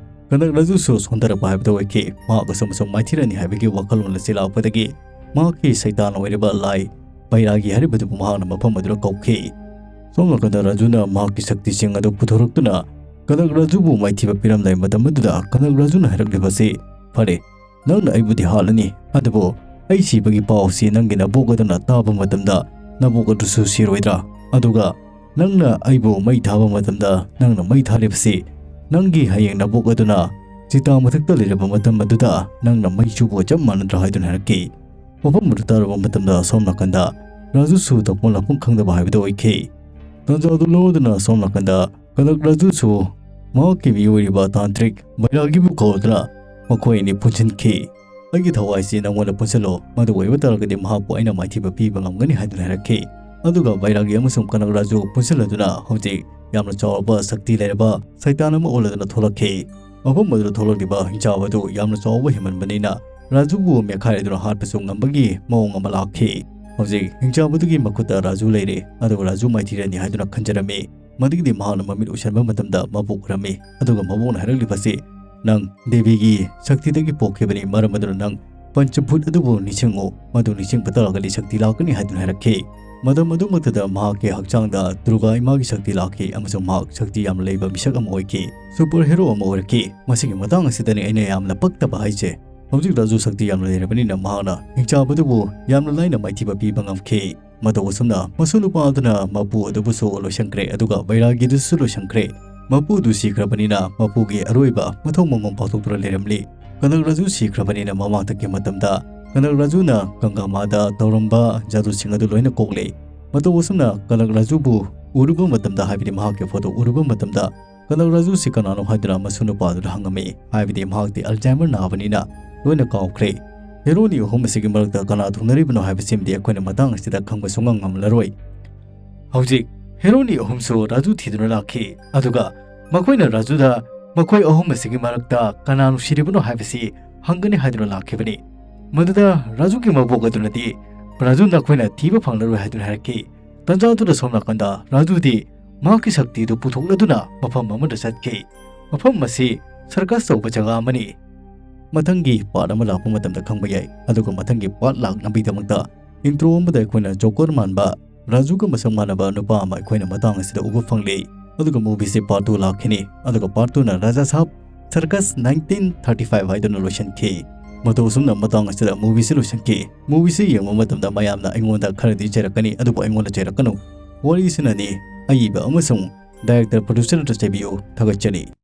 ꯀꯅꯛ ꯔꯥꯖꯨꯁꯨ ꯁꯣꯟꯊꯔꯛꯄ ꯍꯥꯏꯕꯗꯨ ꯑꯣꯏꯈꯤ꯫ ꯃꯍꯥꯛ ꯑꯁꯨꯝ ꯑꯁꯨꯝ ꯃꯥꯏꯊꯤꯔꯅꯤ ꯍꯥꯏꯕꯒꯤ ꯋꯥꯈꯜꯂꯣꯟ ꯑꯁꯤ ꯂꯥꯛꯄꯗꯒꯤ ꯃꯍꯥꯛꯀꯤ ꯁꯩꯇꯥꯟ ꯑꯣꯏꯔꯤꯕ ꯂꯥꯏ ꯕꯩꯔꯥꯒꯤ ꯍꯥꯏꯔꯤꯕꯗꯨꯕꯨ ꯃꯍꯥꯛꯅ ꯃꯐꯝ ꯑꯗꯨꯗ ꯀꯧꯈꯤ꯫ ꯁꯣꯝ ꯅꯥꯀꯟꯗ ꯔꯥꯖꯨꯅ ꯃꯍꯥꯛꯀꯤ ꯁꯛꯇꯤꯁꯤꯡ ꯑꯗꯨ ꯄꯨꯊꯣꯔꯛꯇꯨꯅ ꯀꯅꯛ ꯔꯥꯖꯨꯕꯨ ꯃꯥꯏꯊꯤꯕ ꯄꯤꯔꯝꯂꯦ꯫ ꯃꯇꯝ ꯑꯗꯨꯗ ꯀꯅꯛ ꯔꯥꯖꯨꯅ ꯍꯥꯏꯔꯛꯂꯤꯕꯁꯤ, "ꯐꯔꯦ, ꯅꯪꯅ ꯑꯩꯕꯨꯗꯤ ꯍꯥꯠꯂꯅꯤ, ꯑꯗꯨꯕꯨ ꯑꯩ ꯁꯤꯕꯒꯤ ꯄꯥꯎ ꯑꯁꯤ ꯅꯪꯒꯤ ꯅꯕꯣꯛ ꯑꯗꯨꯅ ꯇꯥꯕ ꯃꯇꯝꯗ ꯅꯕꯣꯛ ꯑꯗꯨꯁꯨ ꯁꯤꯔꯣꯏꯗ꯭ꯔꯥ? ꯑꯗꯨꯒ ꯅꯪꯅ ꯑꯩꯕꯨ ꯃꯩ ꯊꯥꯕ ꯃꯇꯝꯗ ꯅꯪꯅ ꯃꯩ ꯊꯥꯔꯤꯕꯁꯤ ꯅꯪꯒꯤ ꯍꯌꯦꯡ ꯅꯕꯣꯛ ꯑꯗꯨꯅ ꯆꯤꯇꯥ ꯃꯊꯛꯇ ꯂꯩꯔꯕ ꯃꯇꯝ ꯑꯗꯨꯗ ꯅꯪꯅ ꯃꯩ ꯆꯨꯕꯒ ꯆꯞ ꯃꯥꯟꯅꯗ꯭ꯔꯥ?" ꯍꯥꯏꯗꯨꯅ ꯍꯥꯏꯔꯛꯈꯤ꯫ ꯃꯐꯝ ꯑꯗꯨ ꯇꯥꯔꯕ ꯃꯇꯝꯗ ꯁꯣꯝ ꯅꯥꯀꯟꯗ ꯔꯥꯖꯨꯁꯨ ꯇꯧꯐꯝ ꯂꯥꯛꯐꯝ ꯈꯪꯗꯕ ꯍꯥꯏꯕꯗꯨ ꯑꯣꯏꯈꯤ꯫ ꯇꯥꯟꯖꯥ ꯑꯗꯨ ꯂꯧꯗꯨꯅ ꯁꯣꯝ ꯅꯥꯀꯟꯗ ꯀꯅꯛ ꯔꯥꯖꯨꯁꯨ ꯃꯍꯥꯛꯀꯤ ꯃꯤꯑꯣꯏꯔꯤꯕ ꯇꯥꯟꯇ꯭ꯔꯤꯛ ꯕꯩꯔꯥꯒꯤꯕꯨ ꯀꯧꯗꯨꯅ ꯃꯈꯣꯏ ꯑꯅꯤ ꯄꯨꯟꯁꯤꯟꯈꯤ꯫ "ꯑꯩꯒꯤ ꯊꯋꯥꯏꯁꯤ ꯅꯪꯉꯣꯟꯗ ꯄꯨꯟꯁꯤꯜꯂꯣ, ꯃꯗꯨ ꯑꯣꯏꯕ ꯇꯥꯔꯒꯗꯤ ꯃꯍꯥꯛꯄꯨ ꯑꯩꯅ ꯃꯥꯏꯊꯤꯕ ꯄꯤꯕ ꯉꯝꯒꯅꯤ" ꯍꯥꯏꯗꯨꯅ ꯍꯥꯏꯔꯛꯈꯤ꯫ ꯑꯗꯨꯒ ꯕꯩꯔꯥꯒꯤ ꯑꯃꯁꯨꯡ ꯀꯅꯛ ꯔꯥꯖꯨ ꯄꯨꯟꯁꯤꯜꯂꯗꯨꯅ ꯍꯧꯖꯤꯛ ꯌꯥꯝꯅ ꯆꯥꯎꯔꯕ ꯁꯛꯇꯤ ꯂꯩꯔꯕ ꯁꯩꯇꯥꯟ ꯑꯃ ꯑꯣꯜꯂꯗꯨꯅ ꯊꯣꯛꯂꯛꯈꯤ꯫ ꯃꯐꯝ ꯑꯗꯨꯗ ꯊꯣꯛꯂꯛꯂꯤꯕ ꯍꯤꯡꯆꯥꯕ ꯑꯗꯨ ꯌꯥꯝꯅ ꯆꯥꯎꯕ ꯍꯦꯟꯃꯟꯕꯅꯤꯅ ꯔꯥꯖꯨꯕꯨ ꯃꯦꯠꯈꯥꯏꯔꯗꯨꯅ ꯍꯥꯠꯄꯁꯨ ꯉꯝꯕꯒꯤ ꯃꯑꯣꯡ ꯑꯃ ꯂꯥꯛꯈꯤ꯫ ꯍꯧꯖꯤꯛ ꯍꯤꯡꯆꯥꯕꯗꯨꯒꯤ ꯃꯈꯨꯠꯇ ꯔꯥꯖꯨ ꯂꯩꯔꯦ, ꯑꯗꯨꯒ ꯔꯥꯖꯨ ꯃꯥꯏꯊꯤꯔꯅꯤ ꯍꯥꯏꯗꯨꯅ ꯈꯟꯖꯔꯝꯃꯤ꯫ ꯃꯗꯨꯒꯤꯗꯤ ꯃꯍꯥꯛꯅ ꯃꯃꯤꯠ ꯎꯏꯁꯟꯕ ꯃꯇꯝꯗ ꯃꯕꯣꯛ ꯎꯔꯝꯃꯤ, ꯑꯗꯨꯒ ꯃꯕꯣꯛꯅ ꯍꯥꯏꯔꯛꯂꯤꯕꯁꯤ, "ꯅꯪ ꯗꯦꯕꯤꯒꯤ ꯁꯛꯇꯤꯗꯒꯤ ꯄꯣꯛꯈꯤꯕꯅꯤ, ꯃꯔꯝ ꯑꯗꯨꯅ ꯅꯪ ꯄꯟꯆꯚꯨꯠ ꯑꯗꯨꯕꯨ ꯅꯤꯡꯁꯤꯡꯉꯨ, ꯃꯗꯨ ꯅꯤꯡꯁꯤꯡꯕ ꯇꯥꯔꯒꯗꯤ ꯁꯛꯇꯤ ꯂꯥꯛꯀꯅꯤ" ꯍꯥꯏꯗꯨꯅ ꯍꯥꯏꯔꯛꯈꯤ꯫ ꯃꯇꯝ ꯑꯗꯨꯃꯛꯇꯗ ꯃꯍꯥꯛꯀꯤ ꯍꯛꯆꯥꯡꯗ ꯗꯨꯔꯒꯥ ꯏꯃꯥꯒꯤ ꯁꯛꯇꯤ ꯂꯥꯛꯈꯤ ꯑꯃꯁꯨꯡ ꯃꯍꯥꯛ ꯁꯛꯇꯤ ꯌꯥꯝꯅ ꯂꯩꯕ ꯃꯤꯁꯛ ꯑꯃ ꯑꯣꯏꯈꯤ꯫ ꯁꯨꯄꯔ ꯍꯦꯔꯣ ꯑꯃ ꯑꯣꯏꯔꯛꯈꯤ꯫ ꯃꯁꯤꯒꯤ ꯃꯇꯥꯡ ꯑꯁꯤꯗꯅꯤ ꯑꯩꯅ ꯌꯥꯝꯅ ꯄꯛꯇꯕ ꯍꯥꯏꯁꯦ꯫ ꯍꯧꯖꯤꯛ ꯔꯥꯖꯨ ꯁꯛꯇꯤ ꯌꯥꯝꯅ ꯂꯩꯔꯕꯅꯤꯅ ꯃꯍꯥꯛꯅ ꯍꯤꯡꯆꯥꯕꯗꯨꯕꯨ ꯌꯥꯝꯅ ꯂꯥꯏꯅ ꯃꯥꯏꯊꯤꯕ ꯄꯤꯕ ꯉꯝꯈꯤ꯫ ꯃꯇꯧ ꯑꯁꯨꯝꯅ ꯃꯁꯨ ꯅꯨꯄꯥ ꯑꯗꯨꯅ ꯃꯄꯨ ꯑꯗꯨꯕꯨꯁꯨ ꯂꯣꯏꯁꯤꯟꯈ꯭ꯔꯦ, ꯑꯗꯨꯒ ꯕꯩꯔꯥꯒꯤꯗꯨꯁꯨ ꯂꯣꯏꯁꯤꯟꯈ꯭ꯔꯦ꯫ ꯃꯄꯨꯗꯨ ꯁꯤꯈ꯭ꯔꯕꯅꯤꯅ ꯃꯄꯨꯒꯤ ꯑꯔꯣꯏꯕ ꯃꯊꯧ ꯃꯉꯣꯝ ꯄꯥꯡꯊꯣꯛꯇꯨꯅ ꯂꯩꯔꯝꯂꯤ꯫ ꯀꯅꯛ ꯔꯥꯖꯨ ꯁꯤꯈ꯭ꯔꯕꯅꯤꯅ ꯃꯃꯥꯡꯊꯛꯀꯤ ꯃꯇꯝꯗ ꯀꯅꯛ ꯔꯥꯖꯨꯅ ꯒꯪꯒꯥ ꯃꯥꯗ ꯇꯧꯔꯝꯕ ꯖꯥꯗꯨꯁꯤꯡ ꯑꯗꯨ ꯂꯣꯏꯅ ꯀꯣꯛꯂꯦ꯫ ꯃꯇꯧ ꯑꯁꯨꯝꯅ ꯀꯅꯛ ꯔꯥꯖꯨꯕꯨ ꯎꯔꯨꯕ ꯃꯇꯝꯗ, ꯍꯥꯏꯕꯗꯤ ꯃꯍꯥꯛꯀꯤ ꯐꯣꯇꯣ ꯎꯔꯨꯕ ꯃꯇꯝꯗ, ꯀꯅꯛ ꯔꯥꯖꯨꯁꯤ ꯀꯅꯥꯅꯣ ꯍꯥꯏꯗꯨꯅ ꯃꯁꯨ ꯅꯨꯄꯥꯗꯨꯅ ꯍꯪꯉꯝꯃꯤ, ꯍꯥꯏꯕꯗꯤ ꯃꯍꯥꯛꯇꯤ ꯑꯜꯖꯥꯏꯃꯔ ꯅꯥꯕꯅꯤꯅ ꯂꯣꯏꯅ ꯀꯥꯎꯈ꯭ꯔꯦ꯫ ꯍꯦꯔꯣꯅꯤ ꯑꯍꯨꯝ ꯑꯁꯤꯒꯤ ꯃꯔꯛꯇ ꯀꯅꯥ ꯊꯨꯡꯅꯔꯤꯕꯅꯣ ꯍꯥꯏꯕꯁꯤꯃꯗꯤ ꯑꯩꯈꯣꯏꯅ ꯃꯇꯥꯡ ꯑꯁꯤꯗ ꯈꯪꯕ ꯁꯨꯡꯉꯝ ꯉꯝꯂꯔꯣꯏ꯫ ꯍꯧꯖꯤꯛ ꯍꯦꯔꯣꯅꯤ ꯑꯍꯨꯝꯁꯨ ꯔꯥꯖꯨ ꯊꯤꯗꯨꯅ ꯂꯥꯛꯈꯤ, ꯑꯗꯨꯒ ꯃꯈꯣꯏꯅ ꯔꯥꯖꯨꯗ ꯃꯈꯣꯏ ꯑꯍꯨꯝ ꯑꯁꯤꯒꯤ ꯃꯔꯛꯇ ꯀꯅꯥ ꯅꯨꯡꯁꯤꯔꯤꯕꯅꯣ ꯍꯥꯏꯕꯁꯤ ꯍꯪꯒꯅꯤ ꯍꯥꯏꯗꯨꯅ ꯂꯥꯛꯈꯤꯕꯅꯤ꯫ ꯃꯗꯨꯗ ꯔꯥꯖꯨꯒꯤ ꯃꯕꯣꯛ ꯑꯗꯨꯅꯗꯤ ꯔꯥꯖꯨ ꯅꯈꯣꯏꯅ ꯊꯤꯕ ꯐꯪꯂꯔꯣꯏ ꯍꯥꯏꯗꯨꯅ ꯍꯥꯏꯔꯛꯈꯤ꯫ ꯇꯟꯖꯥ ꯑꯗꯨꯗ ꯁꯣꯝ ꯅꯥꯀꯟꯗ ꯔꯥꯖꯨꯗꯤ ꯃꯍꯥꯛꯀꯤ ꯁꯛꯇꯤꯗꯨ ꯄꯨꯊꯣꯛꯂꯗꯨꯅ ꯃꯐꯝ ꯑꯃꯗ ꯆꯠꯈꯤ꯫ ꯃꯐꯝ ꯑꯁꯤ ꯁꯔꯀꯁ ꯇꯧꯕ ꯖꯒꯥ ꯑꯃꯅꯤ꯫ ꯃꯊꯪꯒꯤ ꯄꯥꯔꯠ ꯑꯃ ꯂꯥꯛꯄ ꯃꯇꯝꯗ ꯈꯪꯕ ꯌꯥꯏ꯫ ꯑꯗꯨꯒ ꯃꯊꯪꯒꯤ ꯄꯥꯔꯠ ꯂꯥꯛꯅꯕꯒꯤꯗꯃꯛꯇ ꯏꯟꯇ꯭ꯔꯣ ꯑꯃꯗ ꯑꯩꯈꯣꯏꯅ ꯖꯣꯀꯔ ꯃꯥꯟꯕ ꯔꯥꯖꯨꯒ ꯃꯁꯛ ꯃꯥꯟꯅꯕ ꯅꯨꯄꯥ ꯑꯃ ꯑꯩꯈꯣꯏꯅ ꯃꯇꯥꯡ ꯑꯁꯤꯗ ꯎꯕ ꯐꯪꯂꯤ꯫ ꯑꯗꯨꯒ ꯃꯨꯚꯤꯁꯤ ꯄꯥꯔꯠ ꯇꯨ ꯂꯥꯛꯈꯤꯅꯤ꯫ ꯑꯗꯨꯒ ꯄꯥꯔꯠ ꯇꯨꯅ ꯔꯥꯖꯥ ꯁꯥꯕ ꯁꯔꯀꯁ ꯅꯥꯏꯟꯇꯤꯟ ꯊꯥꯔꯇꯤ ꯐꯥꯏꯚ ꯍꯥꯏꯗꯨꯅ ꯂꯣꯏꯁꯤꯟꯈꯤ꯫ ꯃꯇꯧ ꯑꯁꯨꯝꯅ ꯃꯇꯥꯡ ꯑꯁꯤꯗ ꯃꯨꯚꯤꯁꯤ ꯂꯣꯏꯁꯤꯟꯈꯤ꯫ ꯃꯨꯚꯤꯁꯤ ꯌꯦꯡꯕ ꯃꯇꯝꯗ ꯃꯌꯥꯝꯅ ꯑꯩꯉꯣꯟꯗ ꯈꯔꯗꯤ ꯆꯩꯔꯛꯀꯅꯤ, ꯑꯗꯨꯕꯨ ꯑꯩꯉꯣꯟꯗ ꯆꯩꯔꯛꯀꯅꯨ꯫ ꯋꯥꯔꯤꯁꯤꯅꯅꯤ ꯑꯏꯕ ꯑꯃꯁꯨꯡ ꯗꯥꯏꯔꯦꯛꯇꯔ ꯄ꯭ꯔꯣꯗ꯭ꯌꯨꯁꯔ ꯅꯠꯇ꯭ꯔ ꯆꯩꯕꯤꯌꯨ꯫ ꯊꯥꯒꯠꯆꯔꯤ꯫